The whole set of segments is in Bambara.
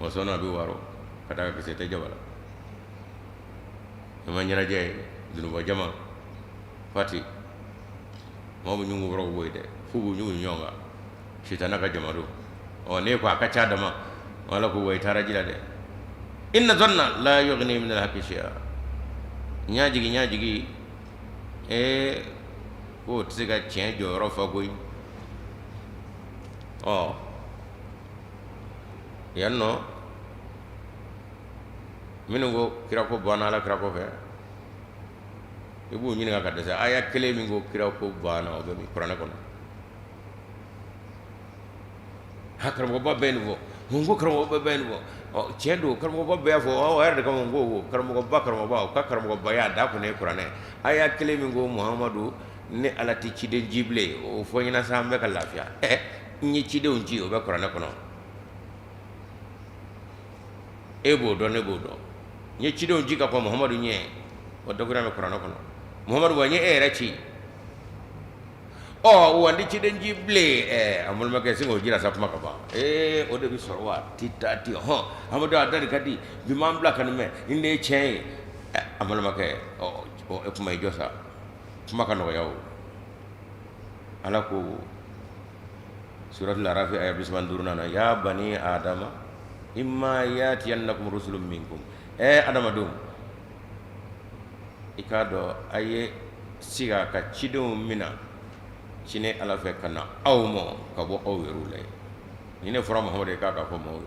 Wa sɔnna a bɛ waro ka taa kisɛ tɛ jaba la. I ma ɲɛnajɛ ye dunubɔ jama fati maaw bɛ ɲugun kɔrɔ bɔ yen dɛ f'u b'u ɲugun ɲɔgɔn kan sitana ka jama don. Ɔ n'e ko a ka ca dama wala ko wa i taara ji la dɛ. Inna zanna la yughni min al-haqqi shay'a. Ɲa jigi ɲa jigi ee k'o tɛ se ka tiɲɛ jɔyɔrɔ fa koyi. Ɔ yan nɔ minnu ko kira ko banna ala kira kɔfɛ, i b'u ɲininka ka dɛsɛ aya kelen min ko kira ko banna, o bɛ min kuranɛ kɔnɔ? Ha, karamɔgɔba bɛɛ nin fɔ, n ko karamɔgɔba bɛɛ nin fɔ. Ɔ tiɲɛ don, karamɔgɔba bɛɛ y'a fɔ. Ɔ yɛrɛ de kama n ko karamɔgɔba, karamɔgɔba, o ka karamɔgɔba y'a da kɔni ye kuranɛ aya kelen min ko Muhamadu ne ala tɛ ciden ci bilen, o fɔ ɲɛna sa, an bɛ ka lafiya. Ɛ n ye cidenw ci, o bɛ kuranɛ kɔnɔ, e b'o dɔn, ne b'o dɔn. N ye cidenw ci ka kɔn Muhamadu ɲɛ, o dakuruɲa bɛ kuranɛ kɔnɔ. Muhamadu, wa n ye e yɛrɛ ci. Ɔ wa n tɛ ciden ci bilen. Ɛ an balimakɛ, sin k'o jira sa, kuma ka ban. Ee o de bɛ sɔrɔ wa ti taa ti hɔn Amadu a da de ka di bi m'an bila ka nin mɛn nin de ye tiɲɛ ye. Ɛ an balimakɛ, ɔ e kuma i jɔ sa, kuma ka nɔgɔya o. Ala ko suratul arafi aya 35nan na, ya bani adama imma yatiyannakum rusulun minkum. Ɛ adamadenw, i k'a dɔn a ye siga ka cidenw mina ci ne ala fɛ ka na aw ma ka bɔ aw yɛrɛw la. Ni ne fɔra Muhamadu ye k'a ka fɔ maaw ye,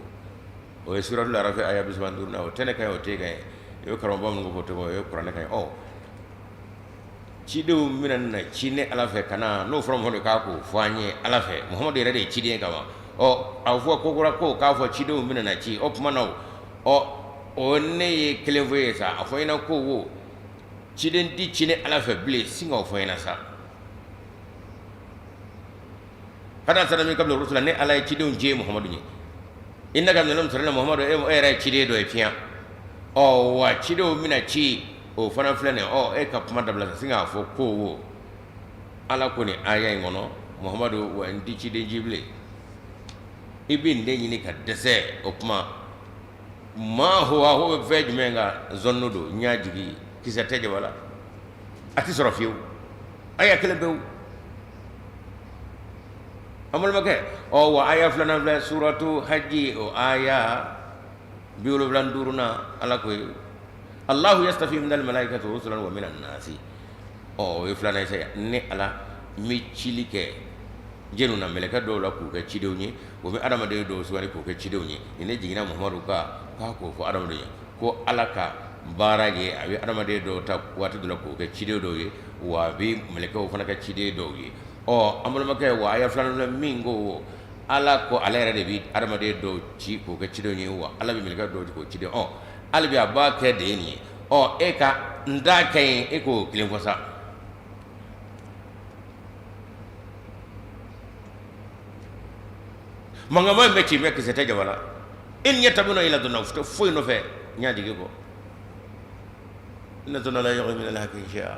o ye suratul arafi aya 35nan, o tɛ ne kan ye, o t'e kan ye. I bɛ karamɔgɔba minnu ko fɔ tɔgɔ, o ye kuranɛ kan ye. Ɔ cidenw bɛna na ci ne ala fɛ ka na, n'o fɔra Muhamadu k'a k'o fɔ an ye ala fɛ, Muhamadu yɛrɛ de ye ciden kama. Ɔ a fɔ ko kura ko k'a fɔ cidenw bɛna na ci o tuma na, ɔ o ne ye kelen fɔ ye sa, a fɔ ɲɛna ko wo ciden ti ci ne ala fɛ bilen, sin k'o fɔ ɲɛna sa. Kad arsalna min qablika rusula, ne ala ye cidenw ci Muhamadu ye, innaka minal mursalina, Muhamadu e yɛrɛ ye ciden dɔ ye fiyan. Ɔ wa cidenw bɛna ci, o fana filɛ nin. Ɔ e ka kuma dabila sa, sin k'a fɔ ko wo ala ko nin aya in kɔnɔ, Muhamadu, wa n ti ciden ci bilen, i bɛ nin de ɲini ka dɛsɛ. O kuma ma huwa ho bɛ fɛn jumɛn kan? Zɔnnu don, n y'a jigi kisɛ tɛ jaba la, a tɛ sɔrɔ fiyewu, aya kelen pewu an balimakɛ. Ɔ wa aya filanan filɛ, suratu haji o aya 75nan, ala ko Allahu yastafi minal malaikati rusulan wa minan nasi. Ɔ o ye filanan ye sa. Ne ala n bɛ cili kɛ jɛnu na mɛlɛkɛ dɔw la k'u kɛ cidenw ye, o bɛ adamaden dɔw sugandi k'u kɛ cidenw ye. Nin ne jiginna Muhamadu kan k'a k'o fɔ adamaden ye ko ala ka baara ye a bɛ adamaden dɔw ta waati dɔ la k'u kɛ ciden dɔw ye, wa a bɛ mɛlɛkɛw fana kɛ ciden dɔw ye. Ɔ an balimakɛ, wa aya filanan min ko ala ko ale yɛrɛ de bɛ adamaden dɔw ci k'o kɛ cidenw ye, wa ala bɛ mɛlɛkɛ dɔw ci k'o ciden. Ɔ hali bi a b'a kɛ de ye nin ye. Ɔ e ka n t'a kɛ yen, e k'o kelen fɔ sa. Mankanma in bɛ ci mɛ kisɛ tɛ jaba la. In yattabiuna illa dhanna, tɛ foyi nɔfɛ n y'a jigi kɔ. Inna dhanna la yughni minal haqqi shay'a.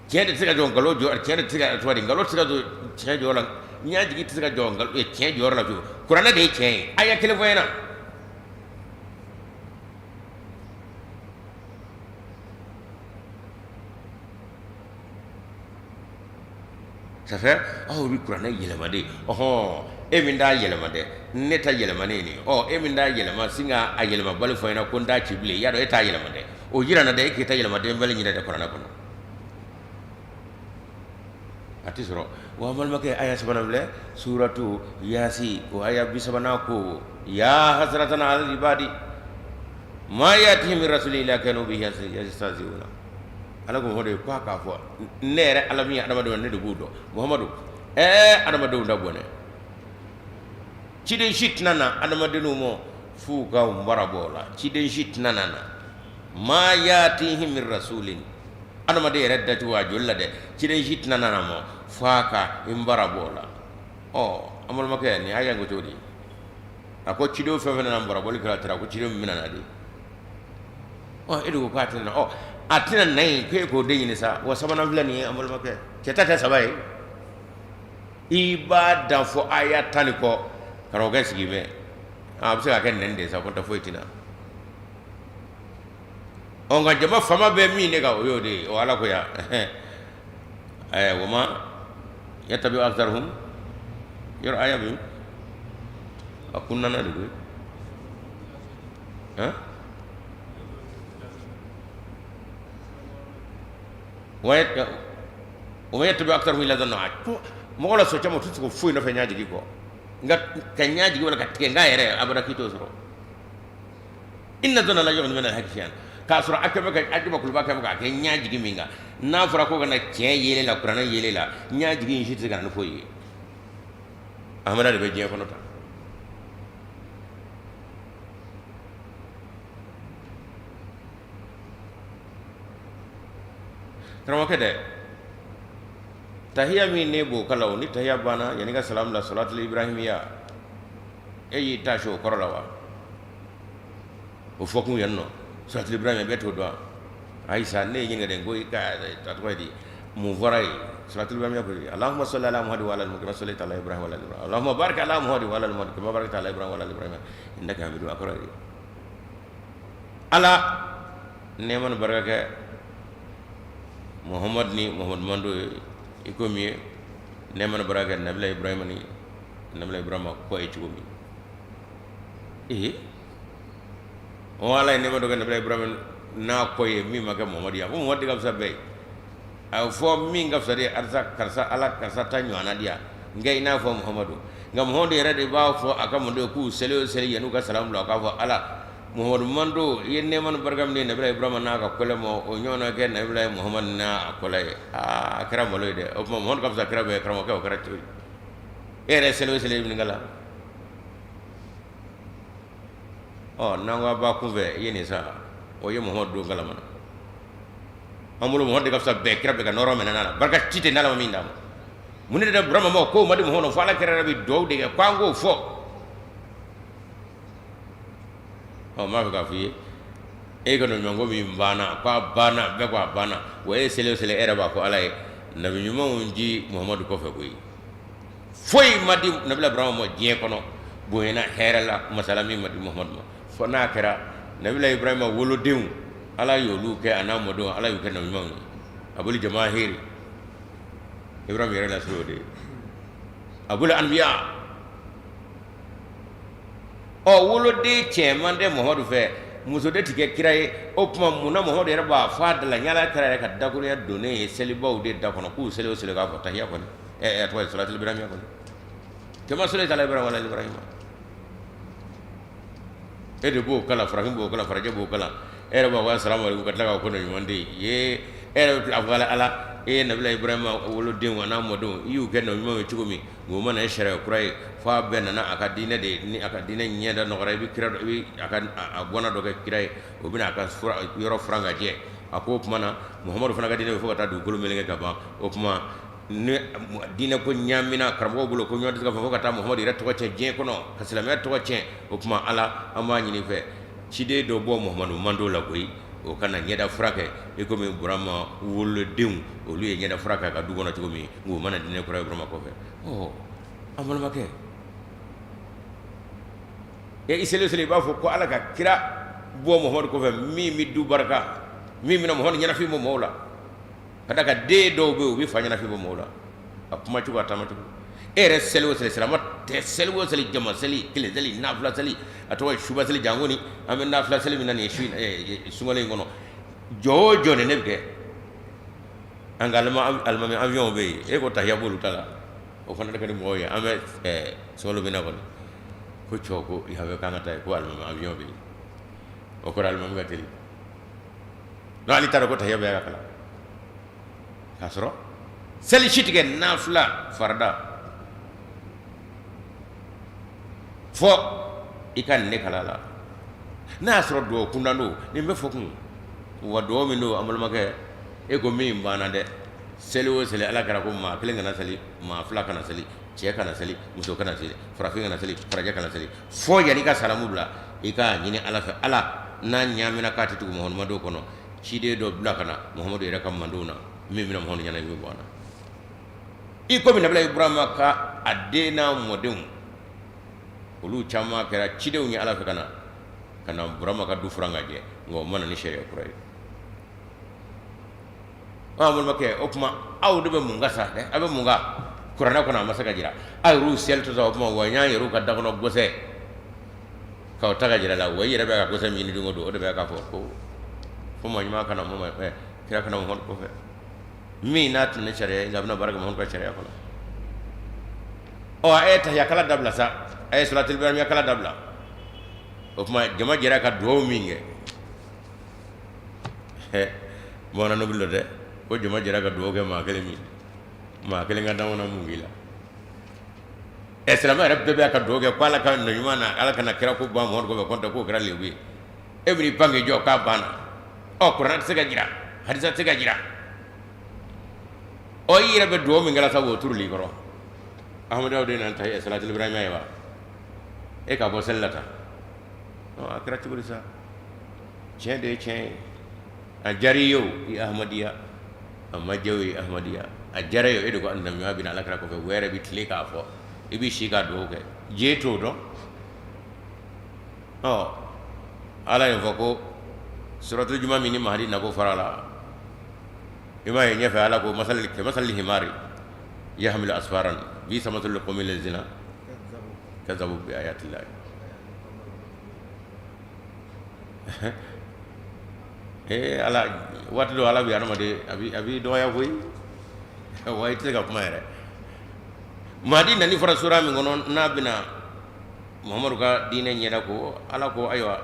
Tiɲɛ de tɛ se ka jɔ nkalon jɔ, tiɲɛ de tɛ se ka cogo di, nkalon tɛ se ka jɔ tiɲɛ jɔyɔrɔ la, n y'a jigi tɛ se ka jɔ tiɲɛ jɔyɔrɔ la fiyewu. Kuranɛ de ye tiɲɛ ye, a y'a kelen fɔ n ɲɛna. Ça fait aw bɛ kuranɛ yɛlɛma de. Ɔhɔn, e min t'a yɛlɛma dɛ, ne ta yɛlɛmanen ye nin ye. Ɔ e min t'a yɛlɛma, sin ka a yɛlɛmabali fɔ n ɲɛna ko n t'a ci bilen, i y'a dɔn e t'a yɛlɛma dɛ. O jira n na dɛ, e k'i ta yɛlɛmaden bali ɲinɛ dɛ kuranɛ kɔnɔ. A tɛ sɔrɔ. Wa an balimakɛ, aya sabanan filɛ, suratu yasi o aya 30nan ko ya hasratan alal ibadi ma yatihim min rasulin illa kanu bihi yastahzi'una. Ala ko Muhamadu ye ko a k'a fɔ ne yɛrɛ ala min ye adamadenw ne de b'u dɔn. Muhamadu, ɛɛ adamadenw da bɔnɛ, ciden si tɛna na adamadenw ma f'u ka mara bɔ o la. Ciden si tɛna na ma yatihim min rasulin, adamaden yɛrɛ dacogo a joli la dɛ, ciden si tɛna na ma f'a ka n bara bɔ o la. Ɔ an balimakɛ, nin aya in ko cogo di? A ko ciden fɛn fɛn nana, barabɔli kɛra tara ko ciden min bɛna na de. Ɔ e de ko k'a tɛna na. Ɔ a tɛna na yen k'e k'o de ɲini sa. Wa sabanan filɛ nin ye an balimakɛ, cɛ ta tɛ saba ye, i b'a dan fɔ aya 10 ni kɔ, karamɔgɔkɛ sigi bɛ. A bɛ se ka kɛ nɛni de ye sa, ko tɛ foyi tɛna. Ɔ, nka jama fama bɛ min de kan, o y'o de ye. O Ala ko ya ɛɛ wa ma yattabi'u aktharuhum yɔrɔ aya bɛ a kun nana de koyi han wa ma yattabi'u aktharuhum illa dhanna. Mɔgɔ la sɔn caman tɛ tugu foyi nɔfɛ ɲajigi kɔ, nka ka ɲajigi wala ka tigɛ nka yɛrɛ abada k'i t'o sɔrɔ. Inna dhanna la yughni min al-haqqi shay'an. K'a sɔrɔ a kɛmɛ ka a kuluba kɛmɛ k'a kɛ ɲajigi min kan, n'a fɔra ko ka na tiɲɛ yeelen la, kuranɛ yeelen la, ɲajigi in si tɛ se ka na ni foyi ye. Amada de bɛ diɲɛ kɔnɔ tan. Karamɔgɔkɛ dɛ, tahiya min ne b'o kalan o, ni tahiya banna, yanni ka salamu bila, salatul ibrahimiya, e y'i ta o kɔrɔ la wa? O fɔ kun yan nɔ, salatul ibrahimiya, bɛɛ t'o dɔn. Ayisa, ne ye ɲininka de ko i ka a tɔgɔ ye di, mun fɔra ye salatul ibrahimiya ko? Allahumma salli ala Muhammad wa ala ali Muhammad kama sallaita ala Ibrahim wa ala ali Ibrahim, Allahumma barik ala Muhammad wa ala ali Muhammad kama barakta ala Ibrahim wa ala ali Ibrahim innaka Hamidum. A kɔrɔ ye Ala nɛɛma ni barika kɛ Muhammad ni Muhammad mando ye, i ko min ye nɛɛma ni barika kɛ Nabila Ibrahim ni Nabila Ibrahima kɔ ye cogo min. Ee, o Ala ye nɛɛma dɔ kɛ Nabila Ibrahima n'a kɔ ye min ma kɛ Muhammad ye. A ko Muhammad de ka fisa bɛɛ ye. A bɛ fɔ min ka fisa de, arisa karisa, Ala karisa ta ɲɔgɔnna di yan nka i n'a fɔ Muhammadu. Nka Muhammadu yɛrɛ de b'a fɔ a ka mɔdenw k'u seli o seli, yan'u ka salamu bila, u k'a fɔ Ala Muhammadu mando, i ye nɛɛma ni barika min di Nabila Ibrahima n'a ka kɔlɛ ma, o ɲɔgɔnna kɛ Nabila Muhammad n'a kɔlɛ ye. Aa, a kɛra malo ye dɛ. O tuma Muhammadu ka fisa kira bɛɛ ye. Karamɔgɔkɛ, o kɛra cogo di? E yɛrɛ seli o seli ɲininka la. Ɔ, n'an ko a b'a kunfɛ, i ye nin sa, o ye Muhammadu don kalama na. An bolo Muhammadu de ka fisa bɛɛ, kira bɛɛ ka nɔrɔ minɛ n'a la, barika ci tɛ n'Ala ma min d'a ma. Mun de da Burama ma k'o ma di Muhammadu fo Ala kira yɛrɛ bɛ dugawu de kɛ ko an k'o fɔ? Ɔ, n b'a fɛ k'a f'i ye, e ka ɲumanko min banna, ko a banna bɛɛ, ko a banna wa. E seli o seli, e yɛrɛ b'a fɔ Ala ye nabi ɲumanw ji Muhammadu kɔfɛ koyi. Foyi ma di Nabila Ibrahima ma diɲɛ kɔnɔ bonyana hɛrɛ la masala min ma di Muhammadu ma, fo n'a kɛra Nabila Ibrahima wolodenw, Ala y'olu kɛ, a n'a mɔdenw, Ala y'u kɛ nabi ɲumanw ye. A bolo jamahiri Ibrahima yɛrɛ lasiri o de ye, a bolo anbiya. Ɔ, woloden cɛman tɛ Muhamadu fɛ, muso de tɛ kɛ kira ye. O tuma mun na Muhamadu yɛrɛ b'a fɔ a da la? Ɲala kira yɛrɛ ka dakurunya donnen ye selibaw de da kɔnɔ, k'u seli o seli k'a fɔ tahiya kɔni, ɛ a tɔgɔ ye salatul ibrahimiya kɔni, kama sallaita ala Ibrahima wa ala ali Ibrahima. E de b'o kalan, farafin b'o kalan, farajɛ b'o kalan. E yɛrɛ b'a fɔ asalamu aleykum ka tila k'a ko ɲuman den ye. E yɛrɛ bɛ tila k'a fɔ Ala, e ye Nabila Ibrahima wolodenw a n'a mɔdenw, i y'u kɛ nabi ɲumanw ye cogo min, nka o ma na ni sariya kura ye, fo a bɛɛ nana a ka diinɛ de ni a ka diinɛ ɲɛda nɔgɔyara. I bɛ kira dɔ, i bɛ a ka a bɔnna dɔ kɛ kira ye, o bɛna a ka yɔrɔ furan ka jɛ. A ko o tuma na Muhamadu fana ka diinɛ bɛ fo ka taa dugukolo meleke ka ban. O tuma ni diinɛ ko ɲaamina karamɔgɔw bolo ko ɲɔgɔn tɛ se ka fɔ fo ka taa Muhamadu yɛrɛ tɔgɔ tiɲɛ diɲɛ kɔnɔ, ka silamɛya tɔgɔ tiɲɛ. O tuma Ala, an b'a ɲini fɛ, ciden dɔ bɔ Muhamadu mando la koyi, o ka na ɲɛda furakɛ i komi Burama wolodenw olu ye ɲɛda furakɛ a ka du kɔnɔ cogo min, nka o ma na diinɛ kura ye Burama kɔfɛ. Ɔ, an balimakɛ, e i seli o seli, i b'a fɔ ko Ala ka kira bɔ Muhamadu kɔfɛ min bɛ du barika, min bɛna Muhamadu ɲɛnafin bɔ mɔgɔw la, ka da kan den dɔw bɛ yen, u bɛ fa ɲɛnafin bɔ mɔgɔw la, a kuma cogo, a taama cogo. E yɛrɛ seli o seli, silamɛ tɛ seli o seli, jama seli, kelen seli, nafila seli, a tɔgɔ ye suba seli, janko ni an bɛ nafila seli min na nin ye su sunkalo in kɔnɔ, jɔ o jɔ nin ne bɛ kɛ. An ka alimami avion bɛ yen, e ko tahiya b'olu ta la, o fana de ka di mɔgɔw ye. An bɛ sunkalo min na kɔni, ko cɛw ko i bɛ k'an ka taa yen, ko alimami avion bɛ yen, o kɔrɔ alimami ka teli. N'ale taara ko tahiya bɛ ka kalan k'a sɔrɔ seli si tigɛ nafila farida fɔ i ka ne kala la, n'a y'a sɔrɔ dugawu kundan don, nin bɛ fɔ kun wa dugawu min don. An balimakɛ, e ko min banna dɛ, seli o seli, Ala kɛra ko maa kelen kana seli, maa fila kana seli, cɛ kana seli, muso kana seli, farafin kana seli, farajɛ kana seli, fo yanni i ka salamu bila, i k'a ɲini Ala fɛ, Ala n'a ɲaamina k'a tɛ tugu Muhamadu kɔnɔ, ciden dɔ bila ka na Muhamadu yɛrɛ ka mandenw na min bɛna Muhamadu ɲɛnafin bɔ an na, i komi Nabila Ibrahima ka a den n'a mɔdenw. Olu caman kɛra cidenw ye Ala fɛ ka na ka na Burama ka du furan ka jɛ, nka o ma na ni sariya kura ye. An balimakɛ, o tuma aw de bɛ mun kan sa dɛ? Aw bɛ mun kan? Kuranɛ kɔnɔ a ma se ka jira. Aw yɛrɛw seli to sa, o tuma wa y'an yɛrɛw ka dakɔnɔ gosɛ k'aw ta ka jira la. Wa i yɛrɛ bɛ ka gosɛ min ɲini don o don, o de bɛ k'a fɔ ko fo maa ɲuman ka na, kira ka na Muhamadu kɔfɛ, min n'a tun ni sariya ye, nka a bɛna baara kɛ Muhamadu ka sariya kɔnɔ. Ɔ, a ye tahiya kalan dabila sa, a ye salatul ibrahimiya kalan dabila. O tuma jama jɛra ka dugawu min kɛ, bamanan dɔnkili dɔ dɛ, ko jama jɛra ka dugawu kɛ maa kelen min, maa kelen ka dan mun k'i la. Ɛ, silamɛ yɛrɛ bɛɛ bɛ ka dugawu kɛ ko Ala ka na ɲuman na, Ala kana kira ko ban Muhamadu kɔfɛ, kɔntɛ k'o kɛra lebu ye. E bɛn'i pan k'i jɔ k'a banna. Ɔ, kuranɛ tɛ se ka jira, hadisa tɛ se ka jira. Ɔ, i yɛrɛ bɛ dugawu min kɛra sa, o turuli kɔrɔ Ahmadu de nana ta salatul ibrahimiya ye wa e ka bɔ seli la tan. A kɛra cogo di sa? Tiɲɛ de ye tiɲɛ ye. A diyara i ye o, i Ahmadiyya, a ma diya o ye, Ahmadiyya. A diyara i ye, e de ko annabi ɲuman bɛ na Ala kira kɔfɛ. O yɛrɛ bɛ tile k'a fɔ, i bɛ si ka dugawu kɛ, diɲɛ t'o dɔn. Ɔ, Ala y'a fɔ ko suratul juma min ni Mahadi nako fara la, i m'a ye ɲɛfɛ Ala ko masali kamasalil himari yahmilu asfaran bisa masalul qawmi lazina kazabu bi ayatillahi. Ee Ala, waati dɔ Ala bɛ adamaden a b'i dɔgɔya koyi, wa i tɛ se ka kuma yɛrɛ. Mahadi nani fɔra sura min kɔnɔ, n'a bɛna Muhamadu ka diinɛ ɲɛda ko Ala ko ayiwa,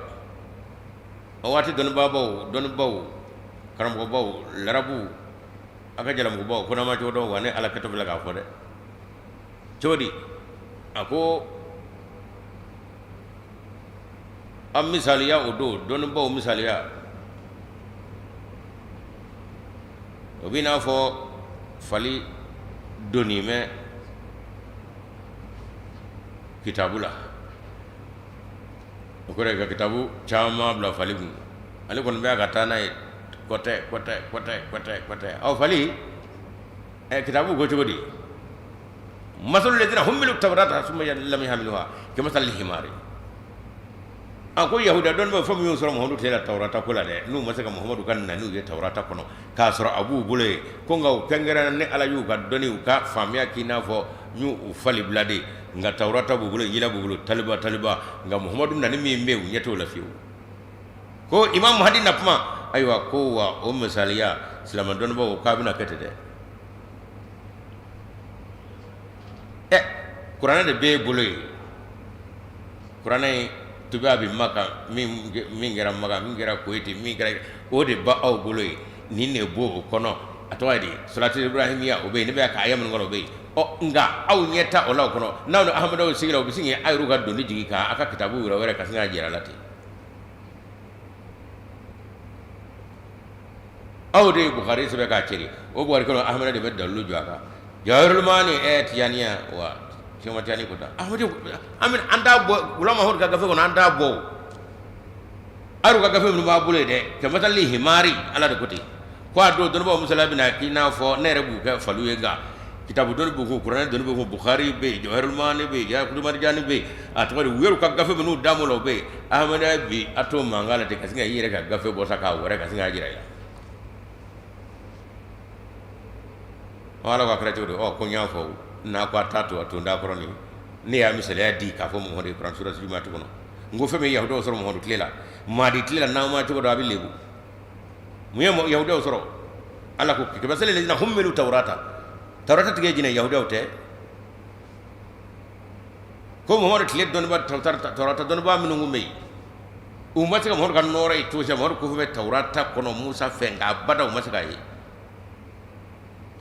o waati dɔnnibaabaw, dɔnnibaw, karamɔgɔbaw, larabuw, a ka jalamugubaw ko n'a ma cogo dɔn wa, ne Ala kɛtɔ filɛ k'a fɔ dɛ. Cogo di? A ko an misaliya o don, dɔnnibaw misaliya o b'i n'a fɔ fali doni bɛ kitabu la. O kɔrɔ ye ka kitabu caman bila fali kun, ale kɔni bɛ ka taa n'a ye kɔtɛ kɔtɛ kɔtɛ kɔtɛ kɔtɛ. Aw fali ɛ, kitabu ko cogo di? Masalu lazina humilu tawrata summa lam yahmiluha kamasalil himari. A ko yahudiya dɔnnibaw, fɛn min y'u sɔrɔ Muhamadu tile la tawurata ko la dɛ, n'u ma se ka Muhamadu ka naniw ye tawurata kɔnɔ k'a sɔrɔ a b'u bolo yen ko, nka u kɛnkɛrɛnna ne Ala y'u ka dɔnni, u ka faamuya k'i n'a fɔ n y'u fali bila de, nka tawurata b'u bolo, injila b'u bolo, taliba taliba, nka Muhamadu nani min bɛ yen, u ɲɛ t'o la fiyewu. Ko Imam Mahdi na kuma, ayiwa, ko wa o misaliya silamɛ dɔnnibaw k'a bɛna kɛ ten dɛ. Ɛ, kuranɛ de b'e bolo yen, kuranɛ in tubi'a bi Maka, min kɛra Maka, min kɛra Kuwait, min kɛra, o de b'aw bolo yen. Nin de b'o o kɔnɔ. A tɔgɔ ye di? Salatu ibrahimiya, o bɛ yen, ne bɛ ka aya minnu kɔnɔ, o bɛ yen. Ɔ, nka aw ɲɛ ta o la o kɔnɔ. N'aw ni Ahmadaw sigira, u bɛ sin k'aw yɛrɛw ka doni jigin k'a ka kitabu yɛrɛ wɛrɛ ka sin k'a jira la ten. Aw de ye Bukhari sɛbɛn k'a cɛri, o Bukhari kɔnɔ, Ahmada de bɛ dalilu jɔ a kan. Jawahirul Maani, ɛ, Tijaniya wa Sɛki Tijani ko tan. Ahmadu, an t'a bɔ Gulam Mahamadu ka gafe kɔnɔ, an t'a bɔ aw ka gafe minnu b'a bolo yen dɛ. Kamasalil himari, Ala de ko ten ko a don dɔnnibaaw misaliya bɛna k'i n'a fɔ ne yɛrɛ b'u kɛ faliw ye, nka kitabu dɔnni b'u kun, kuranɛ dɔnni b'u kun, Bukhari bɛ yen, Jawahirul Maani bɛ yen, Yakutu Marijani bɛ yen, a tɔgɔ di, u yɛrɛw ka gafe minnu d'a ma o bɛ yen. Ahmada bi a t'o mankan la ten ka sin ka i yɛrɛ ka gafe bɔ sa k'a wɛrɛ ka sin k'a jira i la. Ala ko a kɛra cogo di? Ɔ, ko n y'a fɔ n'a ko a t'a to a to n da kɔrɔ nin, ne y'a misaliya di k'a fɔ Muhamadu ye kuranɛ sura jumɛn kɔnɔ. N ko fɛn min ye yahudiyaw sɔrɔ Muhamadu tile la, Mahadi tile la, n'aw ma cogo dɔn, a bɛ lebu. Mun ye yahudiyaw sɔrɔ? Ala ko kamasali lazina humilu tawrata, tawrata tigi ye jinɛ, yahudiyaw tɛ. Ko Muhamadu tile dɔnniba, tawrata dɔnniba minnu tun bɛ yen, u ma se ka Muhamadu ka nɔɔrɔ ye cogo si la. Muhamadu ko fɛn bɛ tawrata kɔnɔ Musa fɛ, nka abada u ma se k'a ye.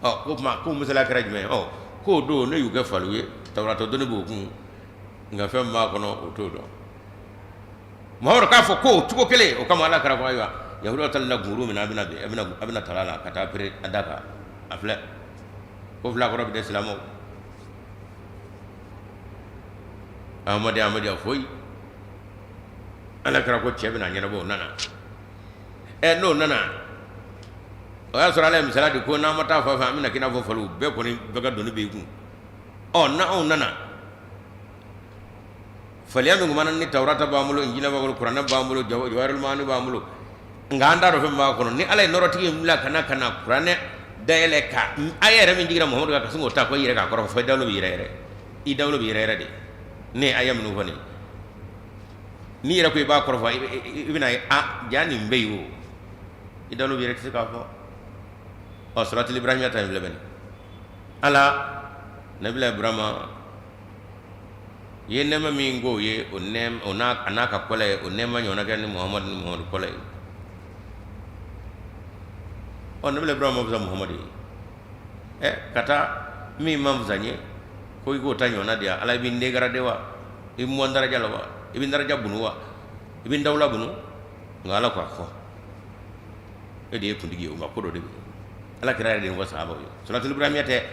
Ɔ, ko tuma ko misaliya kɛra jumɛn ye? Ɔ, k'o don ne y'u kɛ faliw ye, tawrata dɔnni b'u kun, nka fɛn min b'a kɔnɔ, o t'o dɔn. Muhamadu k'a fɔ ko o cogo kelen o kama Ala kɛra ko ayiwa, yahudiyaw tali la gunkurun min na, a bɛna tala la ka taa pere a da kan. A filɛ ko fila kɔrɔ bɛ dɛ, silamɛw, Ahmadi, Ahmadiya foyi. Ala kɛra ko cɛ bɛna ɲɛnabɔ, o nana. Ɛ, n'o nana, o y'a sɔrɔ Ala ye misaliya di ko n'an ma taa fan fɛ, an bɛna k'i n'a fɔ faliw, bɛɛ kɔni bɛɛ ka doni b'i kun. Ɔ, n'anw nana Faliya min tun ni tawurata b'an bolo, injila b'an bolo, kuranɛ b'an bolo, jawahirul maani b'an bolo, nka an t'a dɔn fɛn b'a kɔnɔ. Ni Ala ye nɔɔrɔtigi in bila ka na kuranɛ dayɛlɛ ka aya yɛrɛ min jiginna Muhamadu kan, ka sin k'o ta ko i yɛrɛ k'a kɔrɔ fɔ, i dawolo bɛ yɛrɛ yɛrɛ, i dawolo bɛ yɛrɛ yɛrɛ de. Ne ye aya minnu fɔ nin, n'i yɛrɛ ko i b'a kɔrɔ fɔ, i bɛna ye a ja nin bɛ yen o, i dawolo bɛ yɛrɛ, i tɛ se k'a fɔ. Ɔ suratul Ibrahimiya ta in filɛ bɛ nin Ala nabila Ibrahima i ye nɛɛma min k'o ye, o nɛɛma o n'a a n'a ka kɔlɛ ye, o nɛɛma ɲɔgɔnna kɛ ni Muhamadu ni Muhamadu kɔlɛ ye. Ɔ nabila Ibrahima ma fisa Muhamadu ye ɛ ka taa min man fisa n ye ko i k'o ta ɲɔgɔnna di yan. Ala, i bɛ n dégrader wa? I bɛ n bɔ n daraja la wa? I bɛ n daraja bunu wa? I bɛ n dawula bunu? Nka Ala ko a fɔ e de ye kuntigi ye o, nka ko dɔ de bɛ Ala kira yɛrɛ de fɔ sahabaw ye. Suratul Ibrahimiya tɛ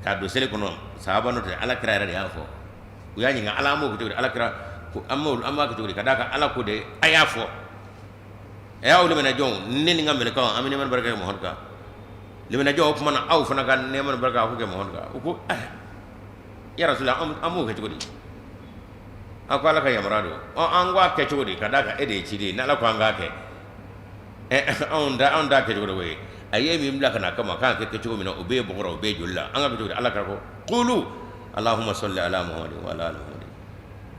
k'a don seli kɔnɔ sahaba n'o tɛ, Ala kira yɛrɛ de y'a fɔ. U y'a ɲininka, Ala, an b'o kɛ cogo di? Ala kira ko an b'a kɛ cogo di? Ka d'a kan Ala ko de a y'a fɔ, a y'aw limaniyajɔnw, ne ni n ka mɛlɛkɛw, an bɛ nɛɛma ni barika kɛ Muhamadu kan. Limaniyajɔnw, o tuma na aw fana ka nɛɛma ni barika aw k'o kɛ Muhamadu kan. U ko ya Rasulullah, an b'o kɛ cogo di? A ko Ala ka yamaruya don. Ɔ an k'a kɛ cogo di? Ka d'a kan e de ye ciden ye, n'Ala ko an k'a kɛ, anw t'a kɛ cogo dɔ ye. A ye min bila ka na kama k'a kɛ cogo min na, o bɛ bɔgɔ o bɛ joli la, an ka kɛ cogo di? Ala kira ko qulu allahumma salli ala Muhammadin wa ala ali Muhammadin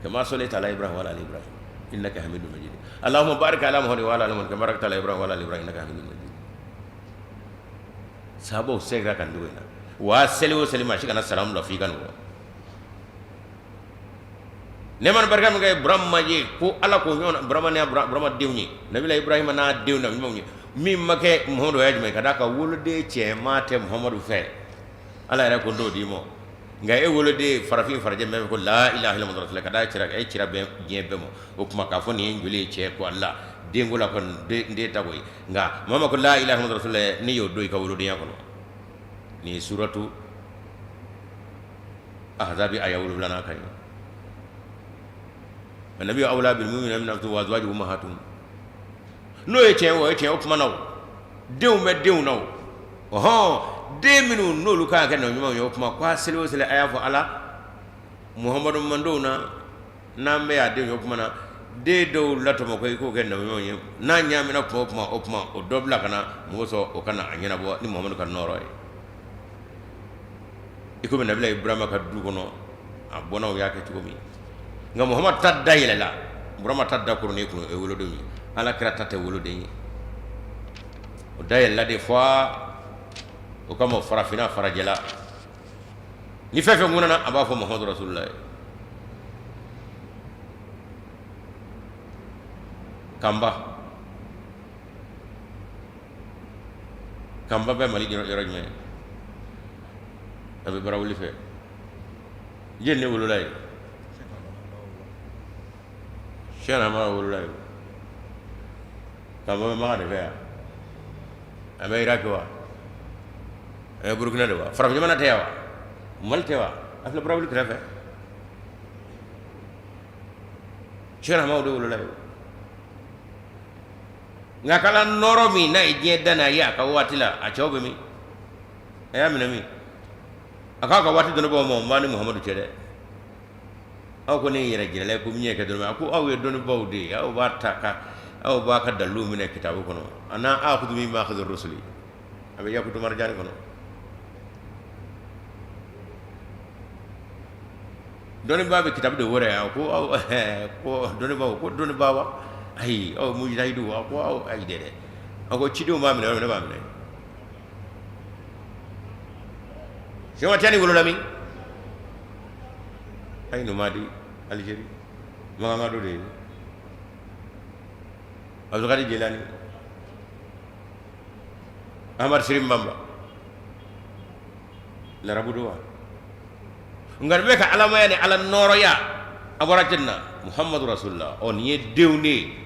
kama sallaita ala Ibrahim wa ala ali Ibrahim innaka hamidun majid, allahumma barik ala Muhammadin wa ala ali Muhammadin kama barakta ala Ibrahim wa ala ali Ibrahim innaka hamidun majid. Sahabaw sɛgɛra ka nin in na wa seli o seli, maa si kana salamu bila f'i ka nin fɔ. Nɛɛma ni barika min kɛ Burama ye, ko Ala k'o ɲɔgɔn Burama ni Burama denw ye, nabila Ibrahima n'a denw na ɲumanw ye. Min ma kɛ Muhamadu, o ye jumɛn ye? Ka d'a kan woloden cɛman tɛ Muhamadu fɛ, Ala yɛrɛ ko n t'o d'i ma, nka e woloden farafin farajɛ bɛɛ ko la ilaha illallah Muhammadu rasulullah, ka d'a cira, e cira bɛn diɲɛ bɛɛ ma. O tuma k'a fɔ nin ye n joli ye cɛ ko Allah denko la kɔni den ta ko ye, nka maa ma ko la ilaha illallah Muhammadu rasulullah, n'i y'o don i ka wolodenya kɔnɔ. Nin ye suratu Ahzabi aya 7nan kan ye. Annabi awla bil mu'minina min anfusihim wa azwajuhum ummahatuhum. N'o ye tiɲɛ, o ye tiɲɛ. O tuma na, o denw bɛ denw na, o ɔhɔn den minnu n'olu kan ka kɛ nabi ɲumanw ye, o tuma ko a seli o seli a y'a fɔ Ala Muhamadu mandenw na n'an bɛɛ y'a denw ye. O tuma na den dɔw latɔmɔ ko i k'o kɛ nabi ɲumanw ye, n'a ɲaamina tuma o tuma, o tuma o dɔ bila ka na mɔgɔ sɔrɔ o ka na a ɲɛnabɔ ni Muhamadu ka nɔɔrɔ ye, i komi nabila Ibrahima ka du kɔnɔ a bɔnnaw y'a kɛ cogo min. Nka Muhamadu ta da yɛlɛla, Burama ta da koronnen kun, o ye wolodenw ye. Ala kira ta tɛ woloden ye, o da yɛlɛla de fo o kama farafinna farajɛla ni fɛn fɛn ŋunana, a b'a fɔ Muhamadu rasulullah ye. Kanba, Kanba bɛ Mali yɔrɔ jumɛn? A bɛ Barawuli fɛ yen. Ne wolola yen, Sɛki Amara wolola yen. Kanba bɛ Maka de fɛ yan, a bɛ Iraki wa, a bɛ Burukina de wa, farafin jamana tɛ yan wa, Mali tɛ wa, a filɛ Barawuli kɛrɛfɛ. Sɛki Amara de wolola yen. Nka k'Ala nɔɔrɔ min n'a ye diɲɛ dan n'a ye a ka waati la, a cɛw bɛ min? A y'a minɛ min? A k'a ka waati dɔnnibaaw ma, o ma ni Muhamadu cɛ dɛ. Aw ko ne ye yɛrɛ jirala ye ko min ye kɛ dɔnni, a ko aw ye dɔnnibaaw de ye, aw b'a ta ka aw b'a ka dalilu minɛ kitabu kɔnɔ. Ana akudu min maakhidhi rusuli, a bɛ yakutu marijani kɔnɔ. Dɔnnibaa bɛ kitabu de wɛrɛ yan ko aw ko dɔnnibaaw ko dɔnnibaa wa, ayi, aw mujtahidu, a ko aw ayi dɛ dɛ, a ko cidenw b'a minɛ yɔrɔ min, ne b'a minɛ. Sɛki Tijani wolola min? Ayinu Madi, Algérie, Makamado de ye. Abdulkadir Jelani, Ahmad Sirim Bamba, larabu don wa? Nka nin bɛ ka alamaya ni ala nɔɔrɔya a bɔra jɔni na? Muhamadu rasulula. Ɔ nin ye denw de ye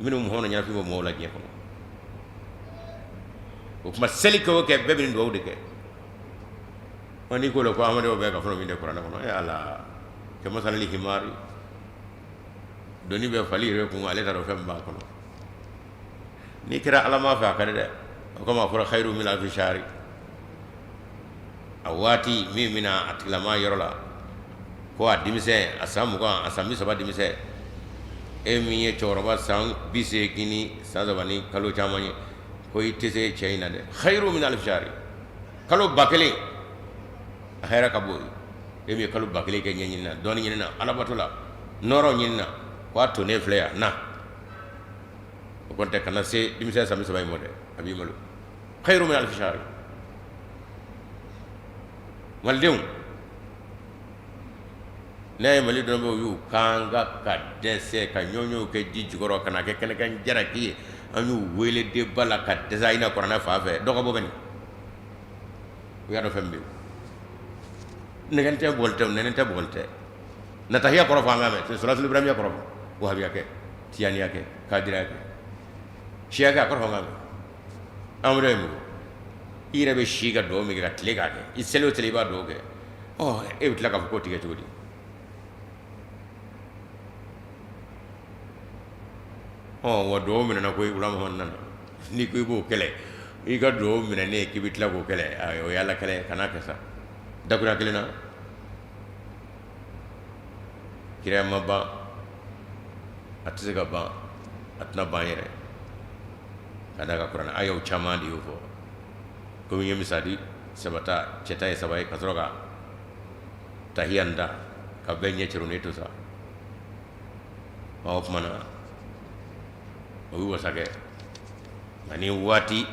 minnu Muhamadu ɲɛnafin bɛ mɔgɔw la diɲɛ kɔnɔ. O tuma seli kɛ o kɛ, bɛɛ bɛ nin dugawu de kɛ. Ɔ n'i ko la ko amadu bɛɛ ka fɔlɔ min tɛ kuranɛ kɔnɔ, e ala kamasalil himari, doni bɛ fali yɛrɛ kun, ale t'a dɔn fɛn min b'a kɔnɔ. N'i kɛra alama fɛ, a ka di dɛ. O kama a fɔra khayru min alfi shahri, a waati min bɛna a tigilama yɔrɔ la. Ko a denmisɛn, a san 20, a san 30 denmisɛn, e min ye cɛkɔrɔba san 80 ni san 3 ni kalo caman ye, ko i tɛ se cɛ in na dɛ. Khairu min alfi shahri, kalo 1000 a hɛrɛ ka bon. E min ye kalo 1000 kɛ ɲɛɲini na, dɔnni ɲini na, alabato la, nɔɔrɔ ɲini na, ko a tonnen filɛ yan na. O kɔni tɛ, kana se denmisɛn san 30 in ma dɛ, a b'i malo. Khairu min alfi shahri. Malidenw, n'a ye Mali dɔnnibaaw y'u kan ka dɛsɛ ka ɲɔɲɔw kɛ ji jukɔrɔ ka na kɛ kɛnɛkan jalaki ye, an y'u wele débat la ka dɛsɛ, a ɲɛna kuranɛ fan fɛ, dɔ ka bɔ bɛ nin. U y'a dɔn fɛn bɛ yen. Nɛgɛ tɛ, bɔgɔli tɛ, nɛnɛ tɛ, bɔgɔli tɛ. Natahiya kɔrɔ fɔ, an k'a mɛn. Suratul Ibrahimiya kɔrɔ fɔ, wahabiya kɛ, tijaniya kɛ, kadiriya kɛ, siya kɛ, a kɔrɔ fɔ, an k'a mɛn. An bɛ mun i yɛrɛ bɛ si ka dugawu min kɛ ka tile k'a kɛ, i seli o seli i b'a dugawu kɛ. Ɔ, e bɛ tila k'a fɔ k'o tigɛ cogo di? Ɔ wa, dugawu minɛna ko wula Muhamadu nana. N'i ko i b'o kɛlɛ, i ka dugawu minɛnen k'i bɛ tila k'o kɛlɛ, o ye Ala kɛlɛ. Kan'a kɛ sa. Dakuruya kelen na, kira ma ban, a tɛ se ka ban, a tɛna ban yɛrɛ, ka d'a kan kuranɛ ayaw caman de y'o fɔ. Komi n ye misali saba ta, cɛ ta ye saba ye, ka sɔrɔ ka tahiya in da ka bɛɛ ɲɛ cɛrɛ ne to sa. O tuma na o bɛ wasa kɛ, nka ni waati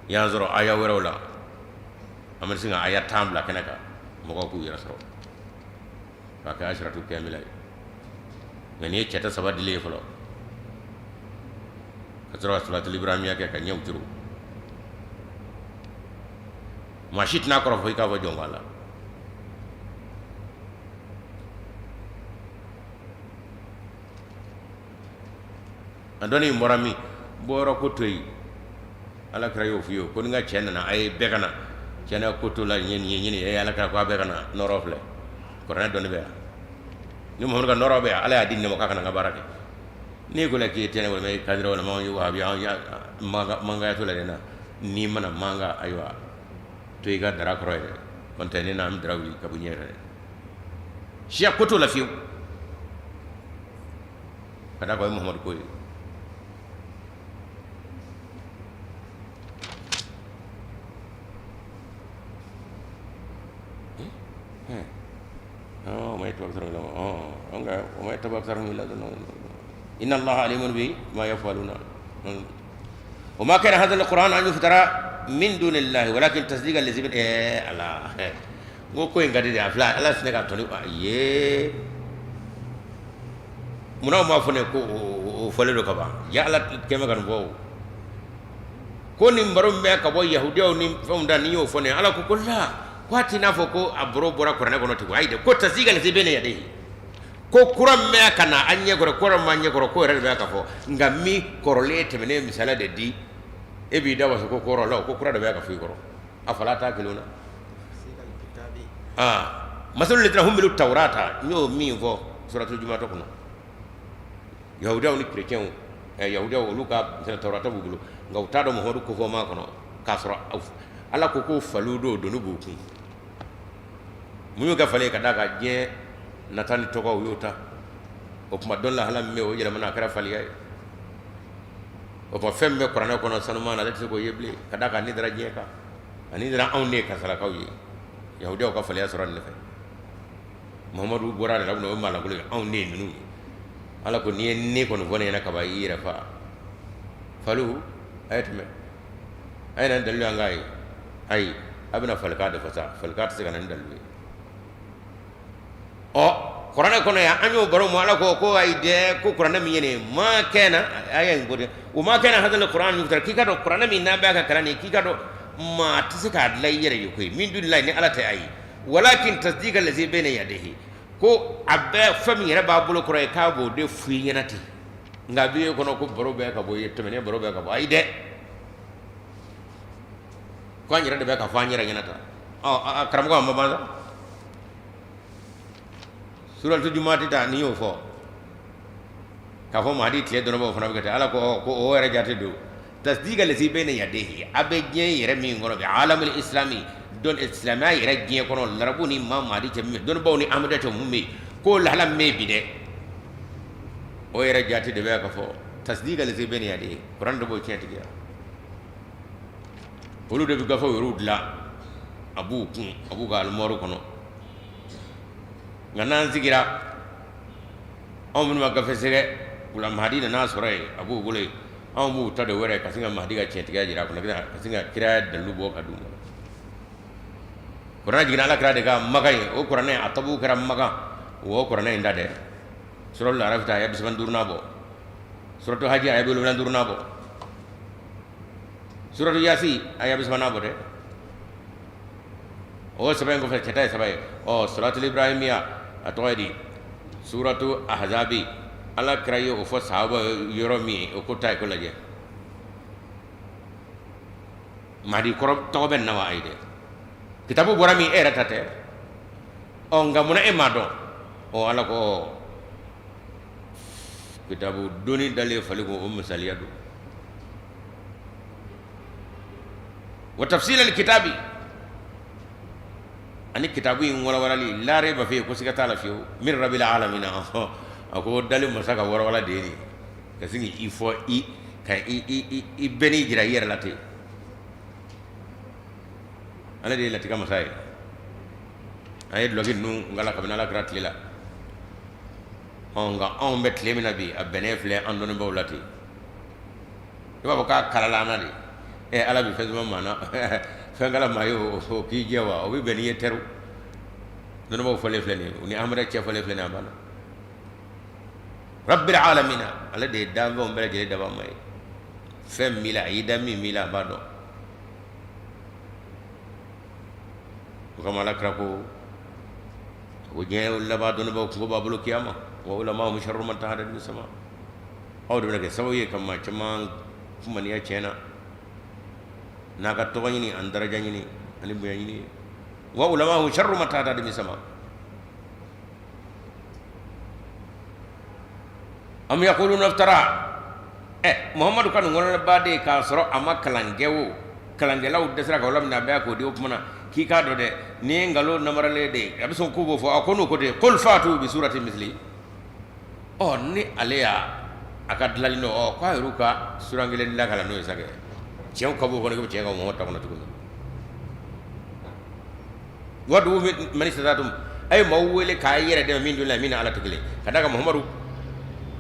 y'an sɔrɔ aya wɛrɛw la, an bɛ se ka aya 10 bila kɛnɛ kan, mɔgɔw k'u yɛrɛ sɔrɔ k'a kɛ asiratu kamila ye. Nka n'i ye cɛ ta saba dilen ye fɔlɔ, ka sɔrɔ ka suratul ibrahimiya kɛ ka ɲɛw turu, maa si tɛna kɔrɔfɔ i k'a fɔ jɔn ko ala. A dɔnni in bɔra min bɔyɔrɔ ko to yen, ala kira y'o f'i ye ko ni n ka cɛ nana, a ye bɛɛ ka na. Cɛ na ko to la, nin ye nin ye nin ye, ala kira ko a bɛɛ ka na. Nɔrɔ filɛ, kuranɛ dɔnni bɛ yan ni Muhamadu ka nɔrɔ bɛ yan. Ala y'a di ne ma k'a ka na n ka baara kɛ. N'i ko la k'i ye tɛnɛ walima i kadira walima anw ye wahabi, anw ya mankaya to la dɛ. Na n'i mana manka, ayiwa, to i ka dara kɔrɔ yɛrɛ. Kɔn tɛ ne na, an bɛ dara wuli ka bɔ ɲɛ yɛrɛ. Siya ko t'o la fiyewu, ka d'a kan o ye Muhamadu ko ye. وما يتبع أكثرهم وما يتبع أكثرهم إلا إن الله عليم بما يفعلون. وما كان هذا القرآن أن يفترى من دون الله ولكن تصديق الذي بين إيه الله. N ko ko in ka di de. A filɛ, ala sinɛ ka tɔni ye. Munna m'a fɔ ne ko o fɔlen don ka ban? Ya ala kɛmɛ ka nin fɔ o ko nin baro min bɛ ka bɔ yahudiyaw ni fɛnw da, n'i y'o fɔ ne, ala ko ko la, ko a t'i n'a fɔ ko a baro bɔra kuranɛ kɔnɔ tugun. Ayi dɛ, ko tasdiqa lazi bayna yadayhi, ko kura min bɛ ka na an ɲɛkɔrɔ, kura min b'an ɲɛkɔrɔ, ko yɛrɛ de bɛ ka fɔ. Nka min kɔrɔlen tɛmɛnen, misaliya de di, e b'i da waso ko kɔrɔ la, ko kura de bɛ ka fɔ i kɔrɔ. A fala ta'qiluna aa masalu ladina humilu tawrata. N y'o min fɔ suratul jumata kɔnɔ, yahudiyaw ni kerecɛnw, yahudiyaw olu ka tawrata b'u bolo, nka u t'a dɔn Muhamadu kofɔ ma kɔnɔ, k'a sɔrɔ ala ko ko faliw don, doni b'u kun. Mun y'u kɛ fali ye? Ka d'a kan diɲɛ nata ni tɔgɔ, u y'o ta. O tuma dɔn lahala min bɛ, o yɛlɛmana, a kɛra faliya ye. O tuma fɛn min bɛ kuranɛ kɔnɔ sanuma na, ale tɛ se k'o ye bilen, ka d'a kan ni dara diɲɛ kan, ani dara anw de ye kasarakaw ye. Yahudiyaw ka faliya sɔrɔ nin de fɛ. Muhamadu bɔra de la, o ye maalankolon ye, anw de ye ninnu ye. Ala ko n'i ye ne kɔni fɔ ne ɲɛna kaban, i y'i yɛrɛ fa faliw. A ye tɛmɛ, a ye na ni dalilu an k'a ye. Ayi, a bɛna falikan de fɔ sa, falikan tɛ se ka na ni dalilu ye. Ɔ, kuranɛ kɔnɔ yan, an y'o baro mɔ. Ala ko ko ayi dɛ, ko kuranɛ min ye nin ye, ma kana aya in ko dɛ, o ma kana hadal kuran yuftara, k'i ka dɔn kuranɛ min n'a b'a ka kalan nin, k'i ka dɔn maa tɛ se k'a dilan i yɛrɛ ye koyi, min dunillahi, ni ala tɛ. Ayi, walakin tasdiqa lazi bayna yadayhi, ko a bɛ fɛn min yɛrɛ b'a bolo kɔrɔ ye, k'a b'o de f'i ɲɛna ten. Nka b'i kɔnɔ ko baro bɛɛ ka bɔ ye, tɛmɛnen baro bɛɛ ka bɔ. Ayi dɛ, ko an yɛrɛ de bɛ ka fɔ an yɛrɛ ɲɛna tan. Ɔ, karamɔgɔ, a ma ban sa. Suratu jumati ta, n'i y'o fɔ k'a fɔ Mahadi tile dɔnnibaaw fana bɛ kɛ ten, ala ko ko o yɛrɛ jate don. Tasdiqa lazi bayna yadayhi, a bɛ diɲɛ yɛrɛ min kɔnɔ bi, alamul islami, dɔn silamɛya yɛrɛ diɲɛ kɔnɔ, larabu ni maa mahadi cɛ min, dɔnnibaw ni amadu cɛ mun bɛ yen, k'o lahala min bɛ yen bi dɛ, o yɛrɛ jate de bɛ ka fɔ tasdika lazi bayna yadayhi, kuranɛ de b'o tiɲɛ tigiya. Olu de bɛ gafew yɛrɛw dilan, a b'u kun, a b'u ka alimɔri kɔnɔ. Nka n'an sigira, anw minnu ma gafe sɛgɛ wula, mahadi nana sɔrɔ yen, a b'u bolo yen, anw b'u ta de wɛrɛ ka sin ka mahadi ka tiɲɛtigiya jira a kɔnɔ, ka sin ka kiraya dalilu bɔ ka d'u ma. Kuranɛ jiginna ala kira de kan Makan yen, o kuranɛ a tabu kɛra Makan, o kuranɛ in da dɛ. Suratul Arafi ta aya 35nan bɔ, suratu Haji aya 75nan bɔ, suratu Yasi aya 3nan bɔ dɛ. O saba in kɔfɛ, cɛta ye saba ye. Ɔ suratul Ibrahimiya, a tɔgɔ ye di, suratu Ahzabi, ala kira ye o fɔ sahaba yɔrɔ min ye, o ko ta ye ko lajɛ mahadi kɔrɔ tɔgɔ bɛ na wa? Ayi dɛ, kitabu bɔra min, e yɛrɛ ta tɛ. Ɔ nka munna e m'a dɔn? Ɔ ala ko kitabu doni dalen fali kun, o misaliya don. Wa tafsilal kitabi, ani kitabu in walawalali, la rayba fihi, ko siga t'a la fiyewu, min rabbil alamina. A ko dali masa ka walawala de ye nin ka sin k'i fɔ i ka i bɛnni jira i yɛrɛ la ten. Ale de ye latigɛ masa ye. An ye dulɔki ninnu kala kabini ala kira tile la. Ɔ nka anw bɛ tile min na bi, a bɛnnen filɛ an dɔnnibaw la ten, i b'a fɔ k'a kalala an na de. Ɛ ala bɛ fɛn suma maa na, fɛn kala maa ye, o k'i jɛ wa, o bɛ bɛn n'i ye teru. Dɔnnibaw fɔlen filɛ nin ye, u ni amadu cɛ fɔlen filɛ nin ye, a banna. Rabbil alamina, ale de ye danfɛnw bɛɛ lajɛlen dabaa ma ye. Fɛn min la a y'i da, min b'i la a b'a dɔn. O kama ala kira ko ko diɲɛ laban dɔnnibaw kungo b'a bolo kiyama. Wa ulama'uhum sharru man tahta sama. Aw de bɛna kɛ sababu ye ka maa caman kumaniya tiɲɛ na, n'a ka tɔgɔ ɲini ani daraja ɲini ani bonya ɲini ye. Wa ulama'uhum sharru man tahta sama. Am yaquluna iftara. Ɛ Muhamadu ka nin kɔnɔnaba de ye k'a sɔrɔ a ma kalan kɛ, o kalankɛlaw dɛsɛra ka laminɛ, a bɛɛ k'o di. O tuma na k'i k'a dɔn dɛ, nin ye nkalon namaralen de ye, a bɛ sɔn k'u b'o fɔ. A ko n'o ko de, qul fatu bi surati misli. Ɔ ni ale y'a a ka dilanli dɔn, ɔ k'a yɛrɛ ka suran kelen dilan ka na n'o ye sa kɛ, tiɲɛ ka b'o kɔnɔ, k'i bɛ tiɲɛ ka mɔgɔ ta kɔnɔ tuguni. Wadu man istatatum, a ye maaw wele k'a yɛrɛ dɛmɛ min dunillahi, min ni ala tɛ kelen. Ka d'a kan Muhamadu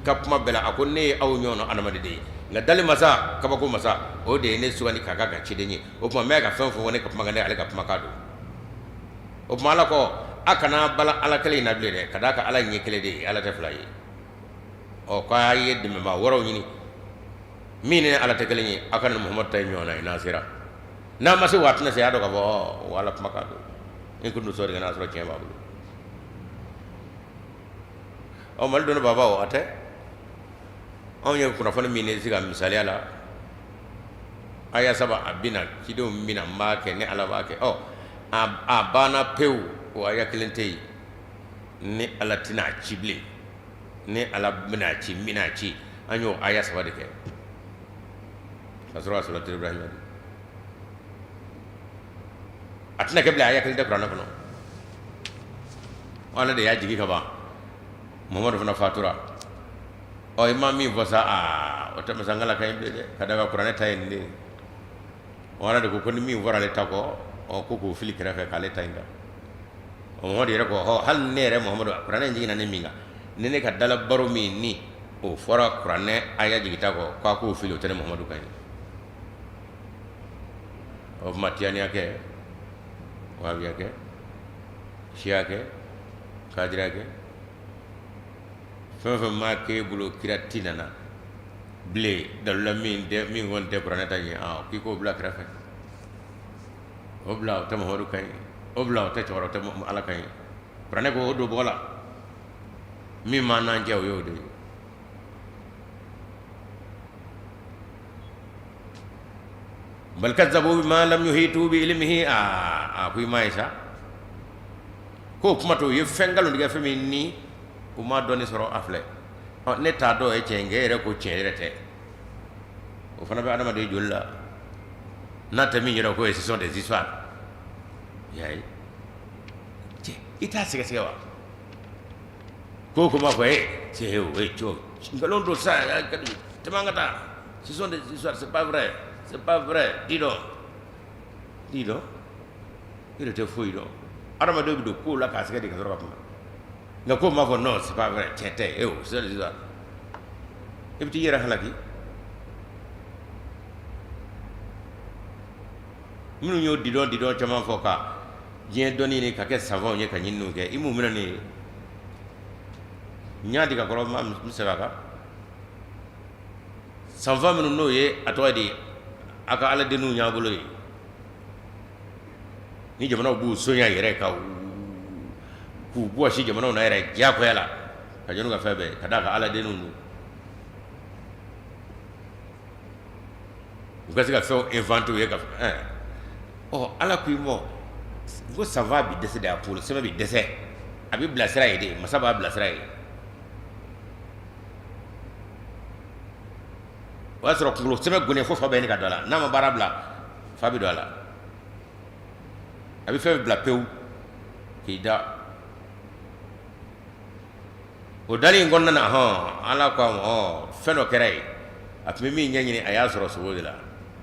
ka kuma bɛɛ la, a ko ne ye aw ɲɔgɔn adamaden de ye, nka dali masa, kabako masa, o de ye ne sugandi k'a k'a ka ciden ye. O tuma n bɛ ka fɛn fɔ, ne ka kumakan ne ale ka kumakan don. O tuma ala ko a kana bala ala kelen in na bilen dɛ, ka d'a kan ala ɲɛ kelen de ye, ala tɛ fila ye. Ɔ k'a ye dɛmɛbaa wɛrɛw ɲini min ni ala tɛ kelen ye, aw ka na Muhamadu ta ye ɲɔgɔn na ye. N'a sera, n'a ma se, wa a tɛna se, a dɔn k'a fɔ o ala kumakan don. In kuntum sadiqina, n'a sɔrɔ tiɲɛ b'a bolo. Ɔ Mali dɔnni baba, o a tɛ anw ye kunnafoni min ye se ka misaliya la, aya saba a bɛna cidenw bɛna n b'a kɛ, ni ala b'a kɛ. Ɔ a banna pewu, o aya kelen tɛ yen ni ala tɛna a ci bilen, ni ala bɛna a ci, n bɛna a ci. An y'o aya saba de kɛ ka sɔrɔ ka sɔrɔ Ibrahima a tɛna kɛ bilen, aya kelen tɛ kuranɛ kɔnɔ. Ala de y'a jigi ka ban, Muhamadu fana fatura. Ɔ i ma min fɔ sa, aa o tɛ masankala ka ɲi bilen dɛ, ka da kan kuranɛ ta ye nin de ye. O ala de ko ko ni min fɔra ale ta kɔ, ɔ ko k'o fili kɛrɛfɛ k'ale ta in ta. Ɔ Muhamadu yɛrɛ ko hɔ, hali ne yɛrɛ Muhamadu, kuranɛ in jiginna ne min kan, ni ne ka dalabaro min ni o fɔra kuranɛ aya jigita kɔ, k'a k'o fili, o tɛ ne Muhamadu kan ye. O tuma tijaniya kɛ, wahabiya kɛ, siya kɛ, kadiriya kɛ, fɛn o fɛn maa k'e bolo kira ti nana bilen dalila min tɛ, min kɔni tɛ kuranɛ ta ɲɛ, k'i k'o bila kɛrɛfɛ, o bila, o tɛ Muhamadu kan ye, o bila, o tɛ cɛkɔrɔba, o tɛ ala kan ye. Kuranɛ ko o don bɔgɔ la, min m'an n'an cɛ, o y'o de ye. Bal kazzabu bima lam yuhitu bi ilmihi. Aa a ko i m'a ye sa k'o kuma to, u ye fɛn nkalon tigɛ, fɛn min ni u ma dɔnni sɔrɔ. A filɛ, ɔ ne t'a dɔn o ye tiɲɛ ye, nka e yɛrɛ ko tiɲɛ yɛrɛ tɛ. O fana bɛ adamaden joli la, n'a tɛ min yɛrɛ ko ye, ce sont des histoires. Y'a ye cɛ, i t'a sɛgɛsɛgɛ wa? Ko ko m'a fɔ e cɛ, o ye cɛ, nkalon don sa, tɛmɛ an ka taa. Ce sont des histoires, c'est pas vrai, c'est pas vrai. Dis donc, dis donc, i yɛrɛ tɛ foyi dɔn. Adamadenw bɛ don kow la k'a sɛgɛ de ka sɔrɔ ka kuma. Nka ko m'a fɔ non, c'est pas vrai, tiɲɛ tɛ. Eh, c'est des histoires. I bɛ t'i yɛrɛ halaki. Minnu y'o didɔn didɔn caman fɔ ka diɲɛ dɔnni ɲini ka kɛ savants ye ka ɲininiw kɛ, i m'u minɛ ne ye. N y'a di ka kɔrɔ, n bɛ segin a kan. Savants minnu n'o ye a tɔgɔ di a ka ala denninw y'an bolo ye, ni jamanaw b'u sonya yɛrɛ ka k'u bɔsi jamanaw na yɛrɛ diyagoya la ka jɔn ka fɛn bɛɛ ka d'a ka ala denninw don, u ka se ka fɛnw inventé u ye ka ɔ ala ko i ma ko savant bɛ dɛsɛ de, a kunkolo sɛbɛn bɛ dɛsɛ, a bɛ bilasira ye de, masa b'a bilasira ye. O y'a sɔrɔ kunkolo sɛbɛn gɔnɛ fo fa bɛ ɲini ka don a la. N'a ma baara bila, fa bɛ don a la, a bɛ fɛn bila pewu k'i da. O dali in kɔnɔna na, hɔn, ala ko a ma, ɔ fɛn dɔ kɛra yen, a tun bɛ min ɲɛɲini, a y'a sɔrɔ sogo de la,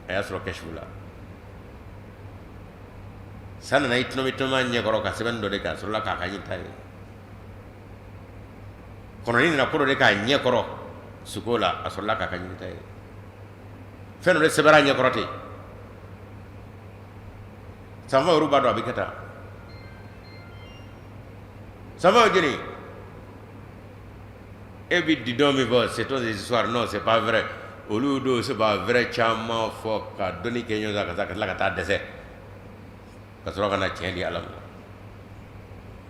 a y'a sɔrɔ kɛsiw la. Sa nana i tɔnɔmi tɔnɔmi ɲɛkɔrɔ ka sɛbɛnni dɔ de kɛ, a sɔrɔla k'a ka ɲinita ye. Kɔnɔni nana ko dɔ de k'a ɲɛkɔrɔ suko la, a sɔrɔla k'a ka ɲinita ye. Fɛn dɔ de sɛbɛnna a ɲɛkɔrɔ ten. Sanfa yɛrɛ b'a dɔn a bɛ kɛ tan. Sanfa jeni e bɛ didɔn min fɔ, c'est des histoires, non, c'est pas vrai. Olu don c'est pas vrai caman fɔ ka dɔnni kɛ ɲɔgɔn kan, ka tila ka taa dɛsɛ ka sɔrɔ ka na tiɲɛ di ala ma.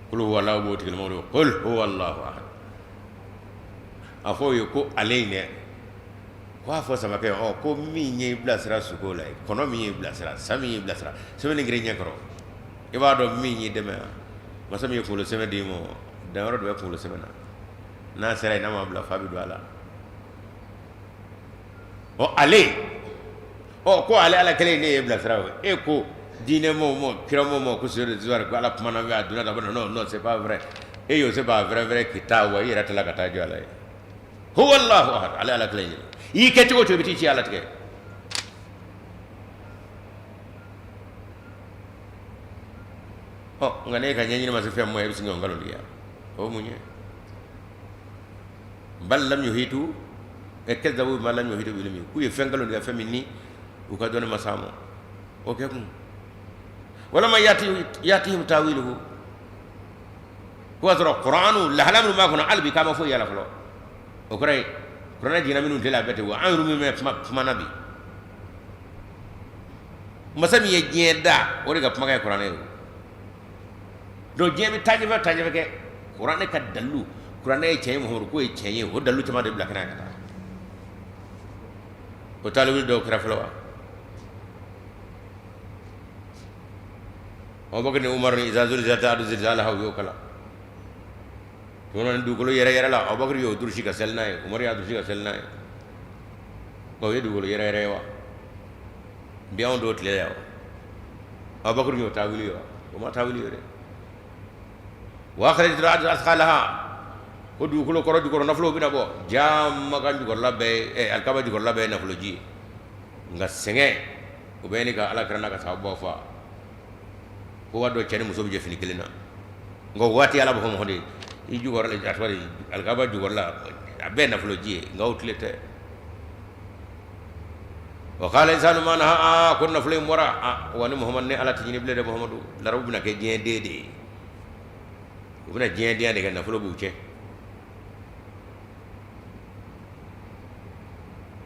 Kul huwa Allahu b'o tigilamɔgɔ don. Qul huwa Allahu ahad, a fɔ o ye ko ale in dɛ, ko a fɔ samakɛ, ɔ ko min ye i bilasira suko la, kɔnɔ min y'i bilasira, sa min y'i bilasira, sɛbɛnni kɛra i ɲɛ kɔrɔ, i b'a dɔn min y'i dɛmɛ. Masa min ye kunkolo sɛbɛn d'i ma, danyɔrɔ dɔ bɛ kunkolo sɛbɛn na, n'a sera yen, n'a ma bila, fa bɛ don a la. Ɔ ale, ɔ ko ale ala kelen ne ye bilasira o. E ko diinɛ mɔgɔw ma, kira mɔgɔw ma, ko c'est des histoires, ko ala kumana a donna ta, non non, c'est pas vrai. E y'o c'est pas vrai vrai k'i taa wa, i yɛrɛ tila ka taa jɔ ala ye. Huwa Allahu ahad, ale ala kelen ye. I y'i kɛ cogo o cogo, i bɛ t'i ci ala tigɛ. Ɔ nka n'e ka ɲɛɲini ma se fɛn ma, e bɛ sin ka nkalon tigɛ, o mun ye? Bal lam yuhitu e kazzabu bima lam yuhitu bi ilmi, k'u ye fɛn nkalon tigɛ, fɛn min ni u ka dɔnni ma s'a ma. O kɛ kun walama yatihim tawiluhu, ko y'a sɔrɔ kuranu lahala minnu b'a kɔnɔ, hali bi k'a ma foyi y'a la fɔlɔ. O kɔrɔ ye kuranɛ jiginna minnu tile la, a bɛɛ tɛ wa. An yɛrɛ min bɛ kuma na bi, masa min ye diɲɛ da, o de ka kumakan ye kuranɛ ye. Donc diɲɛ bɛ taa ɲɛfɛ, taa ɲɛfɛ kɛ kuranɛ ka dalilu, kuranɛ ye tiɲɛ ye, Muhamadu ko ye tiɲɛ ye, o dalilu caman de bila kɛnɛ ka taa. O taalibi dɔw kɛra fɔlɔ wa? Abubakar ni Umaru ni iza zulzilat ardu zilzalaha, u y'o kalan. Tuma ni dugukolo yɛrɛ yɛrɛ la, Abubakar y'o durusi ka seli n'a ye, Umaru y'a durusi ka seli n'a ye. Nka o ye dugukolo yɛrɛ yɛrɛ ye wa? Bi anw d'o tile la wa? Abubakar y'o taawili ye wa? O ma taawili ye dɛ. Wa akhrajat al-ardu athqalaha, ko dugukolo kɔrɔ jukɔrɔ nafolo bɛna bɔ. Jaa, Maka jukɔrɔla bɛɛ, alikaba jukɔrɔla bɛɛ ye nafoloji ye. Nka sɛgɛn o bɛ ɲini ka ala kira n'a ka sahabaw fa ko waati dɔ cɛ ni muso bɛ jɛ fini kelen na. Nka o waati ala b'a fɔ mɔgɔ de i jukɔrɔ, a tɔgɔ di, alikaba jukɔrɔla a bɛɛ nafoloji ye, nka o tile tɛ. Wa qala insanu ma laha, aa ko nafolo in bɔra, aa wa ni Muhamadu ni ala tɛ ɲini bilen dɛ. Muhamadu, larabu bɛna kɛ diɲɛ den de ye, u bɛna diɲɛ denya de kɛ, nafolo b'u cɛ.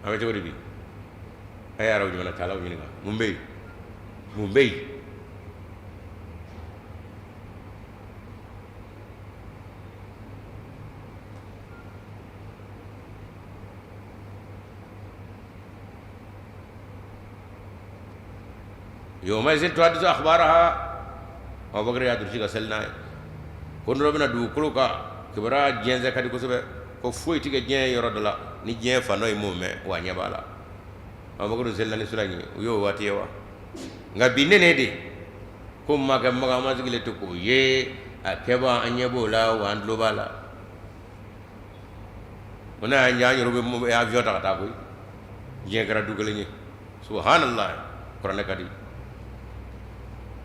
An bɛ cogo di bi? A ye arabu jamana taalaw ɲininka, mun bɛ yen, mun bɛ yen? Yawmaizin tuhaddisu akhbaraha, Abubakar y'a durusi ka seli n'a ye. Ko dɔ bɛna dugukolo ka kibaruya jɛnsɛn ka di kosɛbɛ, ko foyi tɛ kɛ diɲɛ yɔrɔ dɔ la ni diɲɛ fan dɔ in m'o mɛn, wa ɲɛ b'a la. Abubakar selila ni sura in ye, u y'o waati ye wa? Nka bi ne de Ko ma kɛ Makan an sigilen to k'o ye, a kɛbaa an ɲɛ b'o la, wa an tulo b'a la. Ko n'a y'an diya, an yɛrɛ bɛ avion ta ka taa koyi. Diɲɛ kɛra du kelen ye. Subhanallah, kuranɛ ka di.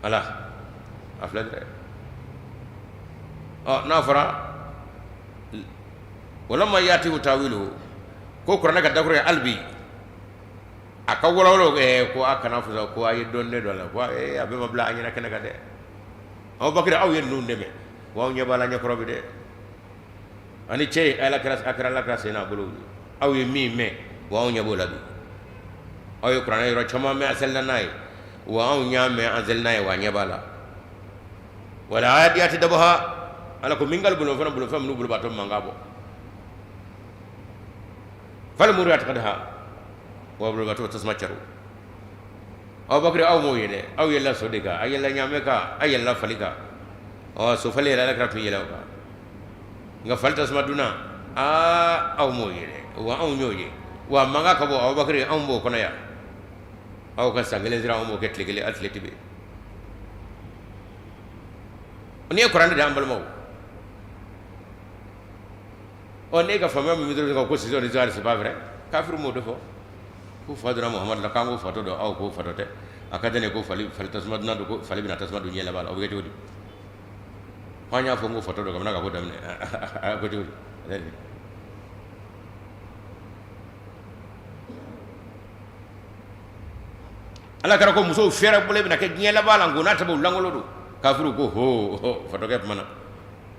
Ala, a filɛ dɛ. Ɔ, n'a fɔra walamma yatihim tawiluhu, ko kuranɛ ka dakuru ye hali bi a ka walawala ko a kana fɔ ko a ye dɔn dɔ la ko a bɛɛ ma bila an ɲɛna kɛnɛ kan dɛ. Abubakar, aw ye ninnu dɛmɛ wa aw ɲɛ b'a la ɲɛkɔrɔ bi dɛ. Ani cɛ ye ala kira, a kɛra ala kira sen n'a bolo ye. Aw ye min mɛn wa anw ɲɛ b'o la bi. Aw ye kuranɛ yɔrɔ caman mɛn a selila n'a ye, wa anw y'a mɛn an seli n'a ye, wa an ɲɛ b'a la. Wal adiyati dabha, ala ko min k'ale bolo fana bolofɛn minnu bolo b'a to mankan bɔ. Fal muriyati qadha, wa bolo b'a to tasuma caro. Abubakar, aw m'o ye dɛ, aw yɛlɛla so de kan, a yɛlɛla ɲaamɛ kan, a yɛlɛla fali kan. Ɔ, so fali yɛrɛ ala kira tun yɛlɛ o kan, nka fali tasuma dunna, aa aw m'o ye dɛ, wa anw y'o ye. Wa mankan ka bɔ Abubakar, anw b'o kɔnɔ yan. Aw ka san kelen sira, anw b'o kɛ tile kelen, hali tile tɛ bɛn. N'i ye kuranɛ de an balimaw, ɔ ne ka faamuya min bɛ ko sisan ni c'est pas vrai, kafiri m'o de fɔ ko fa donna Muhamadu la, k'an ko fatɔ don, aw ko fatɔ tɛ. A ka ne ko fali fali tasuma dunna don, ko fali bɛna tasuma dun ɲɛ laban la, o bɛ kɛ cogo di? Ko an y'a fɔ n ko fatɔ don, kabini ka ko daminɛ, a ko cogo di? Ala kɛra ko musow fɛrɛ bolo bɛna kɛ diɲɛ laban la, ko n'a tɛ u lankolon don. Kafiriw ko ho, fatɔkɛ kuma na,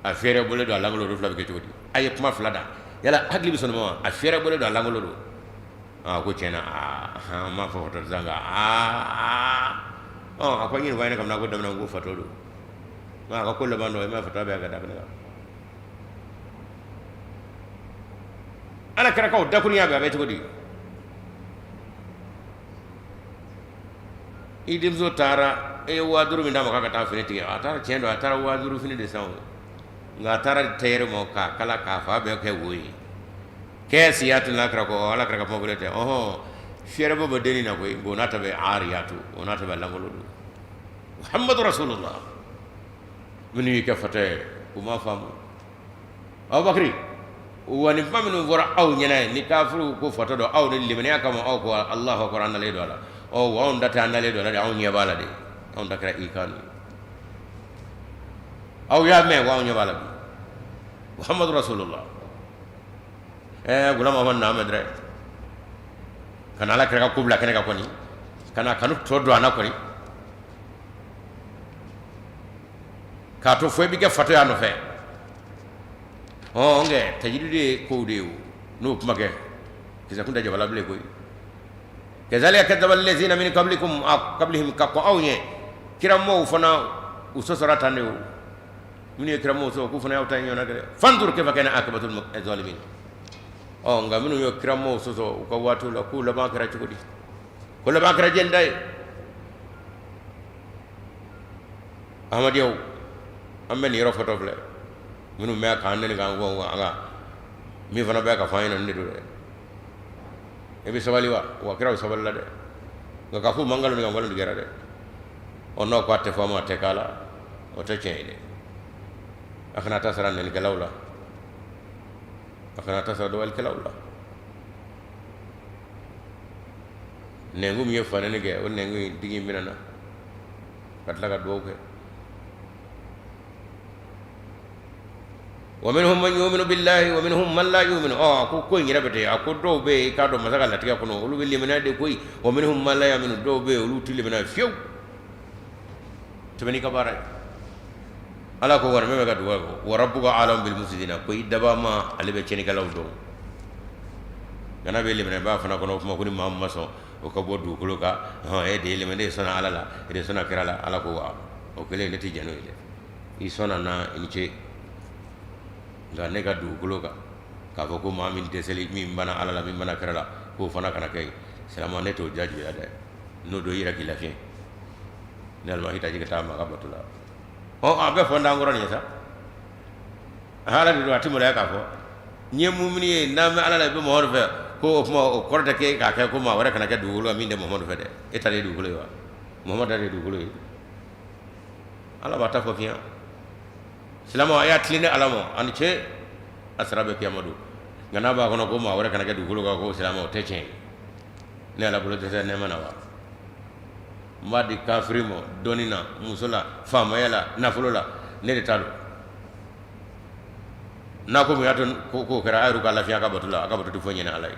a fɛrɛ bolo don, a lankolon don, fila bɛ kɛ cogo di? A ye kuma fila da, yala hakili bɛ sɔn ma? A fɛrɛ bolo don, a lankolon don. Aa ko tiɲɛna, aa an m'a fɔ fatɔ sisan nka aa ɔ a ko ɲini fa ɲɛna kabini ko daminɛ ko fatɔ don, nka a ka ko laban dɔ i ma fatɔ bɛ ka da kɛnɛ kan. Ala kɛra k'aw dakurunya bɛ, a bɛ cogo di? I denmuso taara, e ye 5000 min d'a ma k'a ka taa fini tigɛ, a taara, tiɲɛ don, a taara 5000 fini de san o, nka a taara tailleur ma k'a kala k'a fa bɛɛ kɛ wo ye. Kasiyatu ala kira ko, ala kira ka kuma tɛ, ɔhɔn, fiyɛrɛbɔ bɛ dennin na koyi, o n'a ta bɛ ariyatu, o n'a ta bɛ lankolon don. Muhammadu rasulullah, minnu y'i kɛ fatɔ ye, u m'a faamu. Abubakar, wa nin kuma minnu fɔra aw ɲɛna ye, ni kafiriw ko fatɔ don, aw ni limaniya kama aw ko Alahu akbar, an dalen don a la. Ɔ wa anw da tɛ an dalen don a la de, anw ɲɛ b'a la de, anw ta kɛra ikan ye. Aw y'a mɛn, wa anw ɲɛ b'a la bi. Muhammadu rasulullah. Ɛɛ Gulam Ahmad n'a mɛn dɛ, ka na ala kira ka ko bila kɛnɛ kan kɔni, ka na kanu tɔ don a na kɔni, k'a to fo i bɛ kɛ fatɔ y'a nɔfɛ. Ɔ nkɛ tajididi ye kow de ye o, n'o kuma kɛ kisɛ kun tɛ jabala bilen koyi. Kazalika kadaba allazina min qablikum a qablihim, ka kɔn aw ɲɛ kiramɔgɔw fana u sɔsɔra tan de o. Minnu ye kiramɔgɔw sɔsɔ, k'u fana y'aw ta ɲɔgɔnna kɛ dɛ. Fanzur kayfa kana akibatul zalimin. Ɔ nka minnu ye kiramɔgɔw sɔsɔ u ka waatiw la, k'u laban kɛra cogo di? Ko laban kɛra jɛnda ye. Ahmadiyaw, an bɛ nin yɔrɔ fɔtɔ filɛ, minnu bɛ k'an nɛni k'an gɔn, an ka min fana bɛ ka fɔ an ɲɛna, nin de don dɛ. E bɛ sabali wa? Wa kiraw sabalila dɛ, nka k'a fɔ u ma nkalon tigɛ, nkalon tigɛra dɛ. Ɔ n'aw ko a tɛ fɔ a ma, a tɛ k'a la, o tɛ tiɲɛ ye dɛ. A kana ta sara nɛnikɛlaw la, a kana ta sara dɔgɔyalikɛlaw la. Nɛnkun min ye fa nɛni kɛ, o nɛnkun in digi in minɛna ka tila ka dugawu kɛ. Wa minhum man yu'minu billahi wa minhum man la yu'minu. Ɔ ko ko in yɛrɛ bɛ ten. A ko dɔw bɛ yen, i k'a dɔn masa ka latigɛ kɔnɔ, olu bɛ limaniya de koyi. Wa minhum man la yu'minu, dɔw bɛ yen olu tɛ limaniya fiyewu. Tɛmɛ n'i ka baara ye. Ala ko wa min bɛ ka dugawu kɛ, wa rabbuka a'lamu bil mufsidina, ko i dabaa ma ale bɛ tiɲɛnikɛlaw dɔn. Nka n'a bɛ limaniyabaa fana kɔnɔ, o kuma ko ni maa min ma sɔn o ka bɔ dugukolo kan, hɔn, e de ye limaniya, e sɔnna Ala la, e de sɔnna kira la. Ala ko wa o kɛlen ne tɛ jɛn n'o ye dɛ. I sɔnna na, i ni ce, nka ne ka dugukolo kan k'a fɔ ko maa min dɛsɛli, min banna Ala la, min banna kira la, k'o fana kana kɛ yen silama, ne t'o jagoya dɛ. N'o don, i yɛrɛ k'i lafiɲɛ ni alimami taji ka taa maa ka bato la. Ɔ a bɛɛ fɔ n t'an kɔrɔ nin ye sa. Ala de don, a tɛ maloya k'a fɔ n ye mumini ye, n'an bɛ Ala la, i bɛ Muhamadu fɛ, ko o kuma o kɔrɔ tɛ k'e k'a kɛ ko maa wɛrɛ kana kɛ dugukolo kan min tɛ Muhamadu fɛ dɛ. E ta de ye dugukolo ye wa? Muhamadu ta de ye dugukolo ye. Ala b'a ta fɔ kiɲɛ. Silamɛw, a y'a tilen ne Ala ma, a ni ce, a sara bɛ kiyama don. Nka n'a b'a kɔnɔ ko maa wɛrɛ kana kɛ dugukolo kan, ko silamɛw, o tɛ tiɲɛ ye. Ne Ala bolo dɛsɛ nɛɛma na wa? N b'a di kafiri ma dɔnni na, muso la, faamaya la, nafolo la, ne de ta don. N'a ko mun y'a to ko k'o kɛra, a yɛrɛ ka lafiya a ka bato la, a ka bato tɛ foyi ɲɛ ni Ala ye.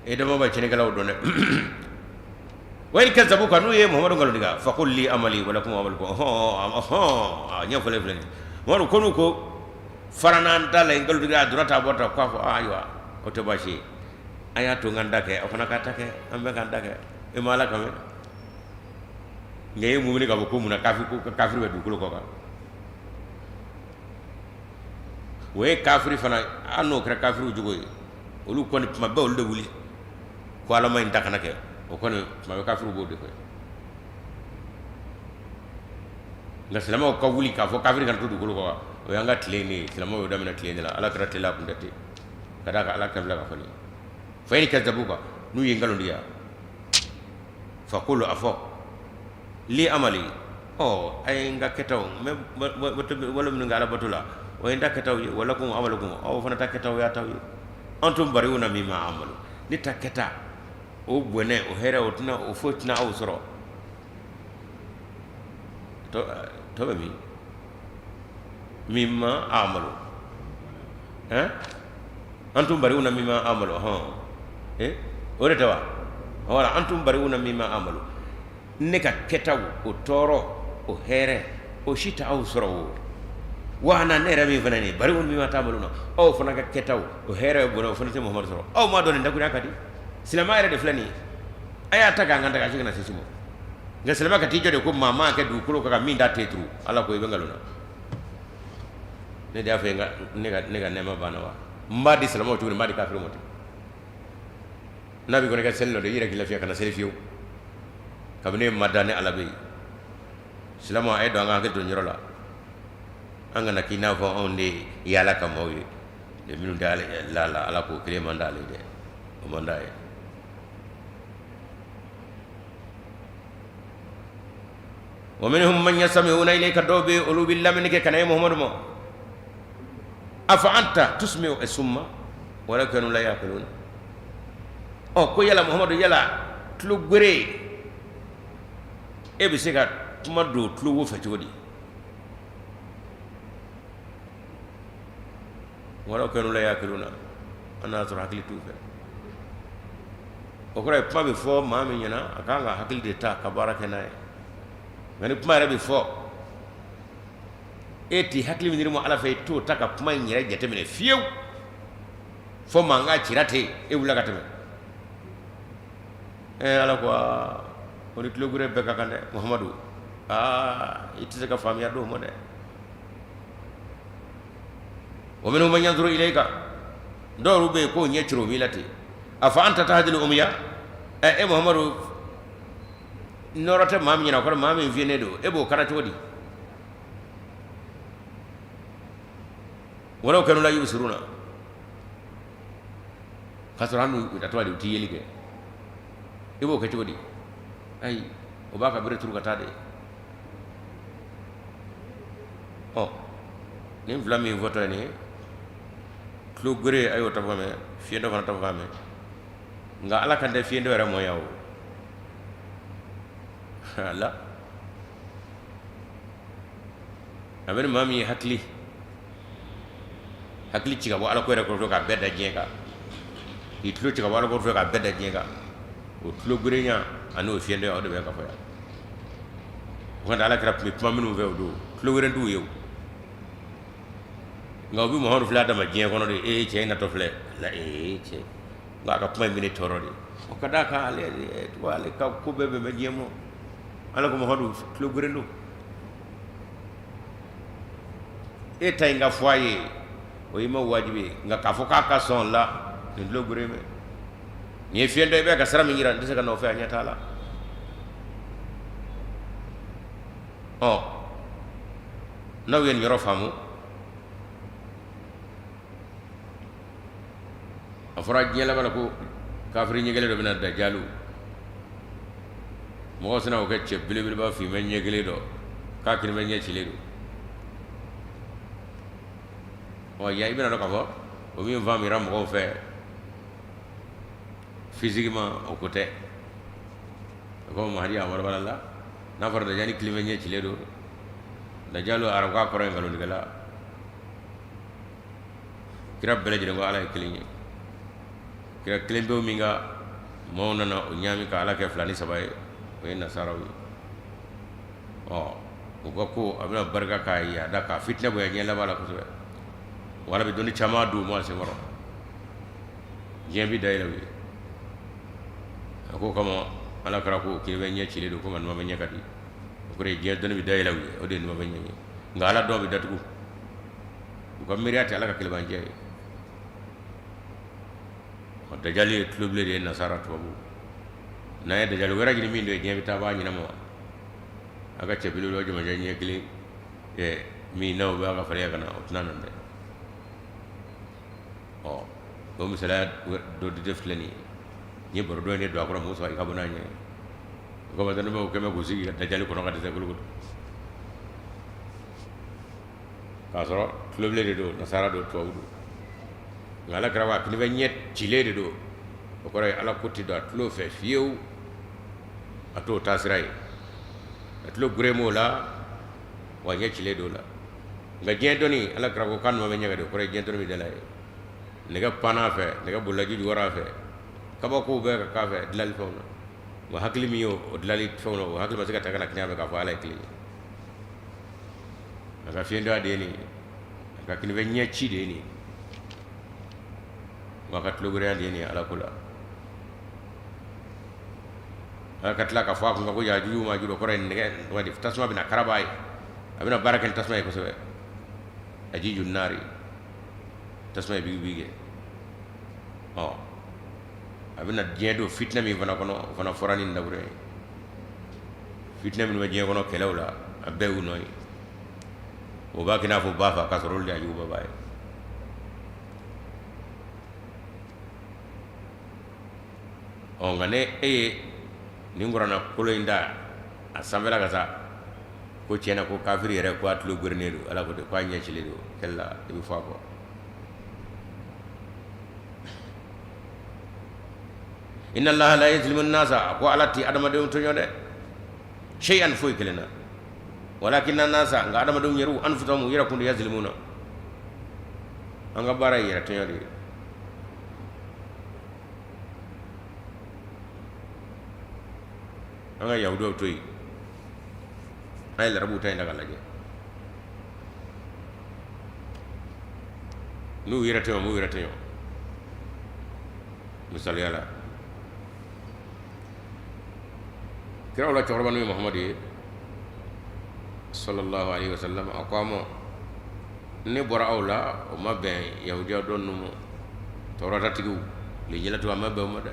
E dama bɛ tiɲɛnikɛlaw dɔn dɛ. Wa in kazabuka, n'u ye Muhamadu nkalontigiya, faqul li amali wa lakum amalukum. Ɔhɔn ɔhɔn, a ɲɛfɔlen filɛ nin ye. Muhamadu ko n'u ko fara n'an ta la, nkalontigiya a donna tan, a bɔra tan, k'a fɔ ayiwa, o tɛ baasi ye, an y'a to n ka n ta kɛ, aw fana k'a ta kɛ, an bɛɛ k'an ta kɛ. E ma Ala kan mɛn? Nka e ye mumini k'a fɔ ko mun na kafiri bɛ dugukolo kɔ kan? O ye kafiri fana, hali n'o kɛra kafiriw jogo ye, olu kɔni tuma bɛɛ olu de wuli ko Alama in ta kana kɛ. O kɔni tuma bɛɛ kafiriw b'o de fɛ. Nka silamɛw ka wuli k'a fɔ kafiri kana to dugukolo kɔ kan, o y'an ka tile in de ye. Silamɛw y'o daminɛ tile in de la. Ala kira tile la, a tun tɛ ten. Ka d'a kan Ala kira filɛ k'a fɔ nin ye, fa in kazabuka, n'u ye nkalontigiya, faqul, a fɔ, li amali, ɔ a ye n ka kɛtaw, n bɛ wale minnu kɛ Ala bato la, o ye n ta kɛtaw ye, wa lakum amalukum, aw fana ta kɛtaw y'a taw ye, antum bariuna mimma amalu, ne ta kɛta, o bɔnɛ, o hɛrɛ, o tɛna, o foyi tɛna aw sɔrɔ. Tɔ bɛ min mimma amalu, hein, antum bariuna mimma amalu, hɔn, eh, o de tɛ wa? Wala antum bariuna mimma amalu, ne ka kɛtaw, o tɔɔrɔ, o hɛrɛ, o si tɛ aw sɔrɔ. O wa ana, ne yɛrɛ min fana nin, bariun mimma tamaluna, aw fana ka kɛtaw, o hɛrɛ, o bɔnɛ, o fana tɛ Muhamadu sɔrɔ. Aw m'a dɔn nin dakurunya ka di? Silamɛya yɛrɛ de filɛ nin ye, a y'a ta k'an kan ta k'a si kana se si ma. Nka silamɛ ka t'i jɔ de ko maa maa kɛ dugukolo kan ka min da tɛ turu, Ala ko i bɛ nkalon na. Ne de y'a fɔ ne ka nɛɛma banna wa? N b'a di silamɛw cogo di, n b'a di kafiriw ma ten. N'a b'i kɔnɔ i ka seli dɔ de, i yɛrɛ k'i lafiya, kana seli fiyewu. Kabini e ma da, ne Ala bɛ yen. Silamɛw, a ye don an ka hakili to nin yɔrɔ la, an kana k'i n'a fɔ anw de ye Ala ka maaw ye minnu tɛ la la. Ala k'o kelen man d'ale dɛ, o man d'a ye. Wa minhum man yastami'una ilayka, dɔw bɛ olu bɛ lamɛnni kɛ ka na e Muhamadu ma. Afa anta tusmi'u summa walaw kanu la yaqiluna. Ɔ ko yala Muhamadu, yala tulo gwere, e bɛ se ka kuma don tulo wo fɛ cogo di? Walaw kanu la yaqiluna, an n'a sɔrɔ hakili t'u fɛ. O kɔrɔ ye kuma bɛ fɔ maa min ɲɛna, a kan ka hakili de ta ka baara kɛ n'a ye. Nka ni kuma yɛrɛ bɛ fɔ e t'i hakili min ma Ala fɛ, i t'o ta ka kuma in yɛrɛ jateminɛ fiyewu, fo mankan cira ten, e wulila ka tɛmɛ. Ɛɛ, Ala ko aa, o ni tulogwere bɛɛ ka kan dɛ. Muhamadu, aa, i tɛ se ka faamuya d'o ma dɛ. Wa minhum man yanzuru ilayka, dɔw bɛ yen k'o ɲɛ coro b'i la ten. Afa anta tahdil umya, ɛ e Muhamadu, nɔɔrɔ tɛ maa min ɲɛna, o kɔrɔ maa min fiyennen don, e b'o kara cogo di? Walaw kanu la yubsiruna, k'a sɔrɔ an n'u tɔgɔ de, u tɛ yeli kɛ, e b'o kɛ cogo di? Ayi, o b'a ka bere turu ka taa de. Ɔ nin fila min fɔtɔ ye nin ye, tulo gwere a y'o tɔgɔ mɛn, fiyentɔ fana tɔgɔ mɛn. Nka Ala kan tɛ fiyentɔ yɛrɛ mɔ yan o la. A bɛ ni maa min ye hakili ci ka bɔ Ala ko yɛrɛ kɔrɔ k'a bɛɛ da diɲɛ kan, k'i tulo ci ka bɔ Ala ko k'a bɛɛ da diɲɛ kan, o tulo gwerenya ani o fiyentɔya, o de bɛ ka fɔ yan. O ka Ala kira tun bɛ kuma minnu fɛ, o don tulo gweren t'u ye. Nka u bɛ Muhamadu filɛ a dama diɲɛ kɔnɔ de. Ee, cɛ in natɔ filɛ la, ee cɛ, nka a ka kuma in bɛ ne tɔɔrɔ de. O ka d'a kan ale ale ka ko bɛɛ bɛn bɛ diɲɛ ma. Ala ko Muhamadu tulo gweren don, e ta in ka fɔ a ye, o y'i ma wajibi ye. Nka k'a fɔ k'a ka sɔn la, nin tulo gweren bɛ nin ye fiyentɔ, i bɛ ka sira min jira, n tɛ se ka nɔfɛ, a ɲɛ t'a la. Ɔ n'aw ye nin yɔrɔ faamu, a fɔra diɲɛ laban la ko kafiri ɲɛ kelen dɔ bɛna dajalu mɔgɔ sina o kɛ cɛ belebeleba finmɛ ɲɛ kelen dɔ k'a kinifɛ ɲɛ cilen don. Ɔ yan i bɛna dɔn k'a fɔ o min faamuyara mɔgɔw fɛ physiquement, o ko tɛ. O ko Mahadi y'a walawala la n'a fɔra dajali kininfɛ ɲɛ cilen don. Dajalu arabukan kɔrɔ ye nkalontigɛla. Kira bɛɛ lajɛlen ko Ala ye kelen ye. Kira kelen pewu min ka maaw nana o ɲaami ka Ala kɛ fila ni saba ye, o ye nasaraw ye. Ɔ u ka ko a bɛna barika k'a yaada k'a fitinɛ bonya diɲɛ laban la kosɛbɛ. Wa Ala bɛ dɔnni caman d'u ma senkɔrɔ, diɲɛ bɛ dayɛlɛ u ye. A ko kama Ala kira ko kininfɛ ɲɛ cilen don, ko nka numanfɛ ɲɛ ka di. O kɔrɔ ye diɲɛ dɔnni bɛ dayɛlɛ u ye, o de ye numanfɛ ɲɛ ye. Nka Ala dɔn bɛ datugu. U ka miiriya tɛ Ala ka kelebancɛ ye. Ɔ dajali ye tulobilen de ye nasara tubabu. N'an ye dajali wɛrɛ ɲini min don ye, diɲɛ bɛ taa b'a ɲɛnama. A ka cɛ belebele jamajɛ ɲɛ kelen min n'aw bɛ a ka farinya ka na, o tɛna na dɛ. Ɔ o misaliya dɔ de filɛ nin ye. N ye baro dɔ in de don a kɔrɔ, mɔgɔ sɔrɔ i ka bɔ n'a ɲɛ ye. O kama dɔnnibaaw kɛmɛ k'u sigi ka dajali kɔnɔ ka dɛsɛ koloko k'a sɔrɔ tulobilen de don, nasara don, tubabu don. Nka Ala kira ko a kinifɛ ɲɛ cilen de don. O kɔrɔ ye Ala ko tɛ don a tulo fɛ fiyewu, a t'o taasira ye. A tulo gere m'o la, wa ɲɛ cilen don o la. Nka diɲɛ dɔnni, Ala kira ko k'a numanfɛ ɲɛ ka di. O kɔrɔ ye diɲɛ dɔnni bɛ dala ye. Nɛgɛ panna a fɛ, nɛgɛ bolila ji jukɔrɔ a fɛ, kabakow bɛɛ ka k'a fɛ dilanli fɛnw na. Wa hakili min y'o dilanli fɛnw na, o hakili ma se ka ta ka na kini fɛ k'a fɔ Ala ye kelen ye. A ka fiyentɔya de ye nin ye, a ka kinifɛ ɲɛ ci de ye nin ye, wa a ka tulogereya de ye nin ye Ala ko la. Ala ka tila ka fɔ a kun ko yajuju majuju, o kɔrɔ ye nɛgɛ tasuma bɛna karaba ye, a bɛna baara kɛ ni tasuma ye kosɛbɛ. Ajiju nari, tasuma ye bigi bigi kɛ. Ɔ a bɛna diɲɛ don fitinɛ min fana kɔnɔ, o fana fɔra ni daburu ye. Fitinɛ minnu bɛ diɲɛ kɔnɔ kɛlɛw la, a bɛɛ y'u nɔ ye. O b'a kɛ n'a fɔ ba fa, k'a sɔrɔ olu de y'a juguba ye. Ɔ nka ne e ye nin kuranɛ kolo in da a sanfɛla ka sa ko tiɲɛna ko kafiri yɛrɛ ko a tulo gerennen don, Ala ko ten, ko a ɲɛ cilen don kɛlɛ la, i bɛ fɔ a kɔ. Inna allaha la yazlimu nasa, a ko Ala tɛ adamadenw tɔɲɔ dɛ, shay'an foyi kelen na, walakinna nasa, nka adamadenw yɛrɛ, anfusahum, u yɛrɛ kun de, yazlimuna. An ka baara ye yɛrɛ tɔɲɔ de ye. An ka yahudiyaw to yen, an ye larabuw ta in ta ka lajɛ. N'u yɛrɛ tɔɲɔ, m'u yɛrɛ tɔɲɔ. Misaliya la, kiraw la cɛkɔrɔba n'o ye Muhamadu ye sallallahu alaihi wasallam, a ko a ma ne bɔra aw la, o ma bɛn yahudiya dɔ ninnu ma, tawuratatigiw, linjilatigiw, a ma bɛn o ma dɛ.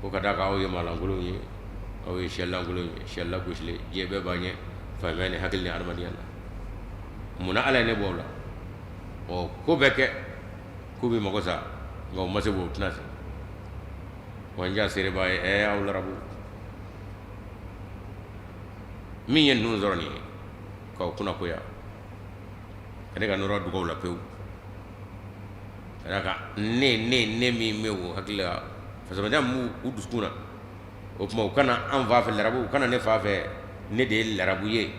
Ko ka d'a kan aw ye maalankolonw ye, aw ye siya lankolonw ye, siya lagosilen, diɲɛ bɛɛ b'a ɲɛ faamuya ni hakili ni adamadenya la. Munna Ala ye ne bɔ aw la? Ɔ ko bɛɛ kɛ k'u bɛ mago sa, nka u ma se, u tɛna se. Wa n ja seere b'a ye ɛ aw larabu min ye ninnu sɔrɔ nin ye k'aw kunnagoya ka ne ka nɔrɔ dugaw la pewu, ka d'a kan ne ne ne min bɛ o hakili la, fasamadiya min b'u dusukun na. O tuma u kana an fa fɛ larabu, u kana ne fa fɛ, ne de ye larabu ye.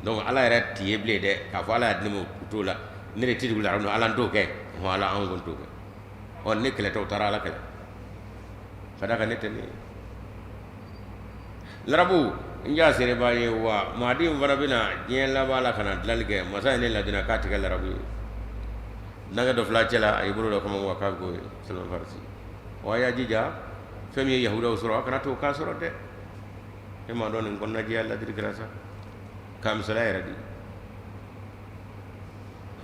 Donc Ala yɛrɛ t'i ye bilen dɛ, k'a fɔ Ala y'a di ne ma, u t'o la. Ne de tɛ dugu larabu, Ala n t'o kɛ, hɔn Ala anw kɔni t'o kɛ. Ɔ ne kɛlɛtɔ, u taara Ala kɛlɛ ka d'a kan ne tɛ ne ye larabu. N ja seereba ye wa maaden fana bɛna diɲɛ laban la ka na dilanli kɛ. Masa ye ne ladina k'a tɛ kɛ larabu ye. Denkɛ dɔ fila cɛ la, a y'i bolo dɔ kama wa k'a bɛ k'o ye Salman Farisi. Wa y'a jija, fɛn min ye yahudaw sɔrɔ, a kana to k'a sɔrɔ dɛ. E m'a dɔn nin kɔnɔnajɛya ladiri kɛra sa k'a misaliya yɛrɛ di.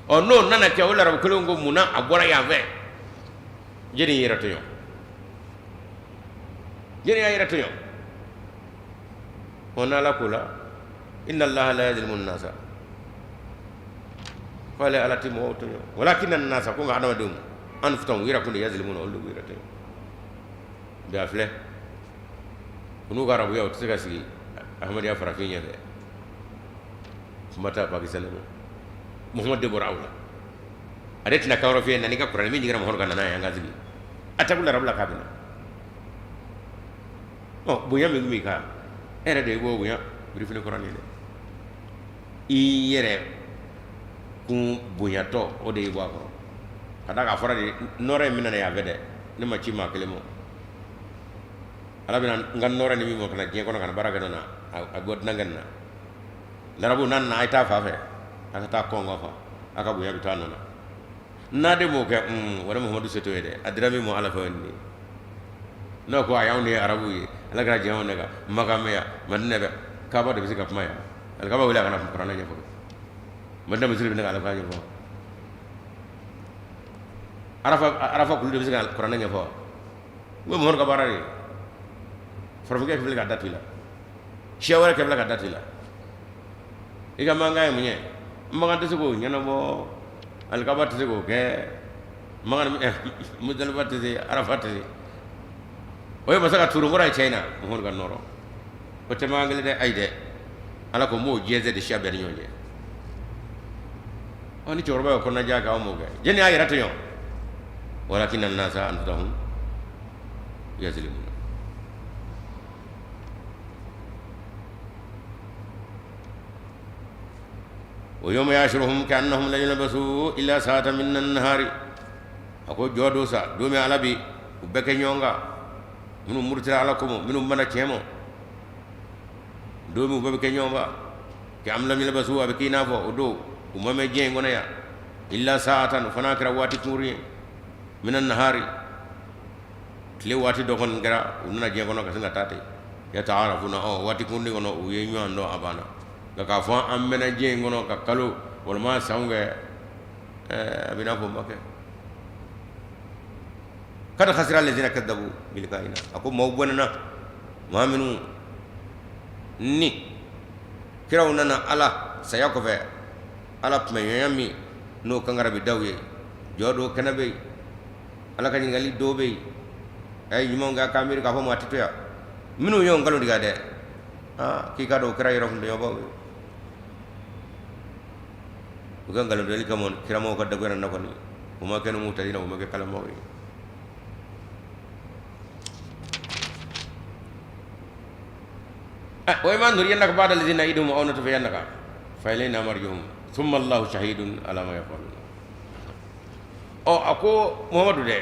Ɔ n'o nana kɛ, o larabu kelen ko munna a bɔra yan fɛ? Jɛni yɛrɛ tɔɲɔ, jɛni y'a yɛrɛ tɔɲɔ. Ɔ n'Ala ko la inna allaha la yazlimu nasa, ko ale Ala tɛ mɔgɔw tɔɲɔ, walakinna nasa, ko nka adamadenw Anfusahum u yɛrɛ kun de yazlimuna olu de b'u yɛrɛ tɔɲɔ. Bi a filɛ u n'u ka arabuya u tɛ se ka sigi Ahmadiyya farafin ɲɛfɛ, kuma t'a Pakistanɛ ma. Muhamadu de bɔra aw la, ale tɛna kan wɛrɛ f'i ye, na n'i ka kuranɛ min jiginna Muhamadu kan, na n'a ye an ka sigi. A tɛ arabu la k'a bɛ na. Ɔ bonya min b'i kan, e yɛrɛ de b'o bonya birifini kɔrɔ nin dɛ. I yɛrɛ kun bonyatɔ o de y'i bɔ a kɔrɔ. Ka d'a kan a fɔra de nɔɔrɔ in bɛna na yan fɛ dɛ, ne ma ci maa kelen ma. Ala bɛna n ka nɔɔrɔ ni min ma ka na diɲɛ kɔnɔ ka na baara kɛ na a bɔ dunankɛ nin na. Larabu n'a nana a ye taa fan fɛ, a ka taa kɔn fa, a ka bonya bɛ taa nɔ na. N'a de m'o kɛ, wala Muhamadu se t'o ye dɛ, a dira min ma Ala fɛ o ye nin ye. N'o ko a y'anw de ye arabu ye, Ala kɛra diɲɛ de kan, Makan bɛ yan, Madinɛ bɛ, Kaaba de bɛ se ka kuma yan. Alikaba wele a ka na kuranɛ ɲɛfɔ. Madinɛ misiri bɛ ne ka Ala ka ɲɛfɔ. Arafa kulu de bɛ se ka kuranɛ ɲɛfɔ. O ye Muhamadu ka baara de ye. Farafinkɛ filɛ ka da to i la, siya wɛrɛ kɛ filɛ ka da to i la. I ka mankan ye mun ye? Makan tɛ se k'o ɲɛnabɔ, alikaba tɛ se k'o kɛ, makan Mudalifa tɛ se, Arafa tɛ se. O ye masa ka turunkɔrɔ ye cɛ in na, Muhamadu ka nɔɔrɔ. O tɛ mankan kelen dɛ, ayi dɛ. Ala ko n b'o jɛnsɛn de siya bɛɛ ni ɲɔgɔn cɛ. Ɔ ni cɛkɔrɔba y'o kɔnɔnaja kɛ, aw m'o kɛ. Jɛnni y'a yɛrɛ tɔɲɔ. Walakinna nasa anfusahum yazlimuna. Wa yawma yahshuruhum ka'annahum lam yalbasu illa sa'atan min an-nahari. A ko jɔ don sa, don min Ala bi u bɛɛ kɛ ɲɔgɔn kan, minnu murutira Ala ko ma, minnu banna tiɲɛ ma, don min u bɛɛ bɛ kɛ ɲɔgɔn kan, ka'an lam yalbasu, a bɛ k'i n'a fɔ o don u ma mɛn diɲɛ in kɔnɔ yan, illa sa'atan, fo n'a kɛra waati kunkurun ye, min an-nahari, tile waati dɔ kɔni kɛra u nana diɲɛ kɔnɔ ka sin ka taa ten, yata'arafuna, ɔ waati kunkurun kɔnɔ u ye ɲɔgɔn dɔn, a banna. Nka k'a fɔ an mɛnna diɲɛ in kɔnɔ ka kalo walima sanw kɛ, a bɛ n'a fɔ o ma kɛ. Kad khasira allazina kadzabu biliqa'ina, a ko maaw bɔnɛna, maa minnu ni kiraw nana Ala saya kɔfɛ, Ala kunbɛnɲɔgɔnya min n'o kankari bɛ da u ye, jɔ don kɛnɛ bɛ yen, Ala ka ɲininkali dɔw bɛ yen, a ye ɲumanw kɛ k'a miiri k'a fɔ maa tɛ to yan, minnu y'o nkalon tigɛ dɛ, aa k'i k'a dɔn o kɛra yɛrɛ kuntɔɲɔbaw ye. U ka nkalon kama kiramaw ka dagoya na kɔni, u ma kɛ muhtadina, u ma kɛ kalanbaaw ye. Wa imma nuriyannaka ba'da allazi na'iduhum aw natawaffayannaka fa ilayna marji'uhum thumma Allahu shahidun ala ma yaf'alun. Ɔ a ko Muhamadu dɛ,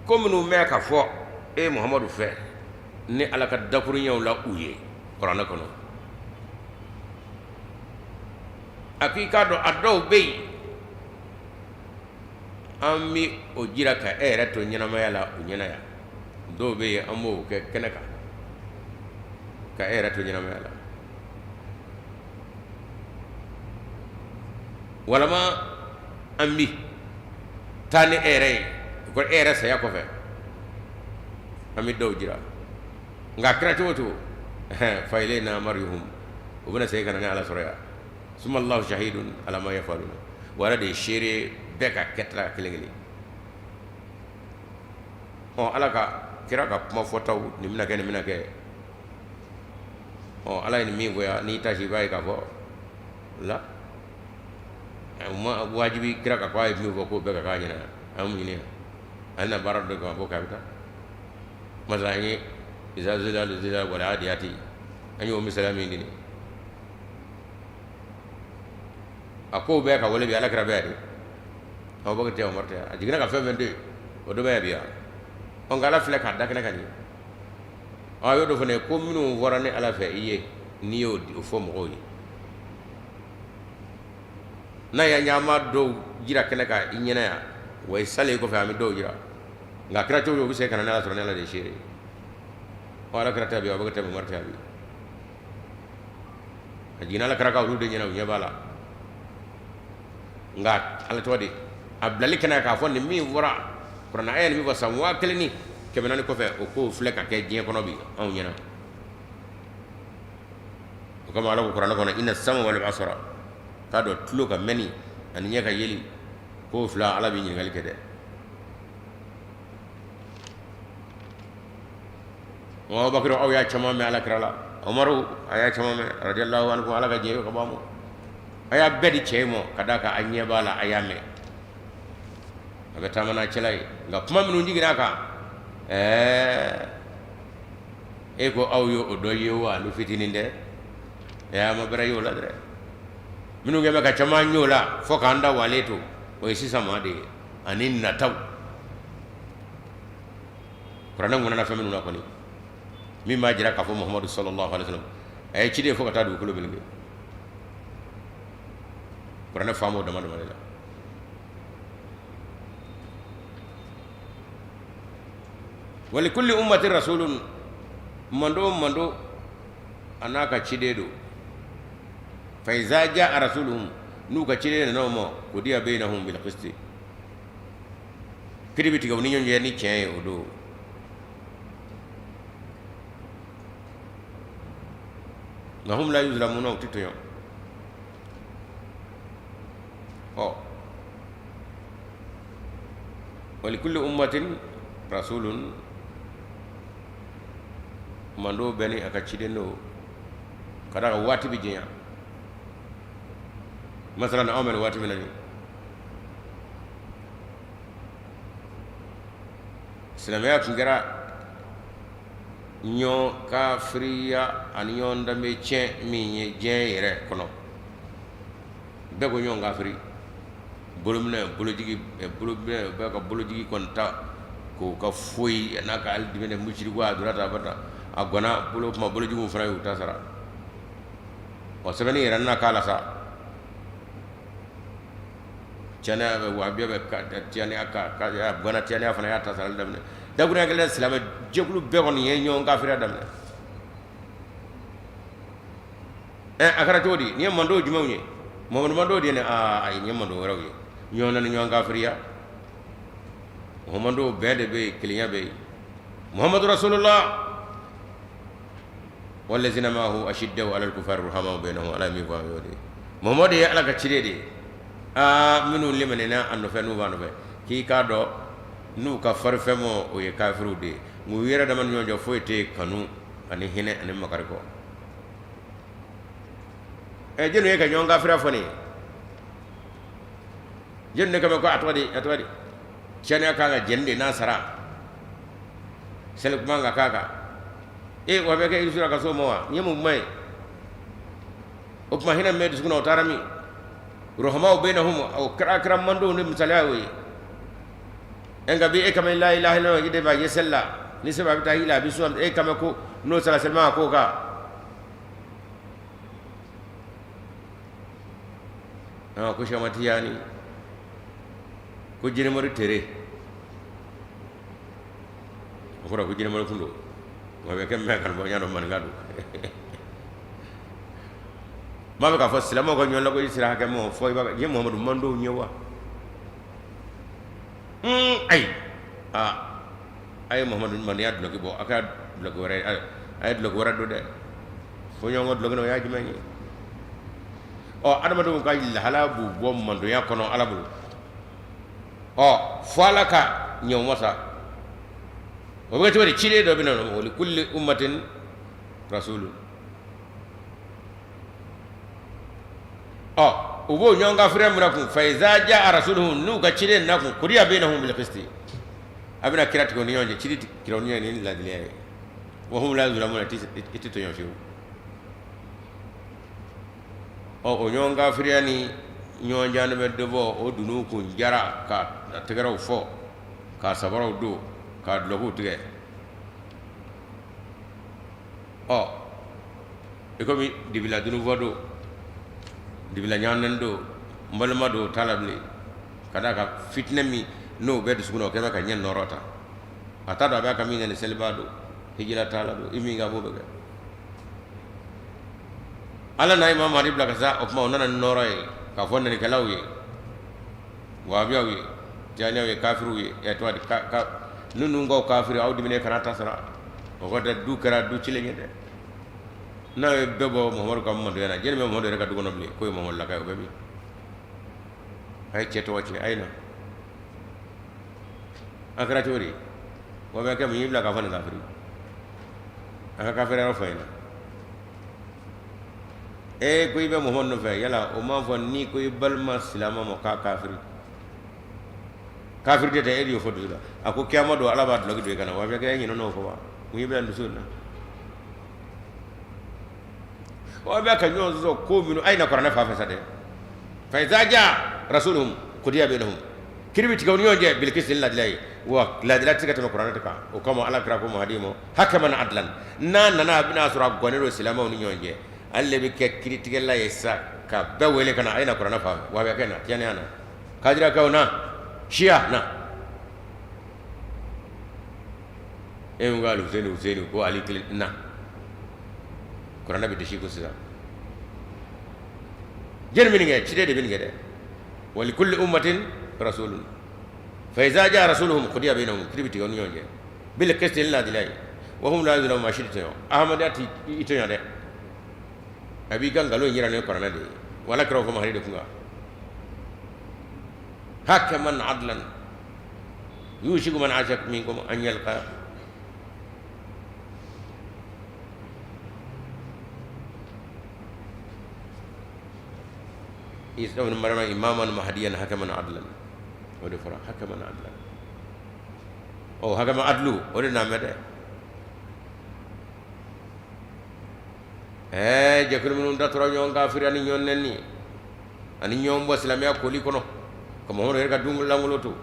ko minnu bɛ ka fɔ e Muhamadu fɛ ni Ala ka dakurunɲɛw la u ye kuranɛ kɔnɔ, a ko i k'a dɔn a dɔw bɛ yen an bɛ o jira ka e yɛrɛ to ɲɛnamaya la u ɲɛna yan, dɔw bɛ yen an b'o kɛ kɛnɛ kan ka e yɛrɛ to ɲɛnamaya la, walima an bi taa ni e yɛrɛ ye o kɔrɔ e yɛrɛ saya kɔfɛ an bɛ dɔw jira, nka a kɛra cogo o cogo fa ilayna marji'uhum, u bɛna segin ka na ne Ala sɔrɔ yan, summa Allahu shahidun ala ma yaf'aluna, wa Ala de ye seere bɛɛ ka kɛta la kelen kelen. Ɔ Ala ka kira ka kuma fɔtaw nin bɛna kɛ nin bɛna kɛ, ɔ Ala ye nin min fɔ yan, n'i ta si i b'a ye k'a fɔ la ma wajibi kira ka ko a ye min fɔ k'o bɛɛ ka k'a ɲɛna, an mun ɲini an na baara dɔ kɛ a b'o kɛ a bɛ taa. Masala an ye iza zilzala wal adiyati, an y'o misaliya min di a kow bɛɛ ka wale bi Ala kira bɛ yan de, Abubakar tɛ yan, Umaru tɛ yan, a jiginna ka fɛn fɛn to yen o dɔ bɛ yan bi yan. Ɔ nka Ala filɛ k'a da kɛnɛ kan nin ye. A y'o dɔ fana ye ko minnu fɔra ne Ala fɛ i ye n'i y'o fɔ mɔgɔw ye, n'a y'a ɲɛ an ma dɔw jira kɛnɛ kan i ɲɛna yan, wa i salen kɔfɛ an bɛ dɔw jira, nka a kɛra cogo o cogo u bɛ segin ka na ne Ala sɔrɔ ne Ala de ye seere ye. Ɔ Ala kira tɛ bi, Abubakar tɛ bi, Umaru tɛ bi, a jiginna Ala kira kan olu de ɲɛna, u ɲɛ b'a la. Nka Ala tɔgɔ de a bilali kɛnɛ k'a fɔ nin min fɔra kuranɛ aya nin min fɔ san 1400 kɔfɛ, o kow filɛ ka kɛ diɲɛ kɔnɔ bi anw ɲɛna. kama Ala ko kuranɛ kɔnɔ inna sama wal basara k'a dɔn tulo ka mɛnni ani ɲɛ ka yeli k'o fila Ala bɛ ɲininkali kɛ dɛ. Abubakar aw y'a caman mɛn Ala kira la, Umaru a y'a caman mɛn radiyallahu anhu Ala ka diɲɛ ka bɔ a ma. A y'a bɛɛ di cɛ ma ka d'a kan a ɲɛ b'a la a y'a mɛn a bɛ taama n'a cɛla ye nka kuma minnu jiginna a kan ɛɛ e ko aw ye o dɔ ye wa ni fitinin dɛ ɛ a ma bɛrɛ y'o la dɛ minnu kɛ bɛ ka caman y'o la fo k'an da walen to o ye sisan maa de ye ani nataw kuranɛ ŋunana fɛn minnu na kɔni min b'a jira k'a fɔ Muhamadu sallallahu alaihi wasallam a ye ciden fo ka taa dugukolo meleke kuranɛ faamu dama dama de la walikulli ummatin rasulun mando o mando a n'a ka ciden don fa iza jaa rasuluhum n'u ka ciden nana u ma qudiya bainahum bil qisti kiri bɛ tigɛ u ni ɲɔgɔn cɛ ni tiɲɛ ye o don nka hum la yuzlamuna u tɛ tɔɲɔ ɔ walikulli ummatin rasulun mando bɛɛ ni a ka ciden don ka d'a kan waati bɛ janya masalan anw bɛ nin waati min na nin silamɛya tun kɛra ɲɔgɔn kafiriya ani ɲɔgɔn danbe tiɲɛ min ye diɲɛ yɛrɛ kɔnɔ bɛɛ ko ɲɔgɔn kafiri bolominɛ bolojigi bolominɛ bɛɛ ka bolojigi kɔni ta k'o ka foyi n'a ka hali diminɛ musiriku a donna tan a bɔra tan a gwana bolo kuma bolojigiw fana y'u ta sara ɔ sɛbɛnni yɛrɛ nana k'a la sa tiɲɛ bɛ wahabiya bɛ tiɲɛ ka gwana tiɲɛ fana y'a ta sarali daminɛ dakurunya kelen silamɛ jɛkulu bɛɛ kɔni ye ɲɔgɔn kafiriya daminɛ ɛ a kɛra cogo di nin ye mando jumɛnw ye Muhamadu mando de ye aa ayi nin ye mando wɛrɛw ye ɲɔgɔn na ni ɲɔgɔn kafiriya Muhamadu bɛɛ de bɛ yen kelenya bɛ yen Muhamadu rasulullah walazina maahu ashiddau alal kufari ruhamau bainahum Ala ye min fɔ an y'o de ye Muhamadu ye Ala ka ciden de ye aa minnu limaniya a nɔfɛ n'u b'a nɔfɛ k'i k'a dɔn n'u ka farin fɛn ma o ye kafiriw de ye nk'u yɛrɛ dama ni ɲɔgɔn cɛ foyi tɛ kanu ani hinɛ ani makari kɔ ɛ jɔnni ye ka ɲɔgɔn kafiriya fɔ nin ye jɔnni de kama ko a tɔgɔ di a tɔgɔ di saniya kan ka jɛni de n'a sara seli kuma ka k'a kan e wa bɛ kɛ i sera ka s'o ma wa nin ye mun kuma ye o tuma hinɛ min bɛ dusukun na o taara min ruhamau bainahum o kɛra kira mandenw de misaliya y'o ye nka bi e kama la ilaha illallah i de b'a ye seli la ni sɛbɛn a bɛ taa i la a bɛ sɔn e kama ko n'o sara selima k'o kan ko Sɛki Tijani ko jinɛmori tere o kɔrɔ ko jinɛmori kun don o bɛ kɛ mɛ kan bɔ y'a dɔn maninka don maa bɛ k'a fɔ silamɛw ka ɲɔgɔn lagosi sira hakɛ ma fɔ i b'a ye Muhamadu mandenw ye wa ayi aa a ye Muhamadu mandenya dulɔki bɔ a ka dulɔki wɛrɛ a ye dulɔki wɛrɛ don dɛ fo ɲɔgɔn ka dulɔki o y'a jumɛn ye ɔ adamadenw ka lahala b'u bɔ mandonya kɔnɔ Ala bolo ɔ fo Ala ka ɲɛ u ma sa o bɛ kɛ cogo di ciden dɔ bɛ na wa likulli ummatin rasulun ɔ u b'o ɲɔgɔn kafiriya min na kun fa iza jaa rasuluhum n'u ka ciden nana kun qudiya bainahum bil qisti a bɛna kira tigɛ u ni ɲɔgɔn cɛ ciden tigɛ u ni ɲɔgɔn cɛ ni laadiliya ye wa hum la yuzlamuna i tɛ tɔɲɔ fiyewu ɔ o ɲɔgɔn kafiriya ni ɲɔgɔn janimɛ dɔbɔ o dunun kun jara ka tɛgɛrɛw fɔ ka sabaraw don ka dulɔkiw tigɛ ɔ i komi dibila dununfɔ don dibila ɲɔgɔn don n balima don t'a la bilen ka d'a kan fitinɛ min n'o bɛ dusukun na o kɛlen bɛ ka ɲɛ nɔrɔ ta a t'a dɔn a b'a ka min kɛ ni seliba don hijira t'a la don i min ka b'o bɛ kɛ Ala n'a imam Mahdi bila ka sa o tuma o nana ni nɔɔrɔ ye k'a fɔ nɛnikɛlaw ye wahabiyaw ye tijaniyaw ye kafiriw ye ɛ tɔgɔ di ka ninnu ko kafiri aw diminen kana ta sara o kɔ tɛ du kɛra du cilen ye dɛ. N'a ye bɛɛ bɔ Muhamadu ka mantonya na, jɔni bɛ Muhamadu yɛrɛ ka du kɔnɔ bilen k'o ye Muhamadu laka ye, o bɛ min? A ye cɛ tɔgɔ tiɲɛ, a ye na. A kɛra cogo di? O bɛ kɛ mun y'i bila k'a fɔ nin kafiri? A ka kafiriya yɔrɔ fɔ n ɲɛna. E ko i bɛ Muhamadu nɔfɛ, yala o m'a fɔ n'i ko i balima silamɛ ma k'a kafiri, kafiri de tɛ, e de y'o fɔ dusu la. A ko kiyama don Ala b'a dulɔki don i kan na, wa bɛ kɛ e ɲinɛna o kɔ wa? Mun y'i bila nin dusu in na? Wa bɛ ka ɲɔgɔn sɔsɔ ko minnu, a ye na kuranɛ fan fɛ sa dɛ. Fa iza jaa rasuluhum qudiya bainahum, kiri bɛ tigɛ u ni ɲɔgɔn cɛ bil qisti, ni laadila ye, wa laadila tɛ se ka tɛmɛ kuranɛ kan. O kama Ala kira ko Mahadi ma hakaman adlan, n'a nana a bɛna sɔrɔ a gannen don silamɛw ni ɲɔgɔn cɛ, ale de bɛ kɛ kiritigɛla ye sa ka bɛɛ wele ka na, a ye na kuranɛ fan fɛ, wa bɛ kɛ na tiyaniya na, kadirakaw na, siya na. E min ko Aluseni Useni ko Ali kelen na, kuranɛ bɛ disi ko sisan jɛni bɛ nin kɛ, ciden de bɛ nin kɛ dɛ. Wa likulli ummatin rasulun fa iza jaa rasuluhum qudiya bainahum, kiri bɛ tigɛ u ni ɲɔgɔn cɛ bil qisti, ni laadila ye, wa hum la yuzlamun, maa si tɛ tɔɲɔ. Ahmadiyya tɛ i tɔɲɔ dɛ, a b'i ka nkalon yira ni kuranɛ de ye, wala kira fɔ Mahadi de kun kan hakaman adlan yushiku man asha minkum an yalqa Isa ibn Maryam imaman mahdiyan hakaman adlan, o de fɔra hakaman adlan. Ɔ hakaman adlu, o de nana mɛn dɛ. Ɛɛ jɛkulu minnu datora ɲɔgɔn kafiriya ni ɲɔgɔn nɛni ani ɲɔgɔn bɔ silamɛya koli kɔnɔ ka Muhamadu yɛrɛ ka du lankolon to,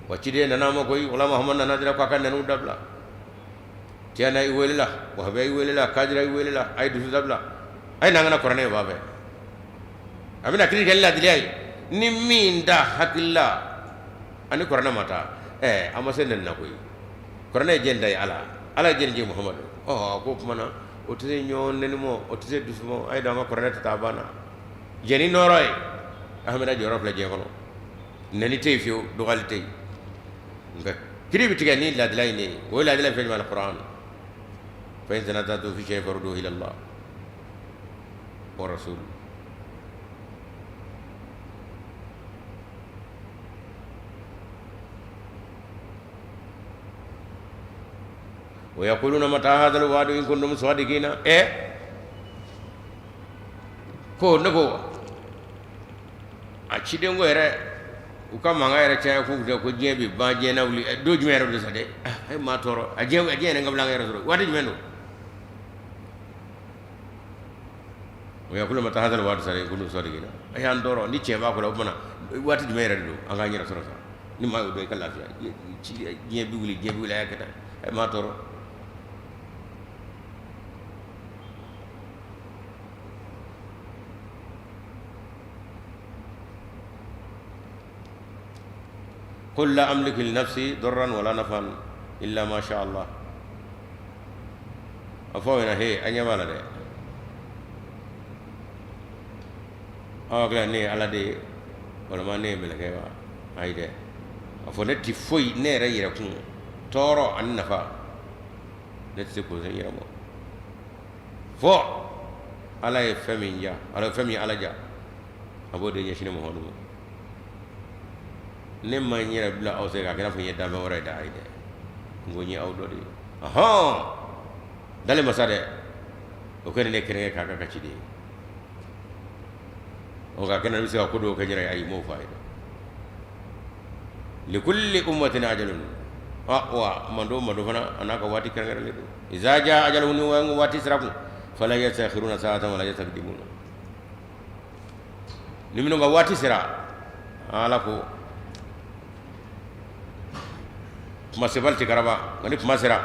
wa ciden nana ma koyi, wala Muhamadu nana dira k'a ka nɛniw dabila. Tiyana i welela, wahabiya i welela, kadira i welela, a ye dusu dabila, a ye n'an ka na kuranɛ ye fan fɛ. A bɛna kiri kɛ ni ladiliya ye, ni min da hakilila ani kuranɛ ma taa, ɛɛ an ma se nɛni na koyi. Kuranɛ ye jɛn ta ye Ala, Ala ye jɛn jigin Muhamadu. Ɔ ko o tuma na o tɛ se ɲɔgɔn nɛni ma, o tɛ se dusu ma, a ye don an ka kuranɛ ta taa banna. Jɛn ni nɔɔrɔ ye, Ahmada jɔyɔrɔ filɛ diɲɛ kɔnɔ, nɛni tɛ yen fiyewu, dɔgɔyali tɛ yen, nka kiri bɛ tigɛ ni ladila in de ye. O ye ladila fɛn jumɛn? Alikuran. Fa in tanaza'tum fi shay'in farudduhu ila Allah wa rasul. Wa yaquluna mata hadha alwa'du in kuntum sadiqina. E ko ne ko a ciden ko yɛrɛ u ka mankan yɛrɛ caya k'u tɛ ko diɲɛ bɛ ban, diɲɛ na wuli don jumɛn yɛrɛ don sa dɛ? A ye maa tɔɔrɔ, a diɲɛ yɛrɛ ka bila an yɛrɛ sɔrɔ waati jumɛn don? Wa yaquluna mata hadha alwa'du sa in kuntum sadiqina. A y'an tɔɔrɔ ni tiɲɛ b'a kɔnɔ, o tuma waati jumɛn yɛrɛ de don an k'an yɛrɛ sɔrɔ sa? Ni maa y'o dɔn i ka lafiya, diɲɛ bɛ wuli, diɲɛ bɛ wuli, a y'a kɛ tan, a ye maa tɔɔrɔ. Qul la amliku li nafsi darran wala nafan illa ma sha Allah. A fɔ ɲɛna he, a ɲɛ b'a la dɛ, aw hakili ne ye Ala de ye walima ne ye mɛlɛkɛ wa? Ayi dɛ, a fɔ ne tɛ foyi ne yɛrɛ yɛrɛkun tɔɔrɔ ani nafa ne tɛ se k'o se n yɛrɛ ma, fo Ala ye fɛn min ja, ala ye fɛn min Ala ja, a b'o de ɲɛsin ne Muhamadu ma. Ne ma n yɛrɛ bila aw sɛ k'a kɛ i n'a fɔ n ye danfɛn wɛrɛ ye dɛ, ayi dɛ, n ko n ye aw dɔ de ye. Ɔhɔn, dalen masa dɛ, o kɛ ne kɛrɛnkɛ k'a ka ciden ye. O nka kɛnɛ bɛ se ka ko dɔw kɛ n yɛrɛ ye, ayi, m'o fɔ a ye dɛ. Likulli ummatin ajalun, wa mando mando fana a n'a ka waati kɛrɛnkɛrɛnlen don. Iza jaa ajaluhum, ni waati sera kun, fala yastakhiruna sa'atan wala yastakdimuna. Ni minnu ka waati sera, Ala ko kuma sebali tɛ karaba, nka ni kuma sera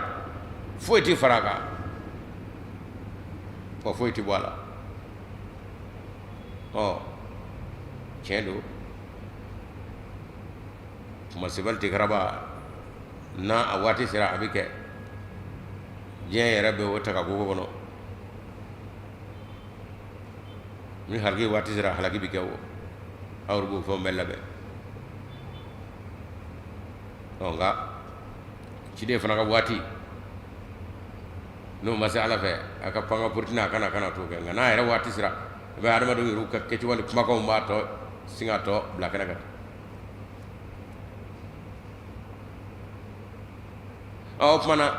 foyi tɛ fara a kan, wa foyi tɛ bɔ a la. Ɔ tiɲɛ don, kuma sebali tɛ karaba, n'a a waati sera a bɛ kɛ. Diɲɛ yɛrɛ bɛ o ta ka kogo kɔnɔ, ni halaki waati sera halaki bɛ kɛ, o aw b'o fɛnw bɛɛ labɛn. Ɔ nka ciden fana ka waati N'o ma se Ala fɛ, a ka pan ka burutina, a kana kana t'o kɛ. Nka n'a yɛrɛ waati sera, i bɛ adamadenw yɛrɛ ka kɛcogo ni kumakanw b'a tɔ sin k'a tɔ bila kɛnɛ kan. Ɔ, o tuma na,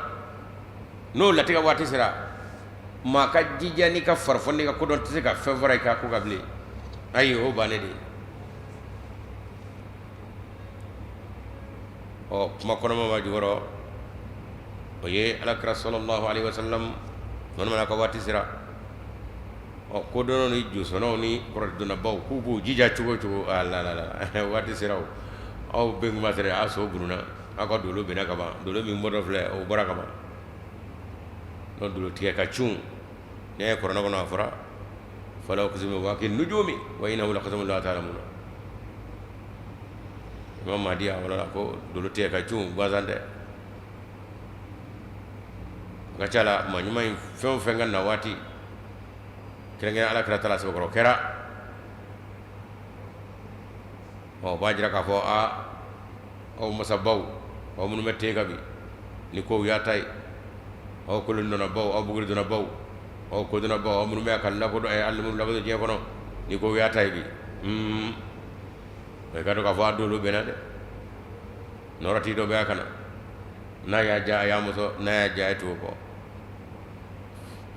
n'o latigɛ waati sera, maa ka jija n'i ka farifoni n'i ka kodɔn tɛ se ka fɛn fara i ka ko kan bilen. Ayi, o bannen de ye. Ɔ, kuma kɔnɔma b'a jukɔrɔ, o ye Alakira sallallahu alaihi wasallam mana ka waati sera. Ɔ, kodɔnnaw ni josɔnnaw ni kɔrɔdonnabaw k'u b'u jija cogo o cogo, a la la la, waati sera. O aw bɛn kuma sera, a so bununa, aw ka dolo binna ka ban. Dolo min bɔtɔ filɛ, o bɔra ka ban. Donc dolo tigɛ ka cun ne ye kuranɛ kɔnɔ, a fɔra fala uqsimu bimawaqi'in nujumi wa innahu laqasamun law ta'lamuna. Imam Mahdi a wala ko dolo tigɛ ka cun gansan tɛ. A ka ca la, maa ɲuman in fɛn o fɛn ka na waati kɛrɛnkɛrɛn, Ala kira ta la sɛbɛkɔrɔ kɛra. Ɔ, o b'a jira k'a fɔ aa, aw masabaw, aw minnu bɛ ten kan bi ni kow y'a ta ye, aw kolondɔnnabaw, aw buguridɔnnabaw, aw kodɔnnabaw, aw minnu bɛ ka lakodɔn, alimu lakodɔn diɲɛ kɔnɔ ni kow y'a ta ye bi, i ka dɔn k'a fɔ a dolo bɛnna dɛ. Nɔrɔti dɔ bɛ a kana n'a y'a diya, a y'a muso, n'a y'a diya, a ye tugu kɔ.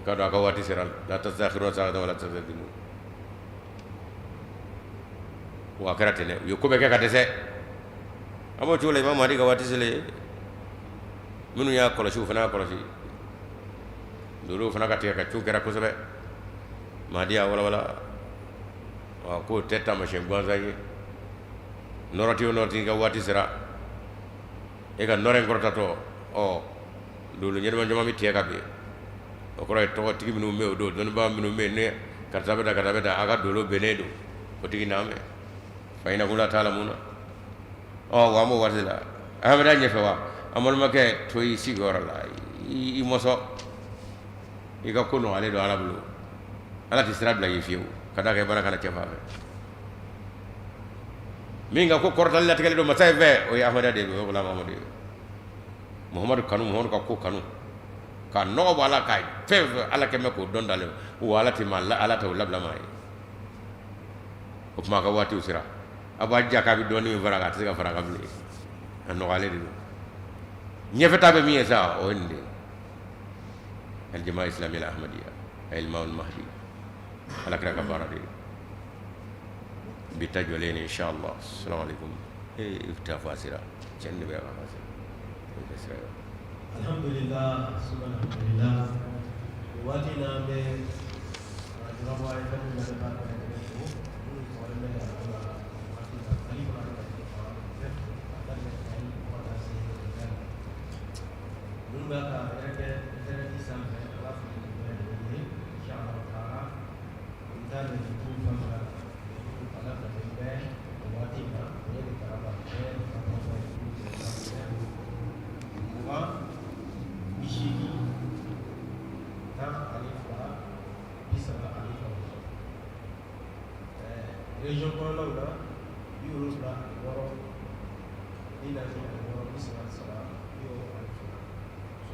I ka dɔn a ka waati sera. La tastakhiruna sa'atan wala tastaqdimun. Wa a kɛra ten dɛ, u ye ko bɛɛ kɛ ka dɛsɛ. An b'o cogo la. Imam Mahdi ka waati selen, minnu y'a kɔlɔsi, u fana y'a kɔlɔsi, dolow fana ka tigɛ ka cun kɛra kosɛbɛ. Mahdi y'a walawala k'o tɛ taamasiyɛn gansan ye. Nɔrɔti o nɔrɔti ka waati sera, e ka nɔrɔ in kɔrɔtatɔ, ɔ, dolo ɲɛnama caman bɛ tigɛ ka bin. O kɔrɔ ye tɔgɔtigi minnu bɛ yen, o don dɔnnibaa minnu bɛ yen, ne karisa bɛ taa, karisa bɛ taa, a ka dolo bennen don, o tigi n'a mɛn fa innakum la ta'lamuna. Ɔ, wa an b'o waati la, an bɛ taa ɲɛfɛ wa. An balimakɛ, to i sigiyɔrɔ la, i mɔsɔn, i ka ko nɔgɔyalen don Ala bolo. Ala tɛ sira bila i ye fiyewu ka d'a kan i bɔra ka na cɛ fan fɛ. Min ka ko kɔrɔtali latigɛlen don masa in fɛ, o ye Ahmada de ye, o ye Gulam Ahamadu ye. Muhamadu kanu, Muhamadu ka ko kanu, ka nɔgɔ bɔ ala ka fɛn fɛn Ala kɛmɛ k'o dɔn dalen wa, Ala tɛ maa, Ala tɛ o labila maa ye. O tuma a ka waatiw sera, a b'a ja k'a bɛ dɔɔnin min fara a kan, a tɛ se ka fara a kan bilen, a nɔgɔyalen de don. Ɲɛfɛta bɛ min ye sa, o ye nin de ye: aljama islamiyya ahmadiyya al-imam mahdi, Ala kira ka baara de ye. Bi ta jɔlen, inshallah. Assalamu alaikum. Ee, i bɛ taa fɔ a sera cɛ de bɛ ka fɔ sera. Alhamdulillah, alhamdulillah. Nin waati in na, an bɛ Radio Rabaha FM lamɛnbaa bɛɛ lajɛlen fo, minnu sɔgɔlen bɛ radio la nin waati in na Mali kɔnɔ ani Mali kɔkan, ka daminɛ Kayi fo ka taa se Kidali. Minnu bɛ ka yɛrɛkɛ internet sanfɛ, an ka foli bɛ bɛɛ lajɛlen ye. Inshallah taala, an bɛ taa nɛgɛjuru fanfɛla la, nɛgɛjuru a labilalen bɛ nin waati in na, bonya ni karama bɛɛ 20 80 12 39. Région kɔnɔnaw na, 76 46 33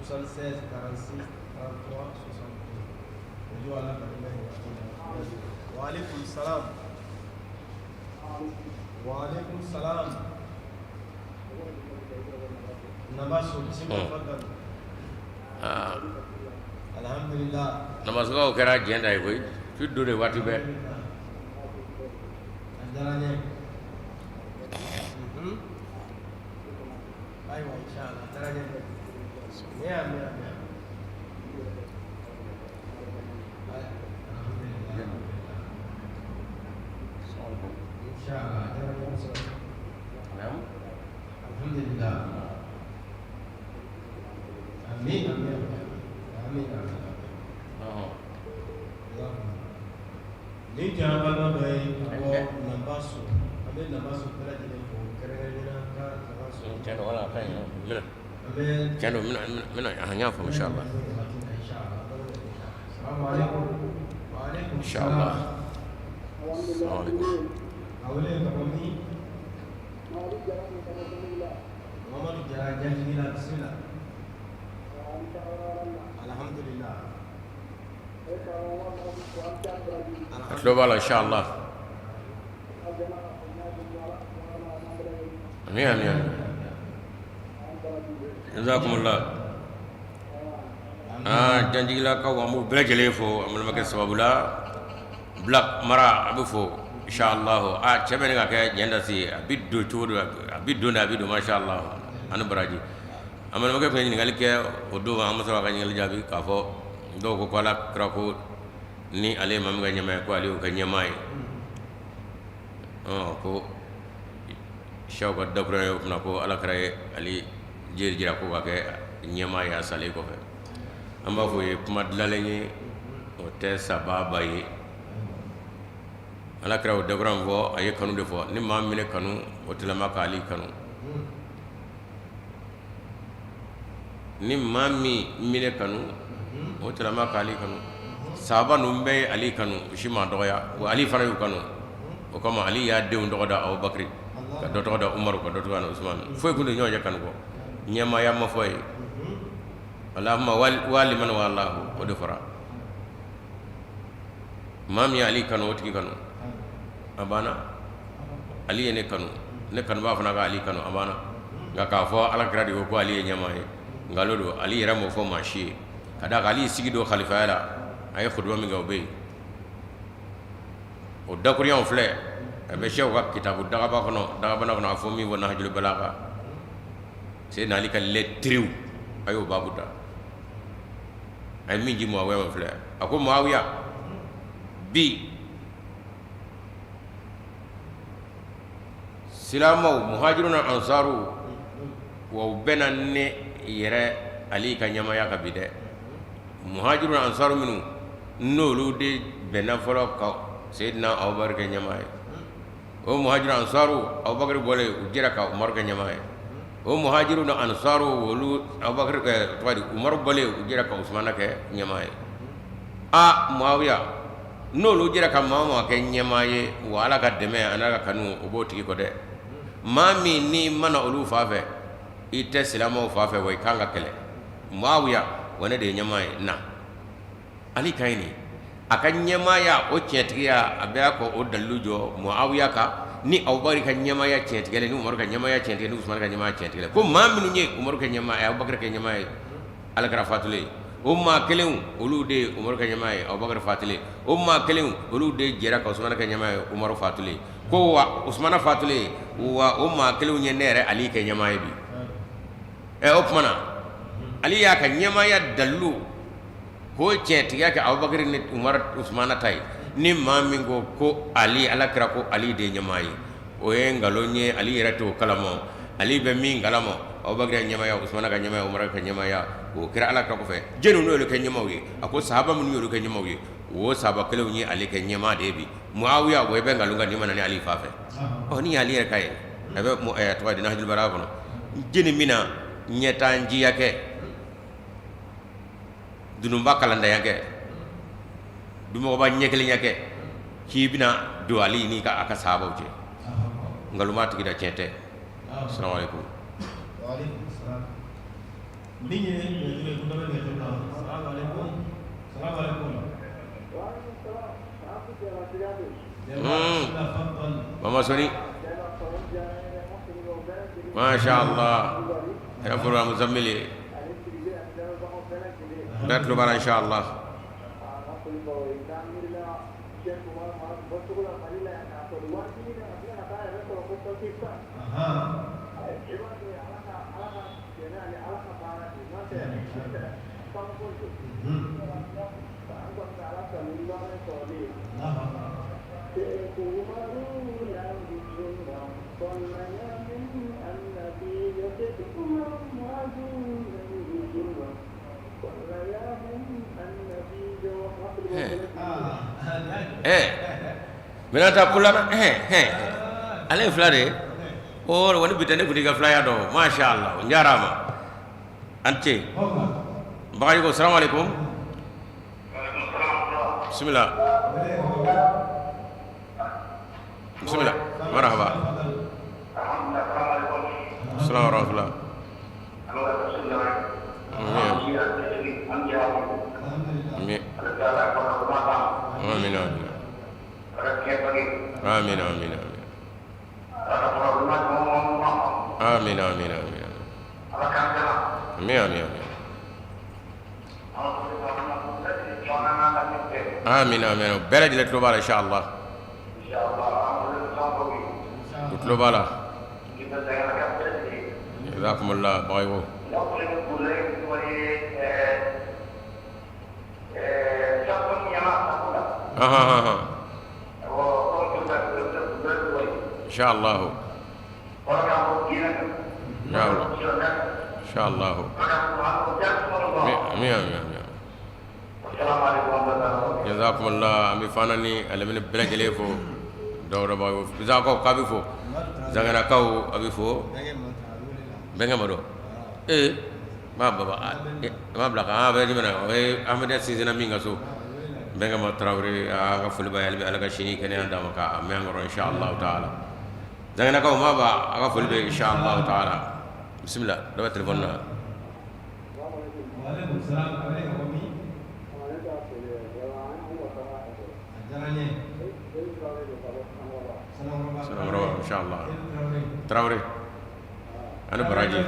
62, 76 46 33 62. Réseau ala bilalen bɛ nin waati in na. Wa aleykum salam, wa aleykum salam. Namaso, bisimila, fadal. Alhamdulillah. Namasokaw kɛra diɲɛ ta ye koyi, fi don de waati bɛɛ. A diyara n ye. Ayiwa, inshallah, a diyara n ye. Ne y'a mɛn, a mɛn. Alhamdulillah. Inshallah, a diyara n ye kosɛbɛ. Alhamdulillah. Amin, amin, amin, amin. Nin tun y'an balima dɔ ye ka bɔ Nambaso. An bɛ Nambaso bɛɛ lajɛlen fo, kɛrɛnkɛrɛnnenya la ka Nambaso. Tiɲɛ don, wala a ka ɲi, minɛ. An bɛ Tiɲɛ don, minɛ minɛ, n y'a faamu, inshallah. Salamu alaikum. Wa alaikum Inshallah. salam. Assalamu alaikum. A wele ka bɔ min? Mamadu Jara Janjigila, bisimila. Alhamdulillah. A tulo b'a la inshallah. Amin amin amin. Jazakumullah. Aa janjigilakaw an b'u bɛɛ lajɛlen fo an balimakɛ sababu la Black Mara a bɛ fo inshallah. Aa cɛ bɛ ne ka kɛ jɛn dasi a bɛ don cogo dɔ a bɛ don a bɛ don masha Allah ani baraji. An balimakɛ tun ye ɲininkali kɛ o don an ma sɔrɔ ka ɲininkali jaabi k'a fɔ dɔw ko ko ala kira ko ni ale ye maa min ka ɲɛmaa ye ko ale y'o ka ɲɛmaa ye. Ko siyaw ka dakurunya ye o kunna ko ala kira ye ale jeri jira ko ka kɛ ɲɛmaa ye a salen kɔfɛ. An b'a fɔ o ye kuma dilanlen ye, o tɛ sababa ye. Ala kira o dakurunya min fɔ, a ye kanu de fɔ. Ni maa min ne kanu, o tilama k'ale kanu. Ni maa min bɛ ne kanu, o tilama k'ale kanu. Sahaba ninnu bɛɛ ye Ali kanu, u si m'a dɔgɔya, wa Ali fana y'u kanu. O kama Ali y'a denw tɔgɔ da Abubakari, ka dɔ tɔgɔ da Umaru, ka dɔ tɔgɔ da Usumani. Foyi tun tɛ ɲɔgɔn cɛ kanu kɔ. Ɲɛmaaya ma fɔ yen. Allahumma wali man walahu, o de fɔra. Maa min ye Ali kanu, o tigi kanu. A banna. Ali ye ne kanu, ne kanubaa fana ka Ali kanu, a banna. Nka k'a fɔ ala kira de ko ko Ali ye ɲɛmaa ye, nkalon don. Ali yɛrɛ m'o fɔ maa si ye. Ka d'a kan Ali y'i sigi don khalifaya la, a ye kutuba min kɛ, o bɛ yen. O dakurunyaw filɛ, a bɛ siyaw ka kitabu dagaba kɔnɔ, dagabana kɔnɔ, a fɔ min fɔ Nahjul Balagha. Seyidina Ali ka lɛtiriw, a y'o baabu ta. A ye min ci Muawiya ma filɛ, a ko Muawiya, bi silamɛw muhajiruna ansaru wa u bɛnna ne yɛrɛ Ali ka ɲɛmaaya kan bi dɛ. Muhajiruna ansaru minnu n'olu de bɛnna fɔlɔ ka Seyidina Abubakar kɛ ɲɛmaa ye, o muhajiruna ansaru Abubakar bɔlen u jɛra ka Umaru kɛ ɲɛmaa ye, o muhajiruna ansaru olu Abubakar tɔgɔ di Umaru bɔlen u jɛra ka Usumana kɛ ɲɛmaa ye. Aa Muawiya, n'olu jɛra ka maa o maa kɛ ɲɛmaa ye, wa Ala ka dɛmɛ a n'a ka kanu o b'o tigi kɔ dɛ. Maa min n'i ma na olu fan fɛ, i tɛ silamɛw fan fɛ, wa i kan ka kɛlɛ. Muawiya, wa ne de ye ɲɛmaa ye, na Ali ka ɲi nin a ka ɲɛmaaya o tiɲɛtigiya, a bɛ a kɔ o dalilu jɔ Muawiya kan ni Abubakar ka ɲɛmaaya tiɲɛtigɛlen, ni Umaru ka ɲɛmaaya tiɲɛtigɛlen, ni Usumana ka ɲɛmaaya tiɲɛtigɛlen, ko maa minnu ye Umaru kɛ ɲɛmaa ye, Abubakar kɛ ɲɛmaa ye, Ala kira fatulen, o maa kelenw olu de ye Umaru kɛ ɲɛmaa ye, Abubakar fatulen, o maa kelenw olu de jɛra ka Usumana kɛ ɲɛmaa ye, Umaru fatulen, ko wa Usumana fatulen, wa o maa kelenw ye ne yɛrɛ Ali kɛ ɲɛmaa ye bi. Ɛ o tuma na Ali y'a ka ɲɛmaaya dalilu k'o tiɲɛtigiya kɛ Abubakar ni Umaru Usumana ta ye. Ni maa min ko ko Ali, Ala kira ko Ali de ye ɲɛmaa ye, o ye nkalon ye. Ali yɛrɛ t'o kalama. Ali bɛ min kalama, Abubakar ka ɲɛmaaya, Usumana ka ɲɛmaaya, Umaru ka ɲɛmaaya, o kɛra Ala kira kɔfɛ. Jɔnni n'olu kɛ ɲɛmaaw ye? A ko sahaba minnu y'olu kɛ ɲɛmaaw ye, o sahaba kelenw ye ale kɛ ɲɛmaa de ye bi. Muawiya, o bɛ nkalon kan n'i ma na ni Ali fan fɛ. Ɔ ni Ali yɛrɛ ka ye, a bɛ tɔgɔ di Nahjul Balagha kɔnɔ, jɔnni bɛna ɲɛtanjiya kɛ, dununba kalandanya kɛ, dumɔgɔba ɲɛkelenya kɛ, k'i bɛna don Ali ni a ka sahabaw cɛ? Nkalon b'a tigi da, tiɲɛ tɛ. Salamu aleykum. Min ye nɛgɛjuru ye, ko dɔ bɛ nɛgɛjuru la. Salamu aleykum. Salamu aleykum. Mama Soni, masha Allah, hɛrɛ fɔlɔ Muzammil ye bɛɛ tulo b'a la insha Allah. Bɛna taa ko la ale ye fila de ye. O wali bi tɛ ne kun ka filaya dɔn. Masha Allah, n jarama an ce. Bagayogo, salamu aleykum. Bisimila, bisimila, marhaba. Salamu warahmatullah. Amin, amin, amin. Amin, amin, amin. Amin, amin, amin. Amin, amin. Bɛɛ lajɛlen tulo b'a la inshallah. U tulo b'a la. Jazakumullah bagayogo. Ahan, ahan. Inshallah. Inshallah. Inshallah. Amin, amin, amin. Jazakumullah an bɛ Fana ni a lamini bɛɛ lajɛlen fo Dawuda Bagayogo Bizakaw k'a bɛ fo Zanganakaw a bɛ fo bɛnkɛ ma don ee maa baba a bila ka an bɛ jumɛn na o ye Ahmadiya sinsinna min ka so bɛnkɛ ma Tarawele a ka foli b'a ye hali bi Ala ka sini kɛnɛya d'a ma k'a mɛn an kɔrɔ inshallah taala Zanganakaw maa ba a ka foli bɛ inshallah taala bisimila dɔ bɛ téléphone na. Inshallah Tarawele ani baraji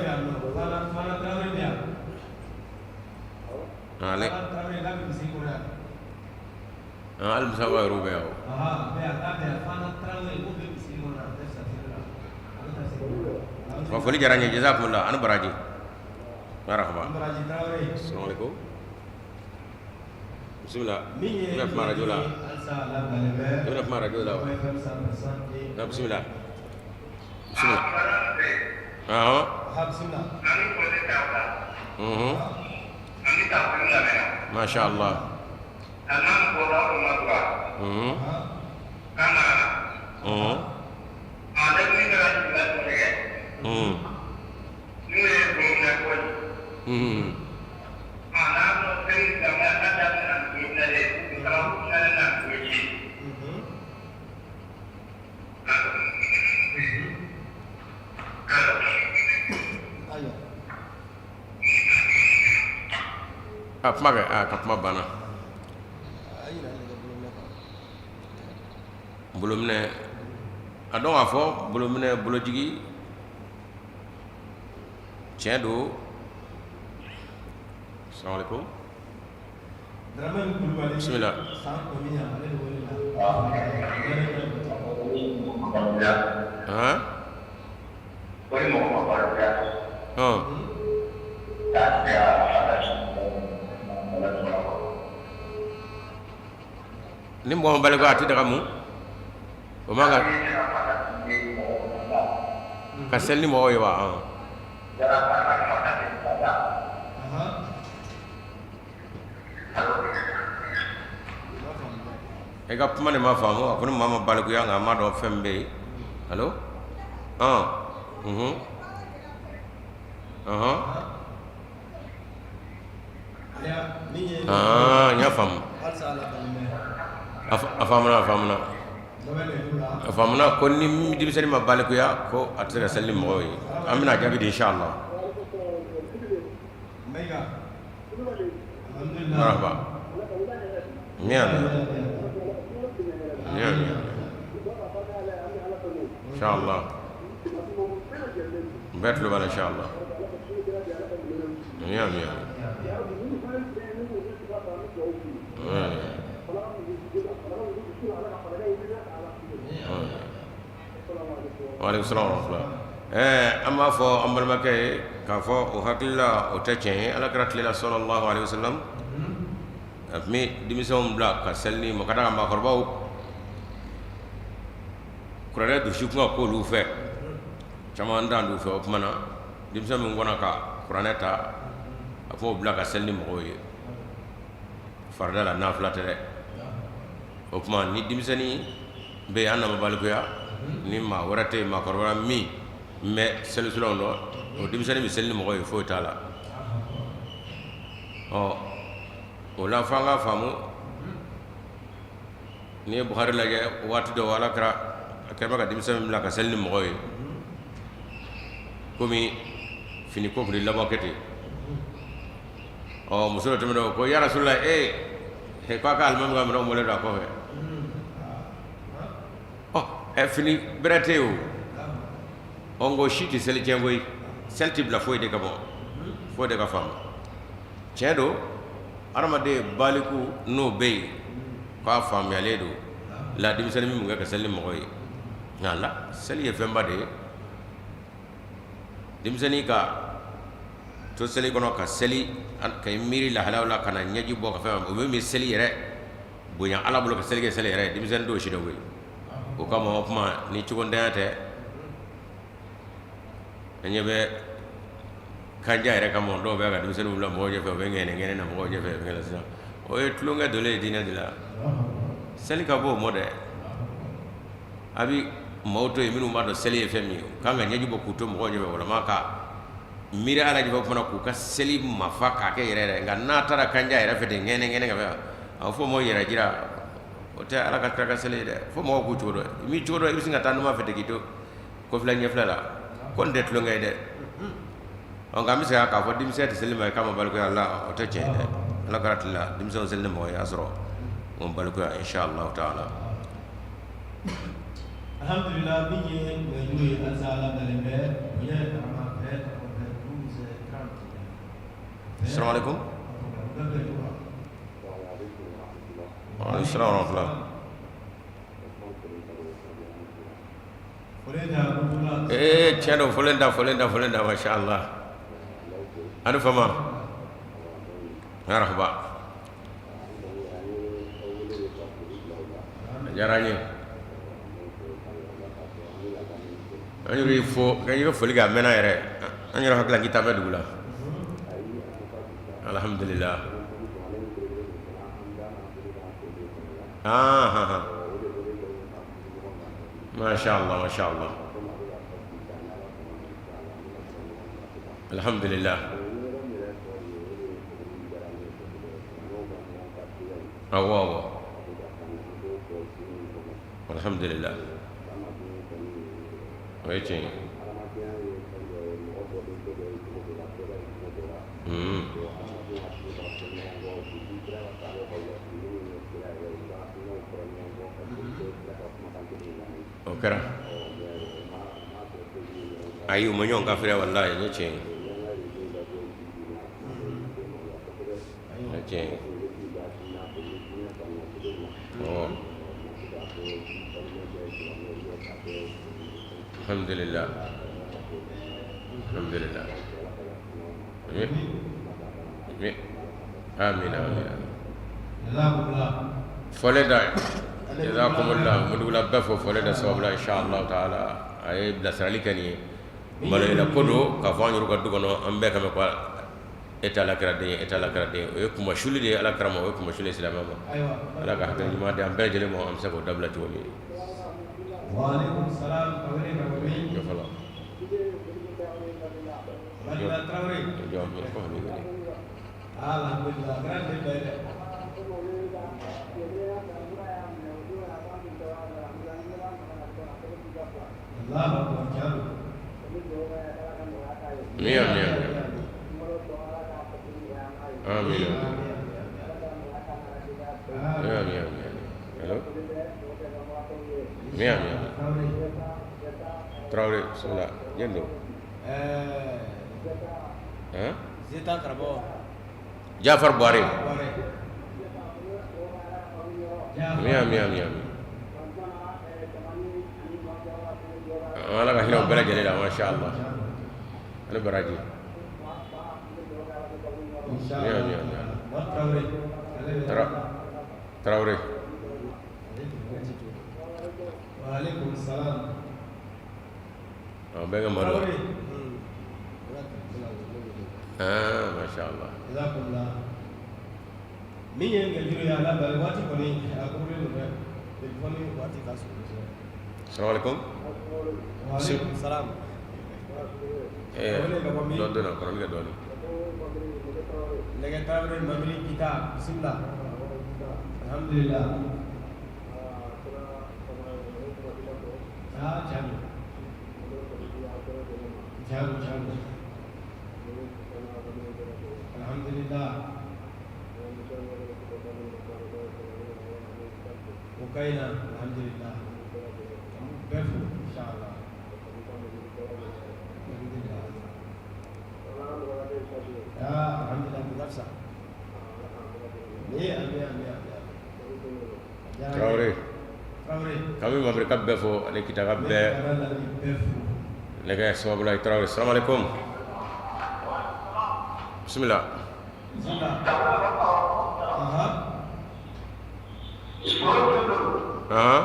ale alimisa yɛrɛ bɛ yan o foli diyara n ye jazakumullah ani baraji marhaba assalamu alaikum bisimila i bɛna kuma arajo la i bɛna kuma arajo la wa na bisimila bisimila ɔhɔn mhm masha Allah mhm mhm mhm mhm A kuma kɛ a ka kuma banna bolominɛ a dɔn k'a fɔ bolominɛ bolojigi tiɲɛ don salamu aleykum bisimila han hɔn ni mɔgɔ ma balikuya a tɛ daga mun o man kan ka seli ni mɔgɔw ye wa hɔn e ka kuma nin ma faamu a ko ni maa ma balikuya nka a m'a dɔn fɛn min bɛ yen allo ɔn unhun ɔhɔn aa n y'a faamu a faamuna a faamuna a faamuna ko ni denmisɛnnin ma balikuya ko a tɛ se ka seli ni mɔgɔw ye an bɛna jaabi di inshallah marhaba amin amin inshallah bɛɛ tulo b'a la inshallah amin amin wa aleykum salaam wa rahmatullah ɛɛ an b'a fɔ an balimakɛ ye k'a fɔ o hakilila o tɛ tiɲɛ ye ala kira tile la sallallahu alaihi wasallam a tun bɛ denmisɛnw bila ka seli ni mɔgɔ ka d'a kan maakɔrɔbaw kuranɛ durusi kun ka k'olu fɛ caman dan d'u fɛ o tuma na denmisɛn min kɔnna ka kuranɛ ta a b'o bila ka seli ni mɔgɔw ye farida la nafila tɛ dɛ o tuma ni denmisɛnnin bɛ yen an n'a ma balikuya ni maa wɛrɛ tɛ yen maakɔrɔba min bɛ selisulanw dɔn o denmisɛnnin bɛ seli ni mɔgɔ ye foyi t'a la ɔ o la f'an ka faamu n'i ye Bukhari lajɛ waati dɔ ala kira a kɛlen bɛ ka denmisɛn min bila ka seli ni mɔgɔ ye komi fini ko tun laban kɛ ten ɔ muso dɔ tɛmɛtɔ ko ya Rasulullah e k'a ka alimami ka minɛnw bɔlen don a kɔfɛ ɔ Ɛ, fini bɛrɛ tɛ yen o. Ɔ, nka o si tɛ seli tiɲɛ koyi. Seli tɛ bila foyi de kama, foyi de ka faamu. Tiɲɛ don, hadamaden baliku n'o bɛ yen k'a faamuyalen don la, denmisɛnnin bɛ mun kɛ ka seli ni mɔgɔ ye? Nka la, seli ye fɛnba de ye. Denmisɛnnin ka to seli kɔnɔ ka seli ka i miiri lahalaw la, ka na ɲɛji bɔ ka fɛn, o min bɛ seli yɛrɛ bonya Ala bolo, ka seli kɛ seli yɛrɛ ye, denmisɛnnin t'o si dɔn koyi. O kama, o kuma ni cogondanya tɛ, an ɲɛ bɛ kanja yɛrɛ kama, dɔw bɛ ka denmisɛnninw bila mɔgɔw ɲɛfɛ, u bɛ ŋɛnɛ ŋɛnɛ na mɔgɔw ɲɛfɛ fɛngɛ la. Sisan, o ye tulonkɛ donnen ye diinɛ de la. Seli ka bɔ o mɔ dɛ. A bɛ maaw to yen minnu b'a dɔn seli ye fɛn min ye, u kan ka ɲɛji bɔ k'u to mɔgɔw ɲɛfɛ, walima ka miiri Ala ɲɛfɛ fana, k'u ka seli mafa k'a kɛ yɛrɛ yɛrɛ. Nka n'a taara kanja yɛrɛ fɛ ten, ŋɛnɛ ŋɛnɛ ka fɛn, a bɛ fɔ mɔgɔw yɛrɛ jira, o tɛ Ala ka kira ka seli ye dɛ. Fo mɔgɔw k'u cogo dɔn. I m'i cogo dɔn, i bɛ sin ka taa numan fɛ ten k'i to kɔfilɛ ɲɛfilɛ la ko nin tɛ tulonkɛ ye dɛ. Ɔ, nka an bɛ se k'a fɔ denmisɛn tɛ seli ma k'a ma balikuya la, o tɛ tiɲɛ ye dɛ. Ala kɛra tile la, denmisɛnw seli ni mɔgɔ ye y'a sɔrɔ o ma balikuya, inshallah taala. Alhamdulillah, min ye nɛgɛjuru ye halisa, Ala dalen bɛ bonya ni karama fɛ 92 30. Assalamu alaikum. Wa alaikum salam wa rahmatullah. Ee, tiɲɛ don, fɔlen da, fɔlen da, fɔlen da, masha Allah. Ani fama, marhaba, a diyara an ye. An yɛrɛ y'i fo ka i ka foli kɛ, a mɛnna yɛrɛ. An yɛrɛ hakili la k'i taa bɛ dugu la. Alhamdulillah. Ah ah ah, masha Allah, masha Allah, alhamdulillah. Awɔ, awɔ, alhamdulillah, o ye tiɲɛ ye. O kɛra. Ayi, u ma ɲɔgɔn kafiriya, walayi, o ye tiɲɛ ye, o ye tiɲɛ ye. Awɔ, alhamdulillah, alhamdulillah. Amin, amin, amin, amin. Fɔlen da, jazakumullah. Mudugula bɛɛ fo fɔlen da sababu la, inshallah taala. A ye bilasirali kɛ nin ye, maloyala ko don k'a fɔ an yɛrɛ ka du kɔnɔ, an bɛɛ kama ko e tɛ Ala kira den ye, e tɛ Ala kira den ye. O ye kunmasuli de ye Ala kira ma, o ye kunmasuli ye silamɛ ma. Ala ka hakili ɲuman di an bɛɛ lajɛlen ma, an bɛ se k'o dabila cogo min. Jɔ fɔlɔ, jɔ kɔfɛ b'i wele. Amin, amin, amin, amin, amin. Allo, amin, amin. Tarawele, bisimila, jɔn don? Hein? Jafar Buhari. Amin, amin, amin, amin. Ala ka hinɛ u bɛɛ lajɛlen la, masha Allah. Ani baraji. Amin, amin, amin. Tarawele. Bɛɛ ka malo. Ah, masha Allah. Min ye nɛgɛjuru ye, ala bali waati kɔni a kɔrɔlen don dɛ, telefɔni waati ka surun kosɛbɛ. Salamu alaikum. Wa alaikum salam. Dɔ donna kɔrɔli kɛ dɔɔnin. Nɛgɛ Tarawele, Mamini Kita, bisimila. Alhamdulillah. Ah, tiɲɛ don, tiɲɛ don, tiɲɛ don. Alhamdulillah, o ka ɲi na, alhamdulillah. An b'u bɛɛ. ka fisa. Amin amin amin amin. A diyara n ye. Tarawele. Tarawele. K'an bɛ Mabirika bɛɛ fo ani Kitaka N bɛ bɛɛ. Kitaka lamini bɛɛ fo. Nɛgɛ sababu la Tarawele. Salamu alaikum. Bisimila. Bisimila. Ahan. Han. Ahan.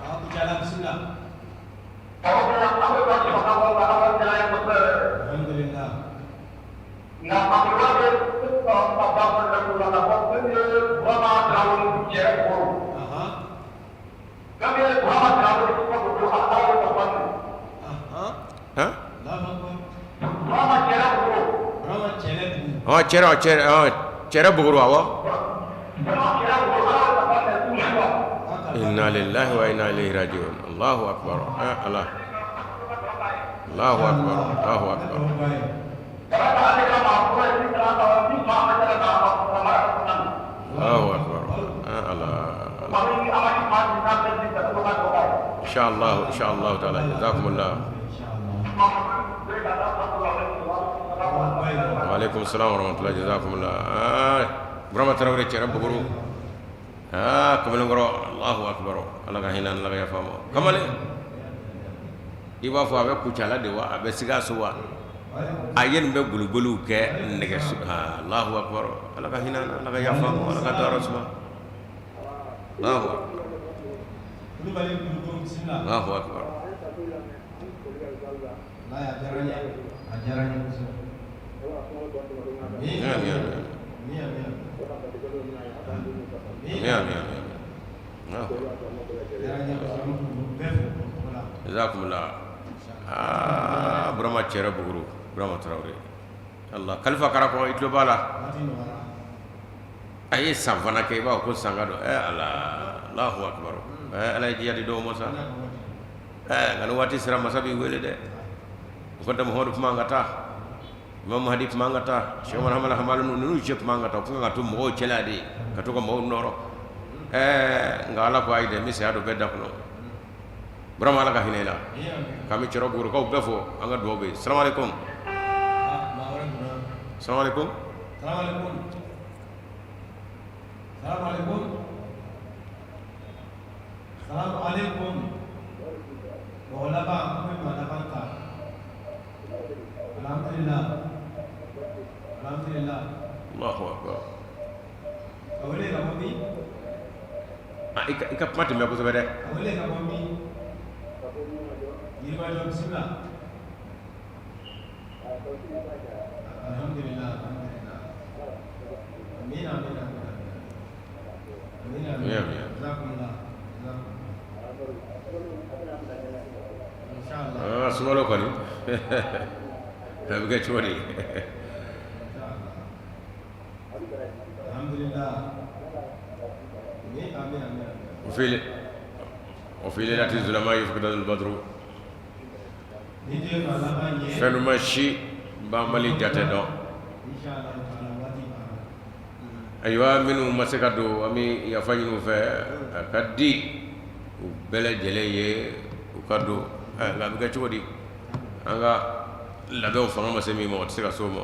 Ah, Kucala bisimila. Alhamdulillah. Ahan. Ahan. Han. Allahu akbar. Burama Cɛrɛ dugu. Ɔn Cɛrɛ Cɛrɛ ɔn Cɛrɛ Buguru awɔ. An ka Inna lillahi wa inna ilayhi raji'un. Allahu akbar. Ah Allah. Allahu akbar. Allahu An bɛ akbar. dugawu k'a ye. Allahu akbar. Ah Allah. Inshallah inshallah ta'ala. Jazakumullah. Inshallah. Dugawu k'a ye. Wa alaikum salam wa rahmatullah. Jazakumullah. Ah Burama Tarawele Cɛrɛ Buguru. Ah kamalenkɔrɔ Allahu akbar. Ala ka hinɛ ala ka yafa ma. Kamalen i b'a fɔ a bɛ Kucala de wa a bɛ Sikaso wa a ye nin bɛ boliboliw kɛ nɛgɛso ah Allahu akbar. Ala ka hinɛ ala ka yafa ma ala ka dayɔrɔ suma. Allahu akbar. Kulubali Kulukoro bisimila. Allahu akbar. Wallahi a diyara n ye. A diyara n ye kosɛbɛ. Amin Amin amin. amin amin. Amin amin amin. Allahu akbar. A diyara n ye kosɛbɛ. An bɛ Kulukoro bɛɛ fo o tɔgɔ la. Jazakumullah. Ah Burama Cɛrɛ Buguru Burama Tarawele. Allah Kalifa Karakɔ i tulo b'a la. Waati nɔgɔyara. A ye san fana kɛ i b'a fɔ ko sanka don ɛ Ala Allahu akbar ɛ Ala ye jiya di dɔw ma sa Ala ka waati. ɛ nka ni waati sera masa b'i wele dɛ o ko Muhamadu kuma an ka taa Imam Mahdi kuma an ka taa Cheikh Muhammad Hamadu ninnu cɛ kuma an ka taa o kan ka to mɔgɔw cɛla de ka to ka mɔgɔw nɔrɔ ɛ nka Ala ko ayi dɛ n bɛ saya don bɛɛ da kɔnɔ Burama Ala ka hinɛ i la Amin amin. k'an bɛ Cɛrɔ Bugurukaw bɛɛ fo an ka dugawu bɛ yen salamu aleykum Ah, maa wɛrɛ donna. salamu aleykum Salamu alaikum. Salamu alaikum. Salamu alaikum. Mɔgɔ laban an bɛ maa laban ta. Alhamdulillah. Alhamdulillah. Allahu akbar Ka wele ka bɔ min? ah i ka kuma tɛmɛ kosɛbɛ dɛ Ka wele ka bɔ min? Yirimajɔ bisimila. Alhamdulillah alhamdulillah. Amin amin amin amin. Amin amin. Amin, amin. Jazakumullah. Jazakumullah. Inshallah. Ah sunkalo kɔni a bɛ kɛ cogo di Inshallah. Alhamdulillah. Amin amin amin. وفي ليلة الظلماء يفقد البدر Ni de ye maa laban ye. Fɛn duman si banbali jate dɔn Inshallah taala waati banna. Ayiwa minnu ma se ka don an bɛ yafa ɲini u fɛ a ka di u bɛɛ lajɛlen ye u ka don ɛ nka a bɛ kɛ cogo di an ka labɛnw fanga ma se min ma o tɛ se ka s'o ma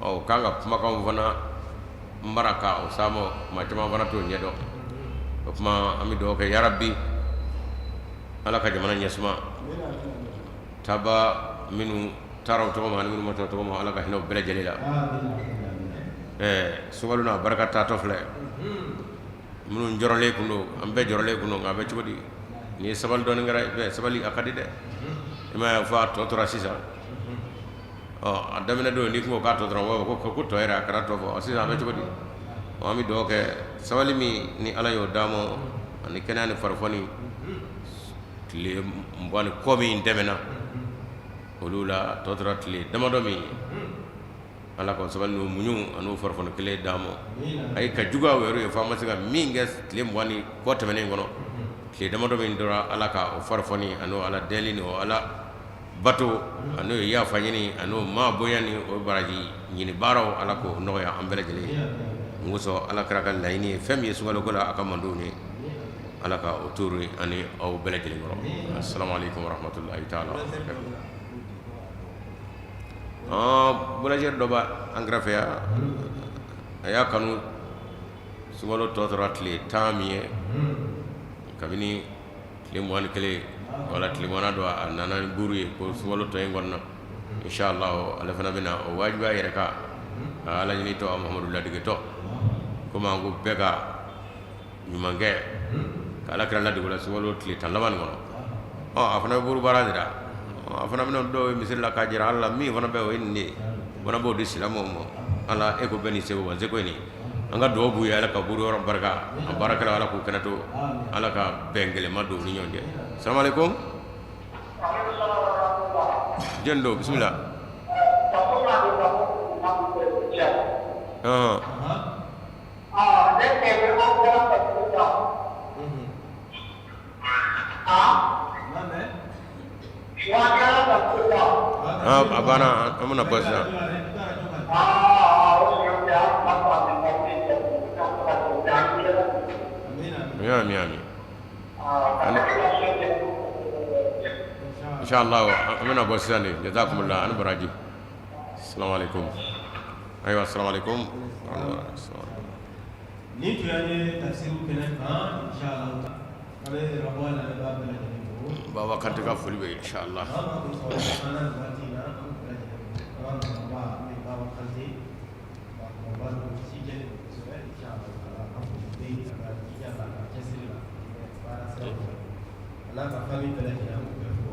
ɔ u kan ka kumakanw fana mara ka o s'a ma maa caman fana t'o ɲɛdɔn o tuma an bɛ dugawu kɛ yarabi Ala ka jamana ɲɛsuma Amin amin amin. taba minnu taara o tɔgɔ ma ani minnu ma taa o tɔgɔ ma Ala ka hinɛ u bɛɛ lajɛlen la Amin amin amin. Ɛɛ sunkalo n'a barika taatɔ filɛ minnu jɔrɔlen kun don an bɛɛ jɔrɔlen kun don nka a bɛ cogo di n'i ye sabali dɔɔni kɛra bɛ sabali a ka di dɛ i m'a ye fɔ a tɔ tora sisan ɔ a daminɛ don n'i kun ko k'a tɔ tora u b'a fɔ ko tɔ yɛrɛ a kana tɔ fɔ sisan a bɛ cogo di ɔ an bɛ dugawu kɛ sabali min ni Ala y'o d'an ma ani kɛnɛya ni farifoni tile 20 ni kɔ min tɛmɛna olu la tɔ tora tile damadɔ min ye Ala ka sabali n'o muɲu ani o farifoni kelen d'an ma Amin. Ayi ka juguya o yɛrɛ ye fo an ma se ka min kɛ tile 20 ni kɔ tɛmɛnen kɔnɔ tile damadɔ min tora Ala ka o farifoni ani o Ala deli ni o Ala bato ani o yafa ɲini ani o maa bonya ni o baraji ɲini baaraw Ala k'o nɔgɔya an bɛɛ lajɛlen ye mun kosɔn Ala kɛra ka laɲini ye fɛn min ye sunkalo ko la a ka mandenw ye Ala ka o turu ani aw bɛɛ lajɛlen kɔrɔ assalamu alaikum warahmatullahi taala wabarakatuh. Boulanger dɔ b'a an kɛrɛfɛ yan, a y'a kanu sunkalo tɔ tora tile 10 min ye, kabini tile 21, wala tile 20 don, a nana ni buru ye ko sunkalo tɔ in kɔnɔna, inshallah, ale fana bɛna o wajibiya yɛrɛ kan, ala ɲini tɔ Muhamadu ladegetɔ, komi an ko bɛɛ ka ɲuman kɛ ka ala kira ladege la sunkalo tile 10 laban nin kɔnɔ. Ɔ, a fana bɛ buru baara de la. A fana bɛna dɔw ye misiri la k'a jira ala la, min fana bɛ, o ye nin de ye, o fana b'o di silamɛw ma. Ala e ko bɛɛ ni seko wa seko ye nin. An ka dugawu b'u ye, ala ka buru yɔrɔ barika, a baarakɛlaw, ala k'u kɛnɛ to, ala ka bɛn gɛlɛnma don u ni ɲɔgɔn cɛ. Salamaleykum, jɔn don? Bisimila. Ɔhɔn. A banna, an bɛna bɔ sisan. Amin, amin, inshallah, an bɛna bɔ sisan de. Jazakumullah, ani baraji. Salamu alaikum. Ayiwa, salamu alaikum. Nin tun y'an ye tafsiru kɛnɛ kan, inshallah. An bɛ Rabois lamɛnbaa bɛɛ lajɛlen fo. Baba Kante ka foli bɛ, inshallah. Maa maa kun sɔgɔlen bɛ an na nin waati in na, an b'u bɛɛ lajɛlen fo. An ka musokɔrɔba n'o ye Baba Kante, maakɔrɔba don, si jɛlen don kosɛbɛ, inshallah taala. An foli bɛ yen a ka jija la, a ka cɛsiri la baara siraw fɛ. A n'a ka famille bɛɛ lajɛlen, an b'u bɛɛ fo.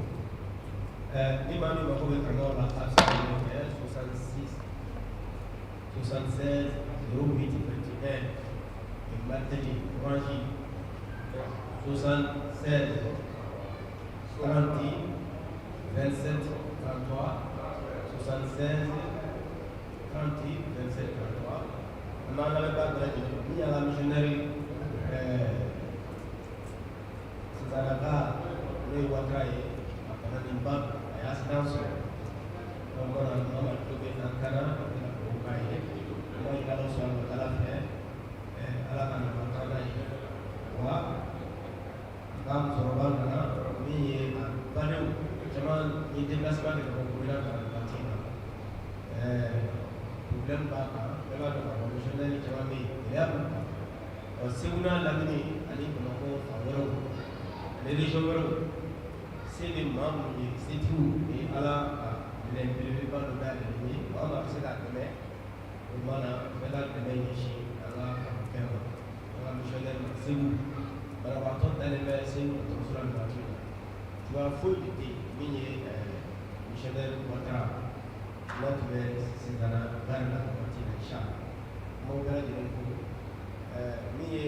Ni maa min mako bɛ karamɔgɔ la, a bɛ se ka wele kɛ 66 76 08 21, Marteli Orange, 76 30 27 33, 76 30 27 33. An b'an lamɛnbaa bɛɛ lajɛlen fo. Min y'an ka missionnaire Sisanaka, n'o ye Watara ye, a bananenba don, a ye accident sɔrɔ. Donc maa maa tulo bɛ an kan na, an bɛ ka dugawu k'a ye. An b'a ɲini Ala subahana wa taala fɛ, Ala ka nafa k'an n'a ye. Wa a ka musokɔrɔba nana, min ye a badenw caman ye déplacement kɛ ka bɔ Burukina ka na nin waati in na. Problème b'a kan, bɛɛ b'a dɔn k'a fɔ missionnaire caman bɛ yen, gɛlɛya b'u kan. Ɔ, Segu n'a lamini ani Bamakɔ fan wɛrɛw ani région wɛrɛw, se bɛ maa minnu ye, setigiw ye, Ala ka minɛn belebeleba dɔ dayɛlɛ ye, maa maa bɛ se k'a dɛmɛ. O mana bɛɛ ka dɛmɛ ɲɛsin an ka fɛn ma, an ka missionnaire ma. Segu banabaatɔ dalen bɛ Segu dɔgɔtɔrɔso la nin waati in na, cogoya foyi de tɛ yen. Min ye missionnaire Watara n'a tun bɛ Sintana gare la nin waati in na, inshallah, an b'aw bɛɛ lajɛlen fo. Min ye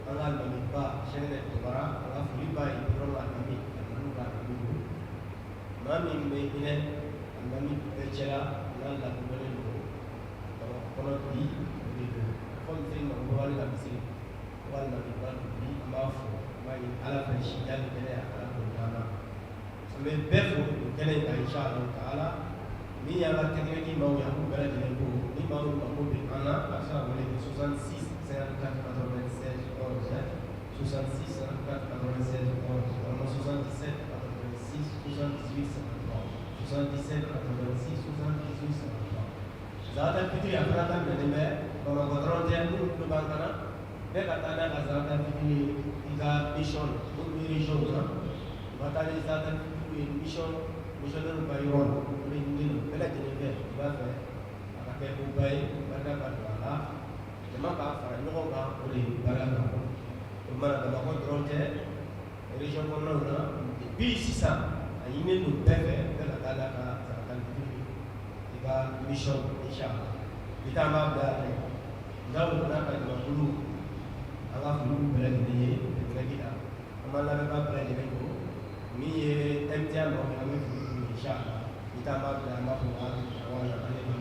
an ka alimamiba Sɛkinɛ Tobara, an ka foli b'a ye. Yɔrɔ la alimami, alimamiw ka alimami don, maa min bɛ hinɛ alimami bɛɛ cɛla, n'a lakodɔnnen don Bamakɔ kɔnɔ bi, o de don. Fɔ misiri ma ko wali ka misiri o alimamiba don bi. An b'a fo, an b'a ɲini Ala fɛ, sijan ni kɛnɛya, Ala k'o d'an ma. An bɛ bɛɛ fo o kɛnɛ in kan, inshallah taala. Min y'an ka technique maaw ye, an b'u bɛɛ lajɛlen fo. Ni maa min mako bɛ an na, a bɛ se ka wele kɛ 66 54 96 11, 66 54 96 11, walima 77 86 78 53, 77 86 78 53. Zakatal fitiri, a fana daminɛnen bɛ Bamakɔ dɔrɔn tɛ. Minnu tulo b'an kan na, bɛɛ ka taa n'a ka zakatal fitiri ye i ka mission na. Minnu bɛ région na, u ka taa ni zakatal fitiri ye mission, missionnaire ka yɔrɔ la. O de ɲininen don bɛɛ lajɛlen fɛ. I b'a fɛ a ka kɛ koba ye, barika ka don a la, jama k'a fara ɲɔgɔn kan, o de ye barika ka bon. O mana Bamakɔ dɔrɔn tɛ, région kɔnɔnaw na depuis sisan, a ɲininen don bɛɛ fɛ, bɛɛ ka taa n'a ka zakatal fitiri ye i ka mission, inshallah. Bi taa, an b'a bila yan. Ndaw n'a ka jamakulu, an ka foli b'u bɛɛ lajɛlen ye technique la. An b'an lamɛnbaa bɛɛ lajɛlen fo. Min ye MTA maaw ye, an bɛ foli k'u ye, inshallah. Bi taa, an b'a bila, an b'a fɔ wa ale b'an